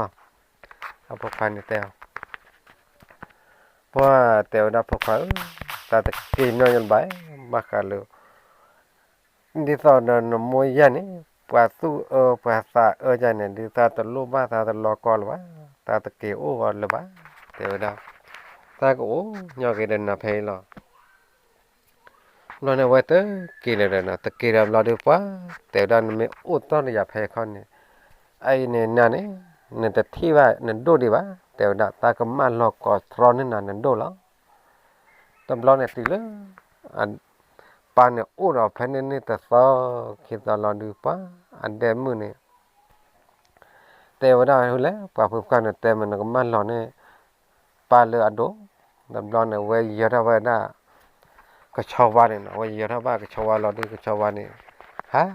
အဖိခွါန့ၣ်တဲအီၤ ပှၤတဲဝဲဒၣ်ဖိခွါဧၢ, တၢ်တက့ၤနီၢ်ယလၢၤဘၣ်, ဘၣ်ဃးလၢ ဒ်သိးဒီးနမိၢ်ယၢ်န့ၣ် ပှၤသူၣ်အၢပှၤသးအၢယၤန့ၣ် ဒ်သးတလိၣ်ဘၣ်သးတလီၤကီလၢၤဘၣ်, တၢ်တက့ၤအိၣ်ဂီၤလၢၤဘၣ်, တဲဝဲဒၣ်, တၢ်ကအိၣ်ညီက့ၤဒီးနၤဖဲအံၤလီၤ. ဘျီန့ၣ်အဝဲတက့ၤလၢၤဒီးနီၤ, တက့ၤဒီးဘျီဒုးပှၤ တဲဝဲဒၣ် နမ့ၢ်အိၣ်တီၢ်ဒီးယၤဖဲခီန့ၣ် အအံၤန့ၣ်နၤန့ၣ် နတထံၣ်ဘၣ်နဒိၣ်ဒံးဘၣ်, တဲဝဲဒၣ် တၢ်ကမၣ်လီၤကိးတြီန့ၢ်နၤနဒိၣ်လီၤ. တဘျီန့ၣ်တုၤလၢ ပၢ်န့ၣ်အိၣ်ဒီးဖဲန့ၣ်န့ၣ်တသီ ခံသီလီၤဒုးပှၤ အဒဲမုၣ်န့ၣ် တဲဝဲဒၣ် ဟူလဲၣ် ပှၤဖုဖုန့ၣ် တဲမ့ၢ်နကမၣ်လီၤန့ၢ် ပၢ်လၢအဒိၣ်, တဘျီန့ၣ် ဝဲယၢၤထီၣ်ဝဲဒၣ် ကဆီဝါန့ၣ်နီၤ, ဝဲယၢၤထီၣ်ဘၣ်ကဆီဝါလီၤဒုး ကဆီဝါန့ၣ် ဟး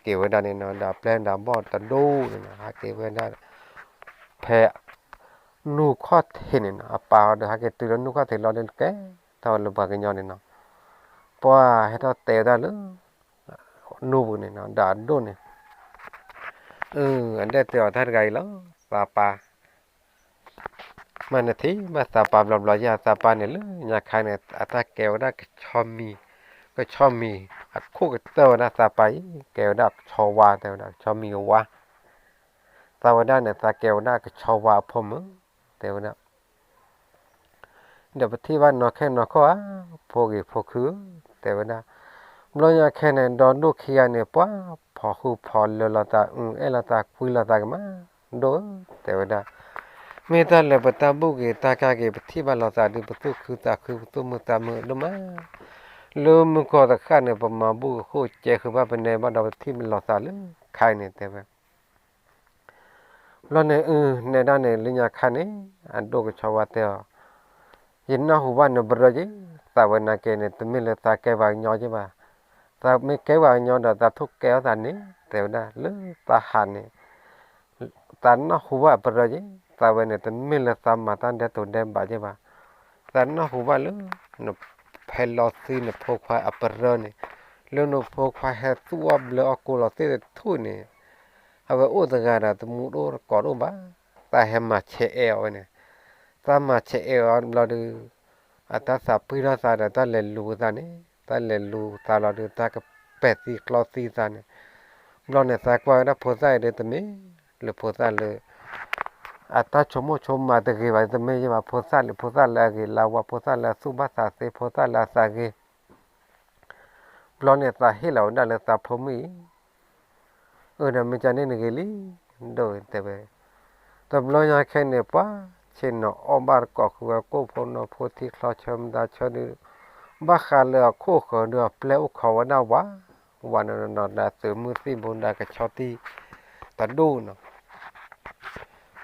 က့ၤဝဲဒၣ်န့ၣ်နီၤ, ဒီးပျဲၢ်ဒီးဘီၣ်တဒိၣ်န့ၣ်နီၤ, ဟးက့ၤဝဲဒၣ် ဖဲ နူၢ်ခီၣ်ထံးန့ၣ်နီၤ, အပၢ်အီၤဒီးဟဲက့ၤတုၤလၢနူၢ်ခီၣ်ထံးလီၤဒုး ကဲထီၣ်ဝဲလၢပှၤကညီန့ၣ်နီၤ, ပှၤဟဲထီၣ်တဲဝဲဒၣ်လၢ နူၢ်ပူၤန့ၣ်နီၤ, ဒီးအဒိၣ်န့ၣ် အဒဲတဲအီၤတၢ်တဂၤအံၤလီၤ, သးပၢ် မ့ၢ်နထံၣ်ဘၣ်သးပၢ်ဘျီဘျီယဲၢ် သးပၢ်န့ၣ်လၢညါခါန့ၣ် အတၢ်ကဲဝဲဒၣ်ကဆီမံၤ, ကဆီမံၤ အခိၣ်ကတၢၢ်ဝဲဒၣ်သးပၢ်အံၤ ကဲဝဲဒၣ်ကဆီဝါ တဲဝဲဒၣ် ကဆီမံၤဝါ, သးဝဲဒၣ်န့ၣ် သးကဲဝဲဒၣ်ကဆီဝါအဖိမုၣ်, တဲဝဲဒၣ် ဒီးပထံၣ်ဘၣ်နီၢ်ခဲနီၢ်ခီၣ်ဧါ, ဖိဂ့ၤဖိခုဧၢ, တဲဝဲဒၣ်, ဘျီညါခဲန့ၣ် ဒီဒိၣ်ခံဂၤန့ၣ် ပှၤဖီၣ်ဃုာ်ဖီၣ်လၢာ်လိာ်သး အအဲၣ်လိာ်သးကွံလိာ်သးကမး, ဒိၣ်ဧၢ တဲဝဲဒၣ်, မ့ၢ်တၢ်လၢပတၢ်ဘူၣ်က့ၤတၢ်ကါက့ၤ ပထံၣ်ဘၣ်လိာ်သးဒီး ပသူၣ်ခုသးခု ပသူၣ်မုာ်သးမုာ်ဒိၣ်မး, လၢမုၢ်ကီၢ်တဃၣ်န့ၣ် ပမၤဘူၣ်ကဃိၣ်ကဲဃုာ်ဘၣ် ပနဲဘၣ်ဒီး ပထံၣ်လိာ်သးလၢခါအံၤန့ၣ် တဲဝဲ ဘျီန့ၣ် အၢ နဲဒၣ်န့ၣ် လၢညါခါန့ၣ် အဒိၣ်ကဆီဝါတဲအီၤ, ယနၢ်ဟူဘၣ်နပရၢက့ၤ, သးဝဲနာ်က့န့ၣ် တမ့ၢ်လၢသးကဲပှၤကညီက့ဘၣ်, သးမ့ၢ်ကဲပှၤကညီဒီး သးထိၣ်ကဲအီၤသးန့ၣ် တဲဝဲဒၣ် လၢသးဟးန့ၣ် သးနၢ်ဟူဘၣ်ပရၢက့ၤ, သးဝဲန့ၣ် တမ့ၢ်လၢသးမၤတၢ်ဒဲးတိၤဒဲးဘးက့ဘၣ်, သးနၢ်ဟူဘၣ်လၢ နဖဲလီၤသံနဖိခွါအပရၢန့ၣ်, လၢနဖိခွါဟဲသူၣ်အီၣ်ဘျၢအီၣ်ကိးလီၤသ့ၣ်တထူၣ်န့ၣ်, အဝဲအိၣ်တဂၤဒီး တမူတအိၣ်တကိးတအိၣ်ဘၣ်, သးဟဲမၤဆဲးအဲးအီၤဝဲန့ၣ်, သးမၤဆဲးအဲးအီၤဘျီဒီး အတၢ်သးပှံၢ်ထီၣ်သးဒီး တၢ်လဲၤလူၤသးန့ၣ်, တၢ်လဲၤလူၤသးလီၤဒီး တၢ်ကပဲာ်သံကျီသံသးန့ၣ်, ဘျီန့ၣ် သးကွၢ်ဝဲဒၣ်ဖိသၣ်အံၤဒီး တမ့ၢ်လၢဖိသၣ်လၢ အတၢ်ဆိကမိၣ်ဆိကမးတဂ့ၤဘၣ်, တမ့ၢ်ယဲဘၣ်, ဖိသၣ်လၢ ဖိသၣ်လၢအဂ့ၤလၢအဝါ, ဖိသၣ်လၢအသူၣ်ဘၣ်သးသ့, ဖိသၣ်လၢအသးဂ့ၤ, ဘျီန့ၣ် သးဟ့ၣ်လီၤဝဲဒၣ်လၢသးဖိမုၣ်အံၤ, အၢ ဒီးမ့ၢ်ကန့ၣ်နဂ့ၤလံ, ဒိၣ်တဲဝဲ, တဘျီညါခဲန့ၣ် ပှၤဆ့ၣ်နီၤအီၣ်ဘၣ်တကိးဃုာ်ဝဲ ကိၣ်ဖိနီၢ်ဖိထံချီဆၢမတၤဆၢဒုး, ဘၣ်ဃးလၢအခိၣ်ဃၢၤဒီးအပျဲၢ်အိၣ်ခိးဝဲဒၣ်ဝး, ဝးနီၢ်နီၢ်ဒီးသုးမုၢ်သံၣ်ဘိဒီးကဆီတံၢ်တဒိၣ်နီၤ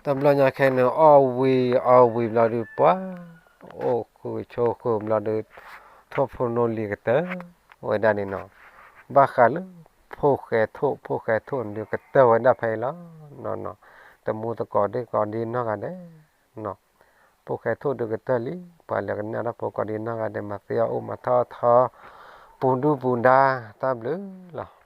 တဘျီညါခဲန့ၣ် အီၣ်ဝံၤအီၣ်ဝံၤဘျီဒုး ပှၤအိၣ်ဃုာ်ဆိးဃုာ်ဘျီဒုး ထိၣ်ဖိနီၢ်လံၤကတၢၢ်ဝဲဒၣ်န့ၣ်နီၤ, ဘၣ်ဃးလၢ ဖိၣ်ဃဲထိၣ် ဖိၣ်ဃဲထိၣ်န့ၣ်ဒုး ကတၢၢ်ဝဲဒၣ်ဖဲအံၤလီၤ. တမူတကိးဒ့ၣ်ကိးဒ့နီၢ်ဂၤဒဲး, ဖိၣ်ဃဲထိၣ်ဒုးကတၢၢ်လံ, ပှၤလၢကနၣ်တၢ်ဖိကိးဒ့နီၢ်ဂၤဒဲး မၤသ့အီၣ်အိၣ်မၤထီၣ်ထီ, ပူၤဒုၣ်ပူၤဒါ, တၢ်ဘျုးလီၤ.